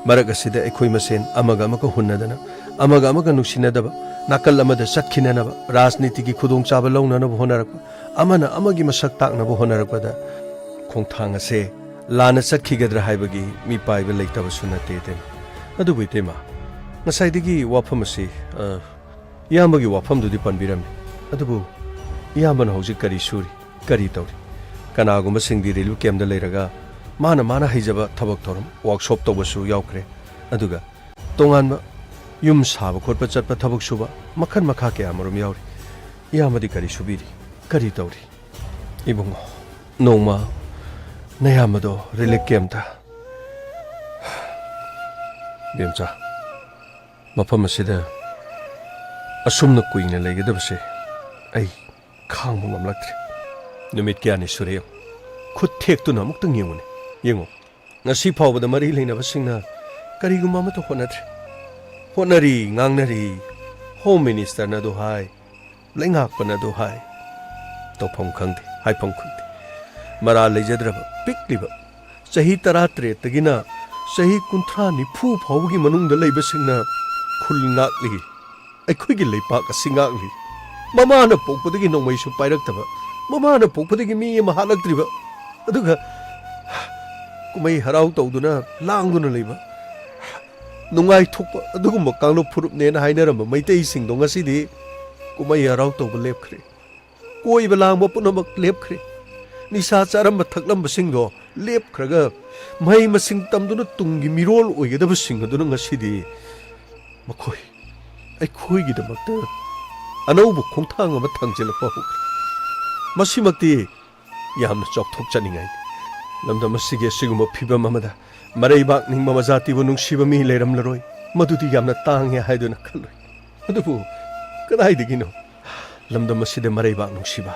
ꯃꯔꯛ ꯑꯁꯤꯗ ꯑꯩꯈꯣꯏ ꯃꯁꯦꯟ ꯑꯃꯒ ꯑꯃꯒ ꯍꯨꯟꯅꯗꯅ, ꯑꯃꯒ ꯑꯃꯒ ꯅꯨꯡꯁꯤꯅꯗꯕ, ꯅꯥꯀꯜ ꯑꯃꯗ ꯆꯠꯈꯤꯅꯅꯕ, ꯔꯥꯖꯅꯤꯇꯤꯒꯤ ꯈꯨꯗꯣꯡꯆꯥꯕ ꯂꯧꯅꯅꯕ ꯍꯣꯠꯅꯔꯛꯄ, ꯑꯃꯅ ꯑꯃꯒꯤ ꯃꯁꯛ ꯇꯥꯛꯅꯕ ꯍꯣꯠꯅꯔꯛꯄꯗ ꯈꯣꯡꯊꯥꯡ ꯑꯁꯦ ꯂꯥꯟꯅ ꯆꯠꯈꯤꯒꯗ꯭ꯔꯥ ꯍꯥꯏꯕꯒꯤ ꯃꯤꯄꯥꯏꯕ ꯂꯩꯇꯕꯁꯨ ꯅꯠꯇꯦ, ꯏꯇꯩꯃ꯫ ꯑꯗꯨꯕꯨ ꯏꯇꯩꯃ, ꯉꯁꯥꯏꯗꯒꯤ ꯋꯥꯐꯝ ꯑꯁꯤ, ꯑ, ꯏꯌꯥꯝꯕꯒꯤ ꯋꯥꯐꯝꯗꯨꯗꯤ ꯄꯟꯕꯤꯔꯝꯃꯤ꯫ ꯑꯗꯨꯕꯨ ꯏꯌꯥꯝꯕꯅ ꯍꯧꯖꯤꯛ ꯀꯔꯤ ꯁꯨꯔꯤ, ꯀꯔꯤ ꯇꯧꯔꯤ? ꯀꯅꯥꯒꯨꯝꯕꯁꯤꯡꯗꯤ ꯔꯤꯂꯤꯐ ꯀꯦꯝꯞꯇ ꯂꯩꯔꯒ ꯃꯥꯅ ꯃꯥꯅ ꯍꯩꯖꯕ ꯊꯕꯛ ꯊꯧꯔꯝ, ꯋꯥꯔꯛꯁꯣꯞ ꯇꯧꯕꯁꯨ ꯌꯥꯎꯈ꯭ꯔꯦ꯫ ꯑꯗꯨꯒ ꯇꯣꯉꯥꯟꯕ ꯌꯨꯝ ꯁꯥꯕ ꯈꯣꯠꯄ ꯆꯠꯄ, ꯊꯕꯛ ꯁꯨꯕ, ꯃꯈꯜ ꯃꯈꯥ ꯀꯌꯥ ꯑꯃꯔꯣꯝ ꯌꯥꯎꯔꯤ꯫ ꯏꯌꯥꯝꯕꯗꯤ ꯀꯔꯤ ꯁꯨꯕꯤꯔꯤ, ꯀꯔꯤ ꯇꯧꯔꯤ? ꯏꯕꯨꯡꯉꯣ, ꯅꯣꯡꯃ ꯅꯌꯥꯝꯕꯗꯣ ꯔꯤꯂꯤꯐ ꯀꯦꯝꯞꯇ, ꯕꯦꯝꯆꯥ, ꯃꯐꯝ ꯑꯁꯤꯗ ꯑꯁꯨꯝꯅ ꯀꯨꯏꯅ ꯂꯩꯒꯗꯕꯁꯦ ꯑꯩ ꯈꯥꯡꯕ ꯉꯝꯂꯛꯇ꯭ꯔꯦ꯫ ꯅꯨꯃꯤꯠ ꯀꯌꯥꯅꯤ ꯁꯨꯔꯦ ꯌꯦꯡꯉꯨ꯫ ꯈꯨꯠ ꯊꯦꯛꯇꯨꯅ ꯑꯃꯨꯛꯇꯪ ꯌꯦꯡꯉꯨꯅꯦ꯫ ꯌꯦꯡꯉꯨ, ꯉꯁꯤ ꯐꯥꯎꯕꯗ ꯃꯔꯤ ꯂꯩꯅꯕꯁꯤꯡꯅ ꯀꯔꯤꯒꯨꯝꯕ ꯑꯃꯠꯇ ꯍꯣꯠꯅꯗ꯭ꯔꯦ꯫ ꯍꯣꯠꯅꯔꯤ, ꯉꯥꯡꯅꯔꯤ, ꯍꯣꯝ ꯃꯤꯅꯤꯁꯇꯔꯅ ꯑꯗꯨ ꯍꯥꯏ, ꯂꯩꯉꯥꯛꯄꯅ ꯑꯗꯨ ꯍꯥꯏ꯫ ꯇꯧꯐꯝ ꯈꯪꯗꯦ, ꯍꯥꯏꯐꯝ ꯈꯪꯗꯦ꯫ ꯃꯔꯥꯜ ꯂꯩꯖꯗ꯭ꯔꯕ ꯄꯤꯛꯂꯤꯕ ꯆꯍꯤ ꯇꯔꯥꯇꯔꯦꯠꯇꯒꯤꯅ ꯆꯍꯤ ꯀꯨꯟꯊ꯭ꯔꯥ ꯅꯤꯐꯨ ꯐꯥꯎꯕꯒꯤ ꯃꯅꯨꯡꯗ ꯂꯩꯕꯁꯤꯡꯅ ꯈꯨꯜ ꯉꯥꯛꯂꯤ꯫ ꯑꯩꯈꯣꯏꯒꯤ ꯂꯩꯄꯥꯛ ꯑꯁꯤ ꯉꯥꯛꯂꯤ꯫ ꯃꯃꯥꯅ ꯄꯣꯛꯄꯗꯒꯤ ꯅꯣꯡꯃꯩꯁꯨ ꯄꯥꯏꯔꯛꯇꯕ, ꯃꯃꯥꯅ ꯄꯣꯛꯄꯗꯒꯤ ꯃꯤ ꯑꯃ ꯍꯥꯠꯂꯛꯇ꯭ꯔꯤꯕ, ꯑꯗꯨꯒ ꯀꯨꯝꯍꯩ ꯍꯔꯥꯎ ꯇꯧꯗꯨꯅ ꯂꯥꯡꯗꯨꯅ ꯂꯩꯕ, ꯅꯨꯡꯉꯥꯏꯊꯣꯛꯄ ꯑꯗꯨꯒꯨꯝꯕ ꯀꯥꯡꯂꯨꯞ ꯐꯨꯔꯨꯞꯅꯦꯅ ꯍꯥꯏꯅꯔꯝꯕ ꯃꯩꯇꯩꯁꯤꯡꯗꯣ ꯉꯁꯤꯗꯤ ꯀꯨꯝꯍꯩ ꯍꯔꯥꯎ ꯇꯧꯕ ꯂꯦꯞꯈ꯭ꯔꯦ꯫ ꯀꯣꯏꯕ ꯂꯥꯡꯕ ꯄꯨꯝꯅꯃꯛ ꯂꯦꯞꯈ꯭ꯔꯦ꯫ ꯅꯤꯁꯥ ꯆꯥꯔꯝꯕ ꯊꯛꯂꯝꯕꯁꯤꯡꯗꯣ ꯂꯦꯞꯈ꯭ꯔꯒ ꯃꯍꯩ ꯃꯁꯤꯡ ꯇꯝꯗꯨꯅ ꯇꯨꯡꯒꯤ ꯃꯤꯔꯣꯜ ꯑꯣꯏꯒꯗꯕꯁꯤꯡ ꯑꯗꯨꯅ ꯉꯁꯤꯗꯤ ꯃꯈꯣꯏ ꯑꯩꯈꯣꯏꯒꯤꯗꯃꯛꯇ ꯑꯅꯧꯕ ꯈꯣꯡꯊꯥꯡ ꯑꯃ ꯊꯥꯡꯖꯤꯜꯂꯛꯄ ꯍꯧꯈ꯭ꯔꯦ꯫ ꯃꯁꯤꯃꯛꯇꯤ ꯌꯥꯝꯅ ꯆꯥꯎꯊꯣꯛꯆꯅꯤꯡꯉꯥꯏꯅꯤ꯫ ꯂꯝꯗꯝ ꯑꯁꯤꯒꯤ ꯑꯁꯤꯒꯨꯝꯕ ꯐꯤꯕꯝ ꯑꯃꯗ ꯃꯔꯩꯕꯥꯛ ꯅꯤꯡꯕ ꯃꯖꯥꯇꯤꯕꯨ ꯅꯨꯡꯁꯤꯕ ꯃꯤ ꯂꯩꯔꯝꯂꯔꯣꯏ꯫ ꯃꯗꯨꯗꯤ ꯌꯥꯝꯅ ꯇꯥꯡꯉꯦ ꯍꯥꯏꯗꯨꯅ ꯈꯜꯂꯨꯏ꯫ ꯑꯗꯨꯕꯨ ꯀꯗꯥꯏꯗꯒꯤꯅꯣ? ꯂꯝꯗꯝ ꯑꯁꯤꯗ ꯃꯔꯩꯕꯥꯛ ꯅꯨꯡꯁꯤꯕ,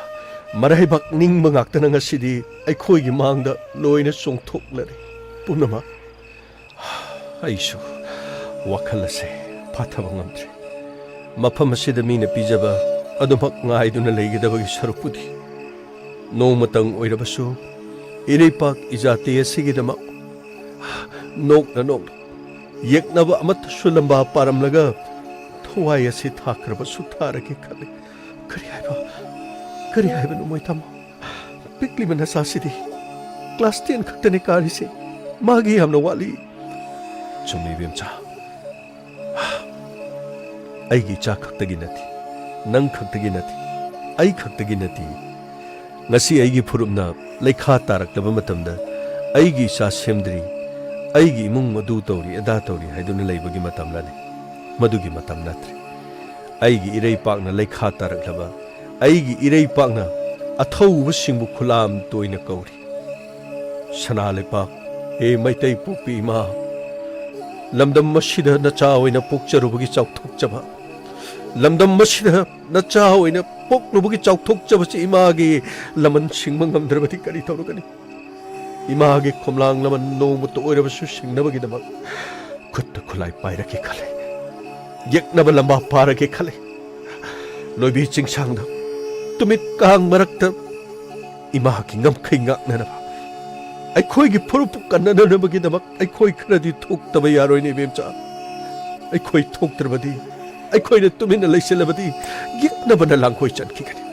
ꯃꯔꯩꯕꯥꯛ ꯅꯤꯡꯕ ꯉꯥꯛꯇꯅ ꯉꯁꯤꯗꯤ ꯑꯩꯈꯣꯏꯒꯤ ꯃꯥꯡꯗ ꯂꯣꯏꯅ ꯆꯣꯡꯊꯣꯛꯂꯔꯦ꯫ ꯄꯨꯝꯅꯃꯛ꯫ ꯑꯩꯁꯨ ꯋꯥꯈꯜ ꯑꯁꯦ ꯐꯥꯊꯕ ꯉꯝꯗ꯭ꯔꯦ꯫ ꯃꯐꯝ ꯑꯁꯤꯗ ꯃꯤꯅ ꯄꯤꯖꯕ ꯑꯗꯨꯃꯛ ꯉꯥꯏꯗꯨꯅ ꯂꯩꯒꯗꯕꯒꯤ ꯁꯔꯨꯛꯄꯨꯗꯤ ꯅꯣꯡꯃꯇꯪ ꯑꯣꯏꯔꯕꯁꯨ ꯏꯔꯩꯄꯥꯛ ꯏꯖꯥꯇꯤ ꯑꯁꯤꯒꯤꯗꯃꯛ ꯅꯣꯛꯅ ꯅꯣꯛꯅ ꯌꯦꯛꯅꯕ ꯑꯃꯠꯇꯁꯨ ꯂꯝꯕꯥ ꯄꯥꯔꯝꯂꯒ ꯊꯋꯥꯏ ꯑꯁꯤ ꯊꯥꯈ꯭ꯔꯕꯁꯨ ꯊꯥꯔꯒꯦ ꯈꯜꯂꯤ꯫ ꯀꯔꯤ ꯍꯥꯏꯕ? ꯀꯔꯤ ꯍꯥꯏꯕꯅꯣ ꯃꯣꯏ ꯇꯥꯃꯣ? ꯄꯤꯛꯂꯤꯕ ꯅꯆꯥꯁꯤꯗꯤ ꯀ꯭ꯂꯥꯁ ꯇꯦꯟ ꯈꯛꯇꯅꯤ ꯀꯥꯔꯤꯁꯦ꯫ ꯃꯥꯒꯤ ꯌꯥꯝꯅ ꯋꯥꯠꯂꯤ꯫ ꯆꯨꯝꯃꯤ, ꯏꯕꯦꯝꯆꯥ꯫ ꯑꯩꯒꯤ ꯏꯆꯥ ꯈꯛꯇꯒꯤ ꯅꯠꯇꯦ, ꯅꯪ ꯈꯛꯇꯒꯤ ꯅꯠꯇꯦ, ꯑꯩ ꯈꯛꯇꯒꯤ ꯅꯠꯇꯦ꯫ ꯉꯁꯤ ꯑꯩꯒꯤ ꯐꯨꯔꯨꯞꯅ ꯂꯩꯈꯥ ꯇꯥꯔꯛꯂꯕ ꯃꯇꯝꯗ ꯑꯩꯒꯤ ꯏꯆꯥ ꯁꯦꯝꯗ꯭ꯔꯤ, ꯑꯩꯒꯤ ꯏꯃꯨꯡ ꯑꯗꯨ ꯇꯧꯔꯤ, ꯑꯗꯥ ꯇꯧꯔꯤ ꯍꯥꯏꯗꯨꯅ ꯂꯩꯕꯒꯤ ꯃꯇꯝꯂꯅꯤ? ꯃꯗꯨꯒꯤ ꯃꯇꯝ ꯅꯠꯇ꯭ꯔꯦ꯫ ꯑꯩꯒꯤ ꯏꯔꯩꯄꯥꯛꯅ ꯂꯩꯈꯥ ꯇꯥꯔꯛꯂꯕ, ꯑꯩꯒꯤ ꯏꯔꯩꯄꯥꯛꯅ ꯑꯊꯧꯕꯁꯤꯡꯕꯨ ꯈꯨꯂꯥꯝ ꯇꯣꯏꯅ ꯀꯧꯔꯤ꯫ ꯁꯅꯥ ꯂꯩꯄꯥꯛ, ꯍꯦ ꯃꯩꯇꯩ ꯄꯣꯛꯄꯤ ꯏꯃꯥ, ꯂꯝꯗꯝ ꯑꯁꯤꯗ ꯅꯆꯥ ꯑꯣꯏꯅ ꯄꯣꯛꯆꯔꯨꯕꯒꯤ ꯆꯥꯎꯊꯣꯛꯆꯕ, ꯂꯝꯗꯝ ꯑꯁꯤꯗ ꯅꯆꯥ ꯑꯣꯏꯅ ꯄꯣꯛꯂꯨꯕꯒꯤ ꯆꯥꯎꯊꯣꯛꯆꯕꯁꯤ ꯏꯃꯥꯒꯤ ꯂꯃꯟ ꯁꯤꯡꯕ ꯉꯝꯗ꯭ꯔꯕꯗꯤ ꯀꯔꯤ ꯇꯧꯔꯒꯅꯤ? ꯏꯃꯥꯒꯤ ꯈꯣꯝꯂꯥꯡ ꯂꯃꯟ ꯅꯣꯡꯃꯇ ꯑꯣꯏꯔꯕꯁꯨ ꯁꯤꯡꯅꯕꯒꯤꯗꯃꯛ ꯈꯨꯠꯇ ꯈꯨꯠꯂꯥꯏ ꯄꯥꯏꯔꯒꯦ ꯈꯜꯂꯦ꯫ ꯌꯦꯛꯅꯕ ꯂꯝꯕꯥ ꯄꯥꯔꯒꯦ ꯈꯜꯂꯦ꯫ ꯂꯣꯏꯕꯤ ꯆꯤꯡꯁꯥꯡꯗ, ꯇꯨꯃꯤꯠ ꯀꯥꯡ ꯃꯔꯛꯇ ꯏꯃꯥꯒꯤ ꯉꯝꯈꯩ ꯉꯥꯛꯅꯅꯕ, ꯑꯩꯈꯣꯏꯒꯤ ꯐꯨꯔꯨꯞꯄꯨ ꯀꯟꯅꯅꯕꯒꯤꯗꯃꯛ ꯑꯩꯈꯣꯏ ꯈꯔꯗꯤ ꯊꯣꯛꯇꯕ ꯌꯥꯔꯣꯏꯅꯦ, ꯏꯕꯦꯝꯆꯥ꯫ ꯑꯩꯈꯣꯏ ꯊꯣꯛꯇ꯭ꯔꯕꯗꯤ, ꯑꯩꯈꯣꯏꯅ ꯇꯨꯃꯤꯟꯅ ꯂꯩꯁꯤꯜꯂꯕꯗꯤ, ꯌꯦꯛꯅꯕꯅ ꯂꯥꯡꯒꯣꯏ ꯆꯟꯈꯤꯒꯅꯤ꯫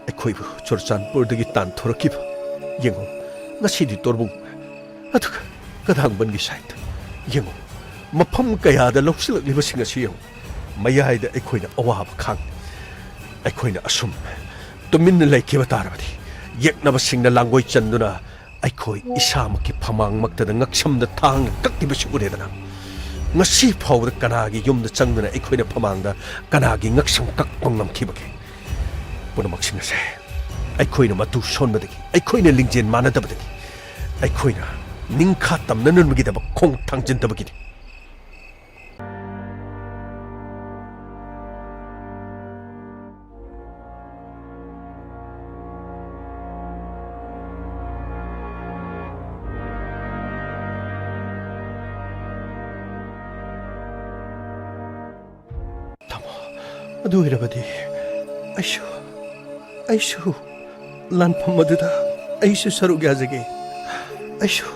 ꯑꯩꯈꯣꯏꯕꯨ ꯆꯨꯔꯆꯥꯟꯄꯨꯔꯗꯒꯤ ꯇꯥꯟꯊꯣꯔꯛꯈꯤꯕ ꯌꯦꯡꯉꯨ, ꯉꯁꯤꯗꯤ ꯇꯣꯔꯕꯨꯡ, ꯑꯗꯨꯒ ꯀꯗꯥꯡꯕꯟꯒꯤ ꯁꯥꯏꯠꯇ ꯌꯦꯡꯉꯨ, ꯃꯐꯝ ꯀꯌꯥꯗ ꯂꯧꯁꯤꯜꯂꯛꯂꯤꯕꯁꯤꯡ ꯑꯁꯤ ꯌꯦꯡꯉꯨ꯫ ꯃꯌꯥꯏꯗ ꯑꯩꯈꯣꯏꯅ ꯑꯋꯥꯕ ꯈꯥꯡꯂꯤ꯫ ꯑꯩꯈꯣꯏꯅ ꯑꯁꯨꯝ ꯇꯨꯃꯤꯟꯅ ꯂꯩꯈꯤꯕ ꯇꯥꯔꯕꯗꯤ, ꯌꯦꯛꯅꯕꯁꯤꯡꯅ ꯂꯥꯡꯒꯣꯏ ꯆꯟꯗꯨꯅ ꯑꯩꯈꯣꯏ ꯏꯁꯥꯃꯛꯀꯤ ꯐꯃꯥꯡꯃꯛꯇꯗ ꯉꯛꯁꯝꯗ ꯊꯥꯡꯅ ꯀꯛꯂꯤꯕꯁꯤ ꯎꯔꯦꯗꯅ꯫ ꯉꯁꯤ ꯐꯥꯎꯕꯗ ꯀꯅꯥꯒꯤ ꯌꯨꯝꯗ ꯆꯪꯗꯨꯅ ꯑꯩꯈꯣꯏꯅ ꯐꯃꯥꯡꯗ ꯀꯅꯥꯒꯤ ꯉꯛꯁꯝ ꯀꯛꯄ ꯉꯝꯈꯤꯕꯒꯦ? ꯄꯨꯝꯅꯃꯛꯁꯤꯡ ꯑꯁꯦ ꯑꯩꯈꯣꯏꯅ ꯃꯇꯨ ꯁꯣꯟꯕꯗꯒꯤ, ꯑꯩꯈꯣꯏꯅ ꯂꯤꯡꯖꯦꯜ ꯃꯥꯟꯅꯗꯕꯗꯒꯤ, ꯑꯩꯈꯣꯏꯅ ꯅꯤꯡꯈꯥ ꯇꯝꯅꯅꯕꯒꯤꯗꯃꯛ ꯈꯣꯡ ꯊꯥꯡꯖꯤꯟꯗꯕꯒꯤꯅꯤ꯫ ꯇꯥꯃꯣ, ꯑꯗꯨ ꯑꯣꯏꯔꯕꯗꯤ ꯑꯩꯁꯨ, ꯑꯩꯁꯨ ꯂꯥꯟꯐꯝ ꯑꯗꯨꯗ ꯑꯩꯁꯨ ꯁꯔꯨꯛ ꯌꯥꯖꯒꯦ꯫ ꯑꯩꯁꯨ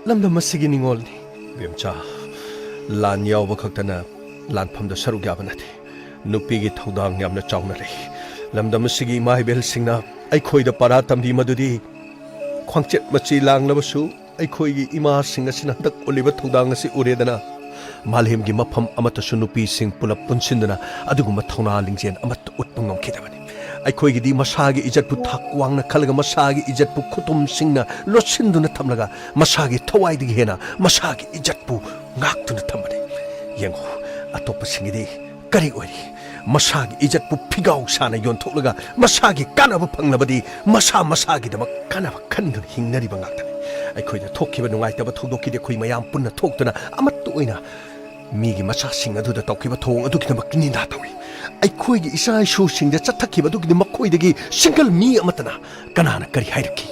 ꯂꯝꯗꯝ ꯑꯁꯤꯒꯤ ꯅꯤꯡꯉꯣꯜꯅꯤ꯫ ꯏꯕꯦꯝꯆꯥ, ꯂꯥꯟ ꯌꯥꯎꯕ ꯈꯛꯇꯅ ꯂꯥꯟꯐꯝꯗ ꯁꯔꯨꯛ ꯌꯥꯕ ꯅꯠꯇꯦ꯫ ꯅꯨꯄꯤꯒꯤ ꯊꯧꯗꯥꯡ ꯌꯥꯝꯅ ꯆꯥꯎꯅ ꯂꯩ꯫ ꯂꯝꯗꯝ ꯑꯁꯤꯒꯤ ꯏꯃꯥ ꯏꯕꯦꯜꯁꯤꯡꯅ ꯑꯩꯈꯣꯏꯗ ꯄꯥꯔꯥ ꯇꯝꯕꯤ ꯃꯗꯨꯗꯤ ꯈ꯭ꯋꯥꯡꯆꯦꯠ ꯃꯆꯤ ꯂꯥꯡꯂꯕꯁꯨ ꯑꯩꯈꯣꯏꯒꯤ ꯏꯃꯥꯁꯤꯡ ꯑꯁꯤꯅ ꯍꯟꯗꯛ ꯎꯠꯂꯤꯕ ꯊꯧꯗꯥꯡ ꯑꯁꯤ ꯎꯔꯦꯗꯅ꯫ ꯃꯥꯂꯦꯝꯒꯤ ꯃꯐꯝ ꯑꯃꯠꯇꯁꯨ ꯅꯨꯄꯤꯁꯤꯡ ꯄꯨꯂꯞ ꯄꯨꯟꯁꯤꯟꯗꯨꯅ ꯑꯗꯨꯒꯨꯝꯕ ꯊꯧꯅꯥ ꯂꯤꯡꯖꯦꯜ ꯑꯃꯠꯇ ꯎꯠꯄ ꯉꯝꯈꯤꯗꯕꯅꯤ꯫ ꯑꯩꯈꯣꯏꯒꯤꯗꯤ ꯃꯁꯥꯒꯤ ꯏꯖꯠꯄꯨ ꯊꯥꯛ ꯋꯥꯡꯅ ꯈꯜꯂꯒ, ꯃꯁꯥꯒꯤ ꯏꯖꯠꯄꯨ ꯈꯨꯇꯨꯝꯁꯤꯡꯅ ꯂꯣꯠꯁꯤꯟꯗꯨꯅ ꯊꯝꯂꯒ, ꯃꯁꯥꯒꯤ ꯊꯋꯥꯏꯗꯒꯤ ꯍꯦꯟꯅ ꯃꯁꯥꯒꯤ ꯏꯖꯠꯄꯨ ꯉꯥꯛꯇꯨꯅ ꯊꯝꯕꯅꯤ꯫ ꯌꯦꯡꯉꯨ, ꯑꯇꯣꯞꯄꯁꯤꯡꯒꯤꯗꯤ ꯀꯔꯤ ꯑꯣꯏꯔꯤ? ꯃꯁꯥꯒꯤ ꯏꯖꯠꯄꯨ ꯐꯤꯒꯥꯎ ꯁꯥꯅ ꯌꯣꯟꯊꯣꯛꯂꯒ ꯃꯁꯥꯒꯤ ꯀꯥꯟꯅꯕ ꯐꯪꯂꯕꯗꯤ ꯃꯁꯥ ꯃꯁꯥꯒꯤꯗꯃꯛ ꯀꯥꯟꯅꯕ ꯈꯟꯗꯨꯅ ꯍꯤꯡꯅꯔꯤꯕ ꯉꯥꯛꯇꯅꯤ꯫ ꯑꯩꯈꯣꯏꯗ ꯊꯣꯛꯈꯤꯕ ꯅꯨꯡꯉꯥꯏꯇꯕ ꯊꯧꯗꯣꯛꯀꯤꯗꯤ ꯑꯩꯈꯣꯏ ꯃꯌꯥꯝ ꯄꯨꯟꯅ ꯊꯣꯛꯇꯨꯅ ꯑꯃꯠꯇ ꯑꯣꯏꯅ ꯃꯤꯒꯤ ꯃꯆꯥꯁꯤꯡ ꯑꯗꯨꯗ ꯇꯧꯈꯤꯕ ꯊꯧꯑꯣꯡ ꯑꯗꯨꯒꯤꯗꯃꯛ ꯅꯤꯟꯗꯥ ꯇꯧꯏ꯫ ꯑꯩꯈꯣꯏꯒꯤ ꯏꯆꯥ ꯏꯁꯨꯁꯤꯡꯗ ꯆꯠꯊꯈꯤꯕ ꯑꯗꯨꯒꯤꯗꯤ ꯃꯈꯣꯏꯗꯒꯤ ꯁꯤꯡꯒꯜ ꯃꯤ ꯑꯃꯠꯇꯅ ꯀꯅꯥꯅ ꯀꯔꯤ ꯍꯥꯏꯔꯛꯈꯤ?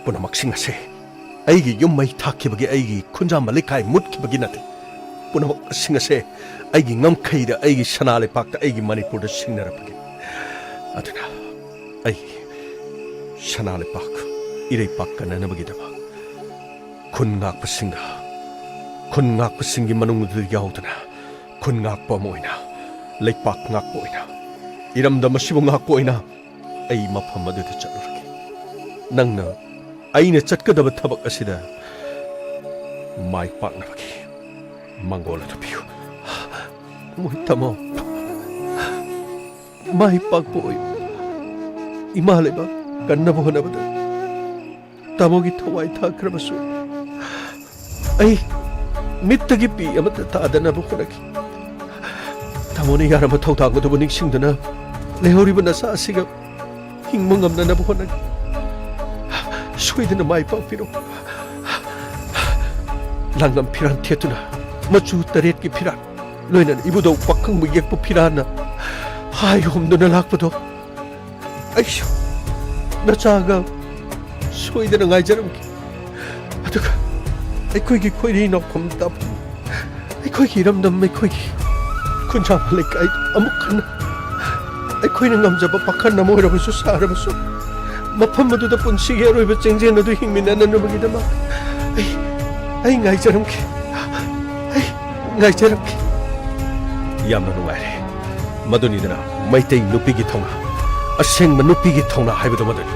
ꯄꯨꯝꯅꯃꯛꯁꯤꯡ ꯑꯁꯦ ꯑꯩꯒꯤ ꯌꯨꯝ ꯃꯩ ꯊꯥꯛꯈꯤꯕꯒꯤ, ꯑꯩꯒꯤ ꯈꯨꯟꯖꯥꯝꯕ ꯂꯩꯀꯥꯏ ꯃꯨꯠꯈꯤꯕꯒꯤ ꯅꯠꯇꯦ꯫ ꯄꯨꯝꯅꯃꯛꯁꯤꯡ ꯑꯁꯦ ꯑꯩꯒꯤ ꯉꯝꯈꯩꯗ, ꯑꯩꯒꯤ ꯁꯅꯥ ꯂꯩꯄꯥꯛꯇ, ꯑꯩꯒꯤ ꯃꯅꯤꯄꯨꯔꯗ ꯁꯤꯡꯅꯔꯛꯄꯒꯤ꯫ ꯑꯗꯨꯅ ꯑꯩ ꯁꯅꯥ ꯂꯩꯄꯥꯛ, ꯏꯔꯩꯄꯥꯛ ꯀꯟꯅꯅꯕꯒꯤꯗꯃꯛ ꯈꯨꯟ ꯉꯥꯛꯄꯁꯤꯡꯒ, ꯈꯨꯟ ꯉꯥꯛꯄꯁꯤꯡꯒꯤ ꯃꯅꯨꯡꯗ ꯌꯥꯎꯗꯨꯅ ꯈꯨꯟ ꯉꯥꯛꯄ ꯑꯃ ꯑꯣꯏꯅ, ꯂꯩꯄꯥꯛ ꯉꯥꯛꯄ ꯑꯣꯏꯅ, ꯏꯔꯝꯗꯝ ꯑꯁꯤꯕꯨ ꯉꯥꯛꯄ ꯑꯣꯏꯅ ꯑꯩ ꯃꯐꯝ ꯑꯗꯨꯗ ꯆꯠꯂꯨꯔꯒꯦ꯫ ꯅꯪꯅ ꯑꯩꯅ ꯆꯠꯀꯗꯕ ꯊꯕꯛ ꯑꯁꯤꯗ ꯃꯥꯏ ꯄꯥꯛꯅꯕꯒꯤ ꯃꯪꯒꯣꯜ ꯑꯗꯨ ꯄꯤꯌꯨ꯫ ꯃꯣꯏ ꯇꯥꯃꯣ, ꯃꯥꯏ ꯄꯥꯛꯄ ꯑꯣꯏꯌꯨ꯫ ꯏꯃꯥ ꯂꯩꯕꯥꯛ ꯀꯟꯅꯕ ꯍꯣꯠꯅꯕꯗ ꯇꯥꯃꯣꯒꯤ ꯊꯋꯥꯏ ꯊꯥꯈ꯭ꯔꯕꯁꯨ, ꯑꯩ ꯃꯤꯠꯇꯒꯤ ꯄꯤ ꯑꯃꯠꯇ ꯇꯥꯗꯅꯕ ꯍꯣꯠꯅꯈꯤ꯫ ꯇꯥꯃꯣꯅ ꯌꯥꯔꯝꯕ ꯊꯧꯗꯥꯡ ꯑꯗꯨꯕꯨ ꯅꯤꯡꯁꯤꯡꯗꯨꯅ ꯂꯩꯍꯧꯔꯤꯕ ꯅꯆꯥ ꯑꯁꯤꯒ ꯍꯤꯡꯕ ꯉꯝꯅꯅꯕ ꯍꯣꯠꯅꯈꯤ꯫ ꯁꯣꯏꯗꯅ ꯃꯥꯏ ꯄꯥꯛꯄꯤꯔꯣ꯫ ꯂꯥꯡꯉꯝ ꯐꯤꯔꯥꯟ ꯊꯦꯠꯇꯨꯅ, ꯃꯆꯨ ꯇꯔꯦꯠꯀꯤ ꯐꯤꯔꯥꯟ, ꯂꯣꯏꯅꯅ ꯏꯕꯨꯙꯧ ꯄꯥꯈꯪꯕ ꯌꯦꯛꯄ ꯐꯤꯔꯥꯟꯅ ꯍꯥꯏ ꯍꯣꯝꯗꯨꯅ ꯂꯥꯛꯄꯗꯣ ꯑꯩꯁꯨ ꯅꯆꯥꯒ ꯁꯣꯏꯗꯅ ꯉꯥꯏꯖꯔꯝꯈꯤ꯫ ꯑꯗꯨꯒ ꯑꯩꯈꯣꯏꯒꯤ ꯈꯣꯏꯔꯤ ꯅꯥꯎꯐꯝ ꯇꯥꯐꯝ, ꯑꯩꯈꯣꯏꯒꯤ ꯏꯔꯝꯗꯝ, ꯑꯩꯈꯣꯏꯒꯤ ꯈꯨꯟꯖꯥꯝꯕ ꯂꯩꯀꯥꯏ ꯑꯃꯨꯛ ꯍꯟꯅ ꯑꯩꯈꯣꯏꯅ ꯉꯝꯖꯕ ꯄꯥꯈꯟ ꯑꯃ ꯑꯣꯏꯔꯕꯁꯨ ꯁꯥꯔꯕꯁꯨ, ꯃꯐꯝ ꯑꯗꯨꯗ ꯄꯨꯟꯁꯤꯒꯤ ꯑꯔꯣꯏꯕ ꯆꯤꯡꯖꯦꯜ ꯑꯗꯨ ꯍꯤꯡꯃꯤꯟꯅꯅꯕꯒꯤꯗꯃꯛ ꯑꯩ, ꯑꯩ ꯉꯥꯏꯖꯔꯝꯈꯤ꯫ ꯉꯥꯏꯖꯔꯝꯈꯤ꯫ ꯌꯥꯝꯅ ꯅꯨꯡꯉꯥꯏꯔꯦ꯫ ꯃꯗꯨꯅꯤꯗꯅ ꯃꯩꯇꯩ ꯅꯨꯄꯤꯒꯤ ꯊꯧꯅꯥ, ꯑꯁꯦꯡꯕ ꯅꯨꯄꯤꯒꯤ ꯊꯧꯅꯥ ꯍꯥꯏꯕꯗꯨ ꯃꯗꯨꯅꯤ꯫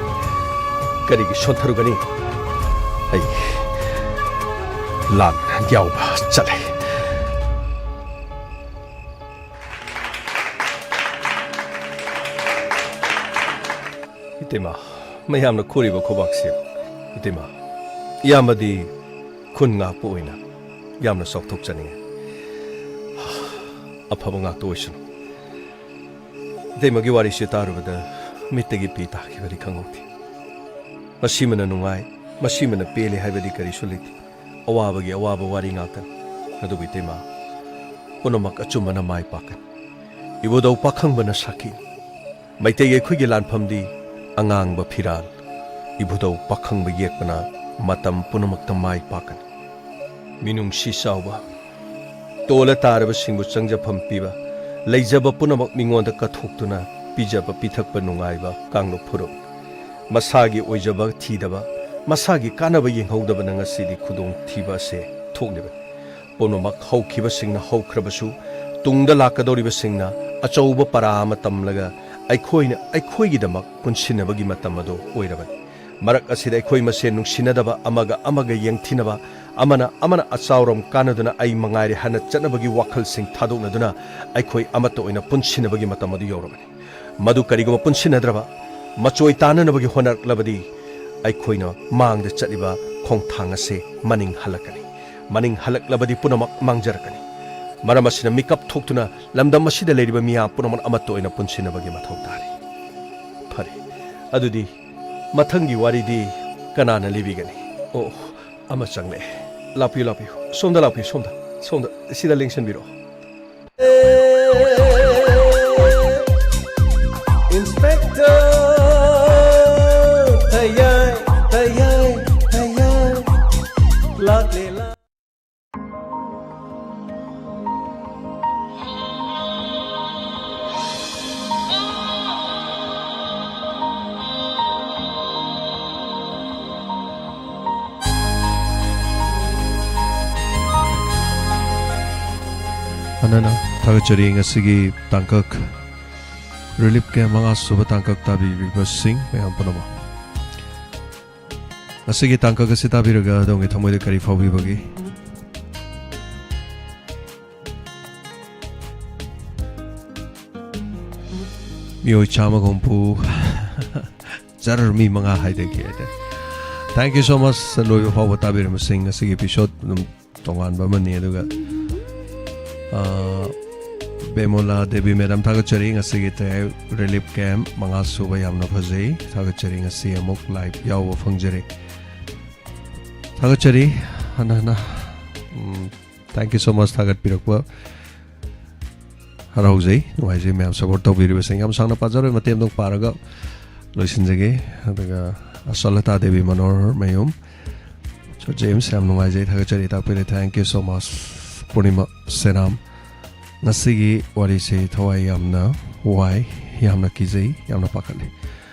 ꯀꯔꯤꯒꯤ ꯁꯣꯟꯊꯔꯨꯒꯅꯤ? ꯑꯩ ꯂꯥꯟ ꯌꯥꯎꯕ ꯆꯠꯂꯦ꯫ ꯏꯇꯩꯃ, ꯃꯌꯥꯝꯅ ꯈꯨꯔꯤꯕ ꯈꯨꯕꯥꯛꯁꯤ, ꯏꯇꯩꯃ, ꯏꯌꯥꯝꯕꯗꯤ ꯈꯨꯟ ꯉꯥꯛꯄ ꯑꯣꯏꯅ ꯌꯥꯝꯅ ꯆꯥꯎꯊꯣꯛꯆꯅꯤꯡꯉꯤ꯫ ꯑꯐꯕ ꯉꯥꯛꯇ ꯑꯣꯏꯁꯅꯨ꯫ ꯏꯇꯩꯃꯒꯤ ꯋꯥꯔꯤꯁꯤ ꯇꯥꯔꯨꯕꯗ ꯃꯤꯠꯇꯒꯤ ꯄꯤ ꯇꯥꯈꯤꯕꯗꯤ ꯈꯪꯍꯧꯗꯦ꯫ ꯃꯁꯤꯃꯅ ꯅꯨꯡꯉꯥꯏ, ꯃꯁꯤꯃꯅ ꯄꯦꯜꯂꯦ ꯍꯥꯏꯕꯗꯤ ꯀꯔꯤꯁꯨ ꯂꯩꯇꯦ꯫ ꯑꯋꯥꯕꯒꯤ ꯑꯋꯥꯕ ꯋꯥꯔꯤ ꯉꯥꯛꯇꯅꯤ꯫ ꯑꯗꯨꯕꯨ ꯏꯇꯩꯃ, ꯄꯨꯝꯅꯃꯛ ꯑꯆꯨꯝꯕꯅ ꯃꯥꯏ ꯄꯥꯛꯀꯅꯤ꯫ ꯏꯕꯨꯙꯧ ꯄꯥꯈꯪꯕꯅ ꯁꯥꯈꯤꯅꯤ꯫ ꯃꯩꯇꯩ ꯑꯩꯈꯣꯏꯒꯤ ꯂꯥꯟꯐꯝꯗꯤ ꯑꯉꯥꯡꯕ ꯐꯤꯔꯥꯜ, ꯏꯕꯨꯙꯧ ꯄꯥꯈꯪꯕ ꯌꯦꯛꯄꯅ ꯃꯇꯝ ꯄꯨꯝꯅꯃꯛꯇ ꯃꯥꯏ ꯄꯥꯛꯀꯅꯤ꯫ ꯃꯤꯅꯨꯡꯁꯤ ꯆꯥꯎꯕ, ꯇꯣꯜꯂ ꯇꯥꯔꯕꯁꯤꯡꯕꯨ ꯆꯪꯖꯐꯝ ꯄꯤꯕ, ꯂꯩꯖꯕ ꯄꯨꯝꯅꯃꯛ ꯃꯤꯉꯣꯟꯗ ꯀꯠꯊꯣꯛꯇꯨꯅ ꯄꯤꯖꯕ ꯄꯤꯊꯛꯄ ꯅꯨꯡꯉꯥꯏꯕ ꯀꯥꯡꯂꯨꯞ ꯐꯨꯔꯨꯞ꯫ ꯃꯁꯥꯒꯤ ꯑꯣꯏꯖꯕ ꯊꯤꯗꯕ, ꯃꯁꯥꯒꯤ ꯀꯥꯟꯅꯕ ꯌꯦꯡꯍꯧꯗꯕꯅ ꯉꯁꯤꯗꯤ ꯈꯨꯗꯣꯡꯊꯤꯕ ꯑꯁꯦ ꯊꯣꯛꯂꯤꯕꯅꯤ꯫ ꯄꯨꯝꯅꯃꯛ ꯍꯧꯈꯤꯕꯁꯤꯡꯅ ꯍꯧꯈ꯭ꯔꯕꯁꯨ, ꯇꯨꯡꯗ ꯂꯥꯛꯀꯗꯧꯔꯤꯕꯁꯤꯡꯅ ꯑꯆꯧꯕ ꯄꯔꯥ ꯑꯃ ꯇꯝꯂꯒ ꯑꯩꯈꯣꯏꯅ ꯑꯩꯈꯣꯏꯒꯤꯗꯃꯛ ꯄꯨꯟꯁꯤꯟꯅꯕꯒꯤ ꯃꯇꯝ ꯑꯗꯨ ꯑꯣꯏꯔꯕꯅꯤ꯫ ꯃꯔꯛ ꯑꯁꯤꯗ ꯑꯩꯈꯣꯏ ꯃꯁꯦꯟ ꯅꯨꯡꯁꯤꯅꯗꯕ, ꯑꯃꯒ ꯑꯃꯒ ꯌꯦꯡꯊꯤꯅꯕ, ꯑꯃꯅ ꯑꯃꯅ ꯑꯆꯥꯎꯔꯣꯝ ꯀꯥꯟꯅꯗꯨꯅ ꯑꯩ ꯃꯉꯥꯏꯔꯦ ꯍꯥꯏꯅ ꯆꯠꯅꯕꯒꯤ ꯋꯥꯈꯜꯁꯤꯡ ꯊꯥꯗꯣꯛꯅꯗꯨꯅ ꯑꯩꯈꯣꯏ ꯑꯃꯠꯇ ꯑꯣꯏꯅ ꯄꯨꯟꯁꯤꯟꯅꯕꯒꯤ ꯃꯇꯝ ꯑꯗꯨ ꯌꯧꯔꯕꯅꯤ꯫ ꯃꯗꯨ ꯀꯔꯤꯒꯨꯝꯕ ꯄꯨꯟꯁꯤꯟꯅꯗ꯭ꯔꯕ, ꯃꯆꯣꯏ ꯇꯥꯅꯅꯕꯒꯤ ꯍꯣꯠꯅꯔꯛꯂꯕꯗꯤ ꯑꯩꯈꯣꯏꯅ ꯃꯥꯡꯗ ꯆꯠꯂꯤꯕ ꯈꯣꯡꯊꯥꯡ ꯑꯁꯦ ꯃꯅꯤꯡ ꯍꯜꯂꯛꯀꯅꯤ꯫ ꯃꯅꯤꯡ ꯍꯜꯂꯛꯂꯕꯗꯤ ꯄꯨꯝꯅꯃꯛ ꯃꯥꯡꯖꯔꯛꯀꯅꯤ꯫ ꯃꯔꯝ ꯑꯁꯤꯅ ꯃꯤꯀꯞ ꯊꯣꯛꯇꯨꯅ ꯂꯝꯗꯝ ꯑꯁꯤꯗ ꯂꯩꯔꯤꯕ ꯃꯤꯌꯥꯝ ꯄꯨꯝꯅꯃꯛ ꯑꯃꯠꯇ ꯑꯣꯏꯅ ꯄꯨꯟꯁꯤꯟꯅꯕꯒꯤ ꯃꯊꯧ ꯇꯥꯔꯤ꯫ ꯐꯔꯦ, ꯑꯗꯨꯗꯤ ꯃꯊꯪꯒꯤ ꯋꯥꯔꯤꯗꯤ ꯀꯅꯥꯅ ꯂꯤꯕꯤꯒꯅꯤ? ꯑꯣ, ꯑꯃ ꯆꯪꯂꯛꯑꯦ꯫ ꯂꯥꯛꯄꯤꯌꯨ, ꯂꯥꯛꯄꯤꯌꯨ꯫ ꯁꯣꯝꯗ ꯂꯥꯛꯄꯤꯌꯨ, ꯁꯣꯝꯗ꯫ ꯁꯣꯝꯗ, ꯁꯤꯗ ꯂꯦꯡꯁꯟꯕꯤꯔꯛꯑꯣ꯫ Inspector ꯊꯌꯥꯏ, ꯊꯌꯥꯏ, ꯊꯌꯥꯏ꯫ ꯂꯥꯛꯂꯦ, ꯂꯥꯛ- ꯍꯥꯟꯅꯅ ꯊꯥꯒꯠꯆꯔꯤ ꯉꯁꯤꯒꯤ ꯇꯥꯡꯀꯛ, ꯔꯤꯂꯤꯐ ꯀꯦꯝ ꯃꯉꯥ ꯁꯨꯕ ꯇꯥꯡꯀꯛ ꯇꯥꯕꯤꯔꯤꯕꯁꯤꯡ ꯃꯌꯥꯝ ꯄꯨꯝꯅꯃꯛ꯫ ꯉꯁꯤꯒꯤ ꯇꯥꯡꯀꯛ ꯑꯁꯤ ꯇꯥꯕꯤꯔꯒ ꯑꯗꯣꯝꯒꯤ ꯊꯃꯣꯏꯗ ꯀꯔꯤ ꯐꯥꯎꯕꯤꯕꯒꯦ? ꯃꯤꯑꯣꯏ ꯆꯥꯝꯃꯒ ꯍꯨꯝꯐꯨ ꯖꯔ ꯃꯤ ꯃꯉꯥ ꯍꯥꯏꯗꯒꯤ ꯍꯥꯏꯇꯥꯔꯦ꯫ Thank you so much꯫ ꯂꯣꯏꯕ ꯐꯥꯎꯕ ꯇꯥꯕꯤꯔꯝꯕꯁꯤꯡ, ꯉꯁꯤꯒꯤ ꯏꯄꯤꯁꯣꯗ ꯑꯗꯨꯝ ꯇꯣꯉꯥꯟꯕ ꯑꯃꯅꯤ꯫ ꯑꯗꯨꯒ, ꯑ, ꯕꯦꯃꯣꯂꯥ ꯗꯦꯕꯤ ꯃꯦꯗꯥꯝ, ꯊꯥꯒꯠꯆꯔꯤ꯫ ꯉꯁꯤꯒꯤ ꯇꯌꯥꯏ ꯔꯤꯂꯤꯐ ꯀꯦꯝ ꯃꯉꯥ ꯁꯨꯕ ꯌꯥꯝꯅ ꯐꯖꯩ꯫ ꯊꯥꯒꯠꯆꯔꯤ꯫ ꯉꯁꯤ ꯑꯃꯨꯛ ꯂꯥꯏꯚ ꯌꯥꯎꯕ ꯐꯪꯖꯔꯦ꯫ ꯊꯥꯒꯠꯆꯔꯤ꯫ ꯍꯟꯅ ꯍꯟꯅ, ꯎꯝ, thank you so much ꯊꯥꯒꯠꯄꯤꯔꯛꯄ꯫ ꯍꯔꯥꯎꯖꯩ, ꯅꯨꯡꯉꯥꯏꯖꯩ ꯃꯌꯥꯝ ꯁꯄꯣꯔꯠ ꯇꯧꯕꯤꯔꯤꯕꯁꯤꯡ꯫ ꯌꯥꯝ ꯁꯥꯡꯅ ꯄꯥꯖꯔꯣꯏ, ꯃꯇꯦꯛ ꯑꯃꯇꯪ ꯄꯥꯔꯒ ꯂꯣꯏꯁꯤꯟꯖꯒꯦ꯫ ꯑꯗꯨꯒ ꯑꯁꯂꯇꯥ ꯗꯦꯕꯤ ꯃꯅꯣꯍꯔ ꯃꯌꯨꯝ, ꯁꯔ ꯖꯦꯝꯁ, ꯌꯥꯝ ꯅꯨꯡꯉꯥꯏꯖꯩ, ꯊꯥꯒꯠꯆꯔꯤ, ꯇꯥꯛꯄꯤꯔꯦ꯫ Thank you so much꯫ ꯄꯨꯔꯅꯤꯃꯥ ꯁꯦꯅꯥꯝ, ꯉꯁꯤꯒꯤ ꯋꯥꯔꯤꯁꯤ ꯊꯋꯥꯏ ꯌꯥꯝꯅ ꯋꯥꯏ, ꯌꯥꯝꯅ ꯀꯤꯖꯩ, ꯌꯥꯝꯅ ꯄꯥꯈꯠꯂꯤ꯫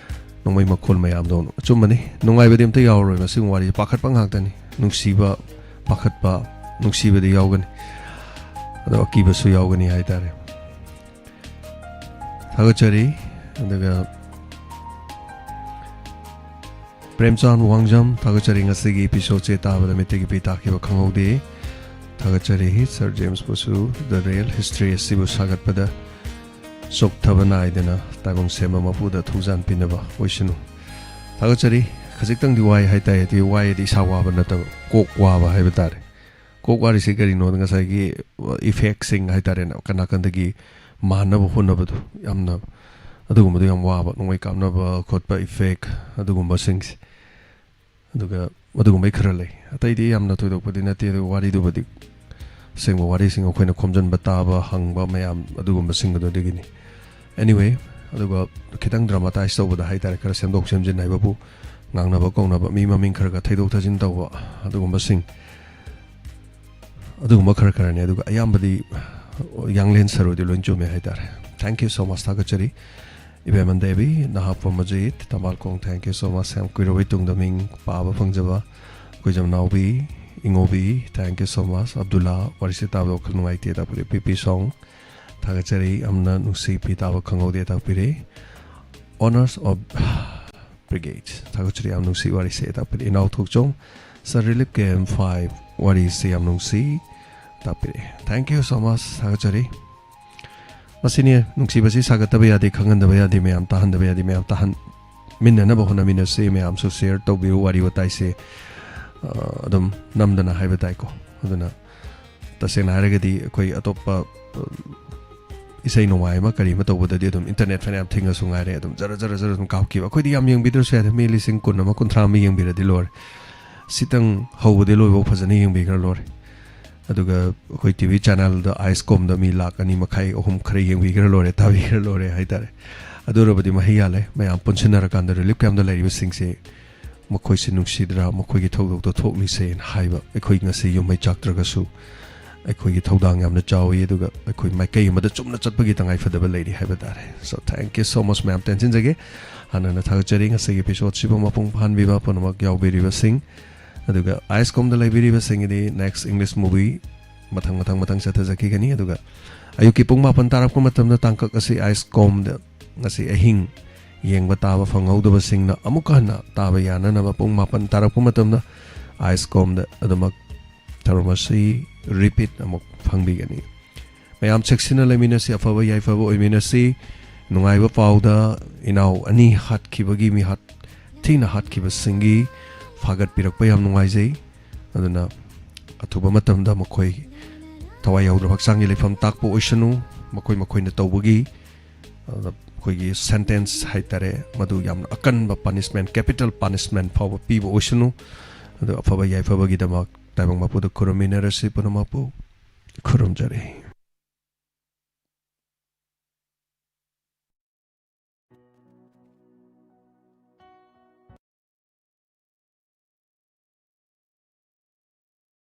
ꯅꯣꯡꯃꯩ ꯃꯈꯣꯜ ꯃꯌꯥꯝꯗꯣ꯫ ꯑꯆꯨꯝꯕꯅꯤ, ꯅꯨꯡꯉꯥꯏꯕꯗꯤ ꯑꯝꯇ ꯌꯥꯎꯔꯔꯣꯏ ꯃꯁꯤꯒꯨꯝꯕ ꯋꯥꯔꯤꯁꯦ, ꯄꯥꯈꯠꯄ ꯉꯥꯛꯇꯅꯤ꯫ ꯅꯨꯡꯁꯤꯕ, ꯄꯥꯈꯠꯄ, ꯅꯨꯡꯁꯤꯕꯗꯤ ꯌꯥꯎꯒꯅꯤ, ꯑꯗꯣ ꯑꯀꯤꯕꯁꯨ ꯌꯥꯎꯒꯅꯤ ꯍꯥꯏꯇꯥꯔꯦ꯫ ꯊꯥꯒꯠꯆꯔꯤ꯫ ꯑꯗꯨꯒ ꯄ꯭ꯔꯦꯝꯆꯥꯟ ꯋꯥꯡꯖꯝ, ꯊꯥꯒꯠꯆꯔꯤ꯫ ꯉꯁꯤꯒꯤ ꯏꯄꯤꯁꯣꯗꯁꯦ ꯇꯥꯕꯗ ꯃꯤꯠꯇꯒꯤ ꯄꯤ ꯇꯥꯈꯤꯕ ꯈꯪꯍꯧꯗꯦ꯫ ꯊꯥꯒꯠꯆꯔꯤ ꯁꯔ ꯖꯦꯝꯁꯄꯨꯁꯨ꯫ The Real History ꯑꯁꯤꯕꯨ ꯁꯥꯒꯠꯄꯗ ꯆꯣꯛꯊꯕ ꯅꯥꯏꯗꯅ ꯇꯥꯏꯕꯪ ꯁꯦꯝꯕ ꯃꯄꯨꯗ ꯊꯧꯖꯥꯟ ꯄꯤꯅꯕ ꯑꯣꯏꯁꯅꯨ꯫ ꯊꯥꯒꯠꯆꯔꯤ꯫ ꯈꯖꯤꯛꯇꯪꯗꯤ ꯋꯥꯏ ꯍꯥꯏꯇꯥꯏ, ꯑꯗꯨꯗꯤ ꯋꯥꯏ ꯍꯥꯏꯗꯤ ꯏꯁꯥ ꯋꯥꯕ ꯅꯠꯇꯕ, ꯀꯣꯛ ꯋꯥꯕ ꯍꯥꯏꯕ ꯇꯥꯔꯦ꯫ ꯀꯣꯛ ꯋꯥꯔꯤꯁꯤ ꯀꯔꯤꯅꯣꯗ, ꯉꯁꯥꯏꯒꯤ ꯏꯐꯦꯛꯁꯤꯡ ꯍꯥꯏꯇꯥꯔꯦꯅꯦ, ꯀꯅꯥ ꯀꯟꯗꯒꯤ ꯃꯥꯟꯅꯕ ꯍꯣꯠꯅꯕꯗꯣ, ꯌꯥꯝꯅ ꯑꯗꯨꯒꯨꯝꯕꯗꯣ ꯌꯥꯝ ꯋꯥꯕ, ꯅꯣꯡꯃꯩ ꯀꯥꯞꯅꯕ ꯈꯣꯠꯄ ꯏꯐꯦꯛ, ꯑꯗꯨꯒꯨꯝꯕꯁꯤꯡꯁꯦ꯫ ꯑꯗꯨꯒ ꯑꯗꯨꯒꯨꯝꯕꯩ ꯈꯔ ꯂꯩ, ꯑꯇꯩꯗꯤ ꯌꯥꯝꯅ ꯊꯣꯏꯗꯣꯛꯄꯗꯤ ꯅꯠꯇꯦ꯫ ꯑꯗꯨꯒ ꯋꯥꯔꯤꯗꯨꯕꯨꯗꯤ ꯑꯁꯦꯡꯕ ꯋꯥꯔꯤꯁꯤꯡ ꯑꯩꯈꯣꯏꯅ ꯈꯣꯝꯖꯤꯟꯕ, ꯇꯥꯕ, ꯍꯪꯕ ꯃꯌꯥꯝ ꯑꯗꯨꯒꯨꯝꯕꯁꯤꯡ ꯑꯗꯨꯗꯒꯤꯅꯤ꯫ Anyway, ꯑꯗꯨꯒ ꯈꯤꯇꯪ ꯗ꯭ꯔꯃꯥꯇꯥꯏꯁ ꯇꯧꯕꯗ ꯍꯥꯏꯇꯥꯔꯦ, ꯈꯔ ꯁꯦꯝꯗꯣꯛ ꯁꯦꯝꯖꯤꯟ ꯍꯥꯏꯕꯕꯨ, ꯉꯥꯡꯅꯕ ꯀꯧꯅꯕ, ꯃꯤ ꯃꯃꯤꯡ ꯈꯔ ꯈꯔ ꯊꯩꯗꯣꯛ ꯊꯩꯖꯤꯟ ꯇꯧꯕ, ꯑꯗꯨꯒꯨꯝꯕꯁꯤꯡ, ꯑꯗꯨꯒꯨꯝꯕ ꯈꯔ ꯈꯔꯅꯤ꯫ ꯑꯗꯨꯒ ꯑꯌꯥꯝꯕꯗꯤ ꯌꯥꯡꯂꯦꯟ ꯁꯔꯨꯗꯤ ꯂꯣꯏ ꯆꯨꯝꯃꯦ ꯍꯥꯏꯇꯥꯔꯦ꯫ Thank you so much, ꯊꯥꯒꯠꯆꯔꯤ꯫ ꯏꯕꯦꯝꯃ Devi, ꯅꯍꯥꯄꯣꯝ Ajit, ꯇꯝꯕꯥꯜꯈꯣꯡ, thank you so much꯫ ꯌꯥꯝ ꯀꯨꯏꯔꯕꯩ ꯇꯨꯡꯗ ꯃꯤꯡ ꯄꯥꯕ ꯐꯪꯖꯕ ꯑꯩꯈꯣꯏ ꯖꯝꯅꯥꯎꯕꯤ, ꯏꯉꯣꯕꯤ, thank you so much. Abdulla, ꯋꯥꯔꯤꯁꯦ ꯇꯥꯕꯗ ꯋꯥꯈꯜ ꯅꯨꯡꯉꯥꯏꯇꯦ ꯇꯥꯛꯄꯤꯔꯦ꯫ ꯄꯤ ꯄꯤ ꯁꯣꯡ, ꯊꯥꯒꯠꯆꯔꯤ꯫ ꯌꯥꯝꯅ ꯅꯨꯡꯁꯤ, ꯄꯤ ꯇꯥꯕ ꯈꯪꯍꯧꯗꯦ ꯇꯥꯛꯄꯤꯔꯦ꯫ Honors of Brigade, ꯊꯥꯒꯠꯆꯔꯤ꯫ ꯌꯥꯝ ꯅꯨꯡꯁꯤ, ꯋꯥꯔꯤꯁꯦ ꯇꯥꯛꯄꯤꯔꯦ꯫ ꯏꯅꯥꯎ ꯊꯣꯛꯆꯣꯝ, Sir Relief K M five, ꯋꯥꯔꯤꯁꯦ ꯌꯥꯝ ꯅꯨꯡꯁꯤ, ꯇꯥꯛꯄꯤꯔꯦ꯫ Thank you so much, ꯊꯥꯒꯠꯆꯔꯤ꯫ ꯃꯁꯤꯅꯤ ꯅꯨꯡꯁꯤꯕꯁꯤ, ꯁꯥꯒꯠꯇꯕ ꯌꯥꯗꯦ, ꯈꯪꯍꯟꯗꯕ ꯌꯥꯗꯦ, ꯃꯌꯥꯝ ꯇꯥꯍꯟꯗꯕ ꯌꯥꯗꯦ, ꯃꯌꯥꯝ ꯇꯥꯍꯟꯃꯤꯟꯅꯅꯕ ꯍꯣꯠꯅꯃꯤꯟꯅꯁꯤ꯫ ꯃꯌꯥꯝꯁꯨ share ꯇꯧꯕꯤꯌꯨ, ꯋꯥꯔꯤ ꯋꯥꯇꯥꯏꯁꯦ, ꯑ, ꯑꯗꯨꯝ ꯅꯝꯗꯅ ꯍꯥꯏꯕ ꯇꯥꯏꯀꯣ꯫ ꯑꯗꯨꯅ ꯇꯁꯦꯡꯅ ꯍꯥꯏꯔꯒꯗꯤ ꯑꯩꯈꯣꯏ ꯑꯇꯣꯞꯄ, ꯑ, ꯏꯁꯩ ꯅꯣꯡꯃꯥꯏ ꯑꯃ ꯀꯔꯤ ꯑꯃ ꯇꯧꯕꯗꯗꯤ ꯑꯗꯨꯝ internet ꯐꯅꯌꯥꯝ ꯊꯤꯡꯉꯁꯨ ꯉꯥꯏꯔꯦ, ꯑꯗꯨꯝ ꯖꯔ ꯖꯔ ꯖꯔ ꯑꯗꯨꯝ ꯀꯥꯞꯈꯤꯕ꯫ ꯑꯩꯈꯣꯏꯗꯤ ꯌꯥꯝ ꯌꯦꯡꯕꯤꯗ꯭ꯔꯁꯨ ꯌꯥꯏꯗ, ꯃꯤ ꯂꯤꯁꯤꯡ ꯀꯨꯟ ꯑꯃ, ꯀꯨꯟꯊ꯭ꯔꯥ ꯑꯃ ꯌꯦꯡꯕꯤꯔꯗꯤ ꯂꯣꯏꯔꯦ꯫ ꯁꯤꯇꯪ ꯍꯧꯕꯗꯤ ꯂꯣꯏꯕꯧ ꯐꯖꯅ ꯌꯦꯡꯕꯤꯈ꯭ꯔ ꯂꯣꯏꯔꯦ꯫ ꯑꯗꯨꯒ ꯑꯩꯈꯣꯏ ꯇꯤ ꯚꯤ channelꯗ ICOMꯗ ꯃꯤ ꯂꯥꯛ ꯑꯅꯤ ꯃꯈꯥꯏ, ꯑꯍꯨꯝ ꯈꯔ ꯌꯦꯡꯕꯤꯈ꯭ꯔ ꯂꯣꯏꯔꯦ, ꯇꯥꯕꯤꯈ꯭ꯔ ꯂꯣꯏꯔꯦ ꯍꯥꯏꯇꯥꯔꯦ꯫ ꯑꯗꯨꯔꯕꯗꯤ ꯃꯍꯩ ꯌꯥꯜꯂꯦ꯫ ꯃꯌꯥꯝ ꯄꯨꯟꯁꯤꯟꯅꯔꯀꯥꯟꯗ relief campꯇ ꯂꯩꯔꯤꯕꯁꯤꯡꯁꯦ, ꯃꯈꯣꯏꯁꯦ ꯅꯨꯡꯁꯤꯗ꯭ꯔꯥ, ꯃꯈꯣꯏꯒꯤ ꯊꯧꯗꯣꯛꯇꯣ ꯊꯣꯛꯂꯤꯁꯦꯅ ꯍꯥꯏꯕ꯫ ꯑꯩꯈꯣꯏ ꯉꯁꯤ ꯌꯨꯝ ꯃꯩ ꯆꯥꯛꯇ꯭ꯔꯒꯁꯨ ꯑꯩꯈꯣꯏꯒꯤ ꯊꯧꯗꯥꯡ ꯌꯥꯝꯅ ꯆꯥꯎꯏ, ꯑꯗꯨꯒ ꯑꯩꯈꯣꯏ ꯃꯥꯏꯀꯩ ꯑꯃꯗ ꯆꯨꯝꯅ ꯆꯠꯄꯒꯤ ꯇꯉꯥꯏꯐꯗꯕ ꯂꯩꯔꯤ ꯍꯥꯏꯕ ꯇꯥꯔꯦ꯫ So, thank you so much ꯃꯌꯥꯝ, ꯇꯦꯟꯁꯤꯟꯖꯒꯦ꯫ ꯍꯥꯟꯅꯅ ꯊꯥꯒꯠꯆꯔꯤ ꯉꯁꯤꯒꯤ episodeꯁꯤꯕꯨ ꯃꯄꯨꯡ ꯐꯥꯍꯟꯕꯤꯕ ꯄꯨꯝꯅꯃꯛ ꯌꯥꯎꯕꯤꯔꯤꯕꯁꯤꯡ꯫ ꯑꯗꯨꯒ ICOMꯗ ꯂꯩꯕꯤꯔꯤꯕꯁꯤꯡꯒꯤꯗꯤ next English movie ꯃꯊꯪ, ꯃꯊꯪ, ꯃꯊꯪ ꯆꯠꯊꯖꯈꯤꯒꯅꯤ꯫ ꯑꯗꯨꯒ ꯑꯌꯨꯛꯀꯤ ꯄꯨꯡ ꯃꯥꯄꯟ ꯇꯥꯔꯛꯄ ꯃꯇꯝꯗ ꯇꯥꯡꯀꯛ ꯑꯁꯤ ICOMꯗ ꯉꯁꯤ ꯑꯍꯤꯡ ꯌꯦꯡꯕ ꯇꯥꯕ ꯐꯪꯍꯧꯗꯕꯁꯤꯡꯅ ꯑꯃꯨꯛꯀ ꯍꯟꯅ ꯇꯥꯕ ꯌꯥꯅꯅꯕ ꯄꯨꯡ ꯃꯥꯄꯟ ꯇꯥꯔꯛꯄ ꯃꯇꯝꯗ ICOMꯗ ꯑꯗꯨꯃꯛ ꯊꯧꯔꯝ ꯑꯁꯤ repeat ꯑꯃꯨꯛ ꯐꯪꯕꯤꯒꯅꯤ꯫ ꯃꯌꯥꯝ ꯆꯦꯛꯁꯤꯟꯅ ꯂꯩꯃꯤꯟꯅꯁꯤ, ꯑꯐꯕ ꯌꯥꯏꯐꯕ ꯑꯣꯏꯃꯤꯟꯅꯁꯤ꯫ ꯅꯨꯡꯉꯥꯏꯕ ꯄꯥꯎꯗ, ꯏꯅꯥꯎ ꯑꯅꯤ ꯍꯥꯠꯈꯤꯕꯒꯤ, ꯃꯤꯍꯥꯠ ꯊꯤꯅ ꯍꯥꯠꯈꯤꯕꯁꯤꯡꯒꯤ ꯐꯥꯒꯠꯄꯤꯔꯛꯄ ꯌꯥꯝ ꯅꯨꯡꯉꯥꯏꯖꯩ꯫ ꯑꯗꯨꯅ ꯑꯊꯨꯕ ꯃꯇꯝꯗ ꯃꯈꯣꯏ ꯊꯋꯥꯏ ꯌꯥꯎꯗ꯭ꯔꯕ ꯍꯛꯆꯥꯡꯒꯤ ꯂꯩꯐꯝ ꯇꯥꯛꯄ ꯑꯣꯏꯁꯅꯨ, ꯃꯈꯣꯏ ꯃꯈꯣꯏꯅ ꯇꯧꯕꯒꯤ, ꯑꯗꯨꯗ ꯑꯩꯈꯣꯏꯒꯤ sentence ꯍꯥꯏꯇꯥꯔꯦ, ꯃꯗꯨ ꯌꯥꯝꯅ ꯑꯀꯟꯕ punishment, capital punishment ꯐꯥꯎꯕ ꯄꯤꯕ ꯑꯣꯏꯁꯅꯨ꯫ ꯑꯗꯨ ꯑꯐꯕ ꯌꯥꯏꯐꯕꯒꯤꯗꯃꯛ ꯇꯥꯏꯕꯪ ꯃꯄꯨꯗ ꯈꯨꯔꯨꯝꯃꯤꯟꯅꯔꯁꯤ ꯄꯨꯝꯅꯃꯛꯄꯨ꯫ ꯈꯨꯔꯨꯝꯖꯔꯤ꯫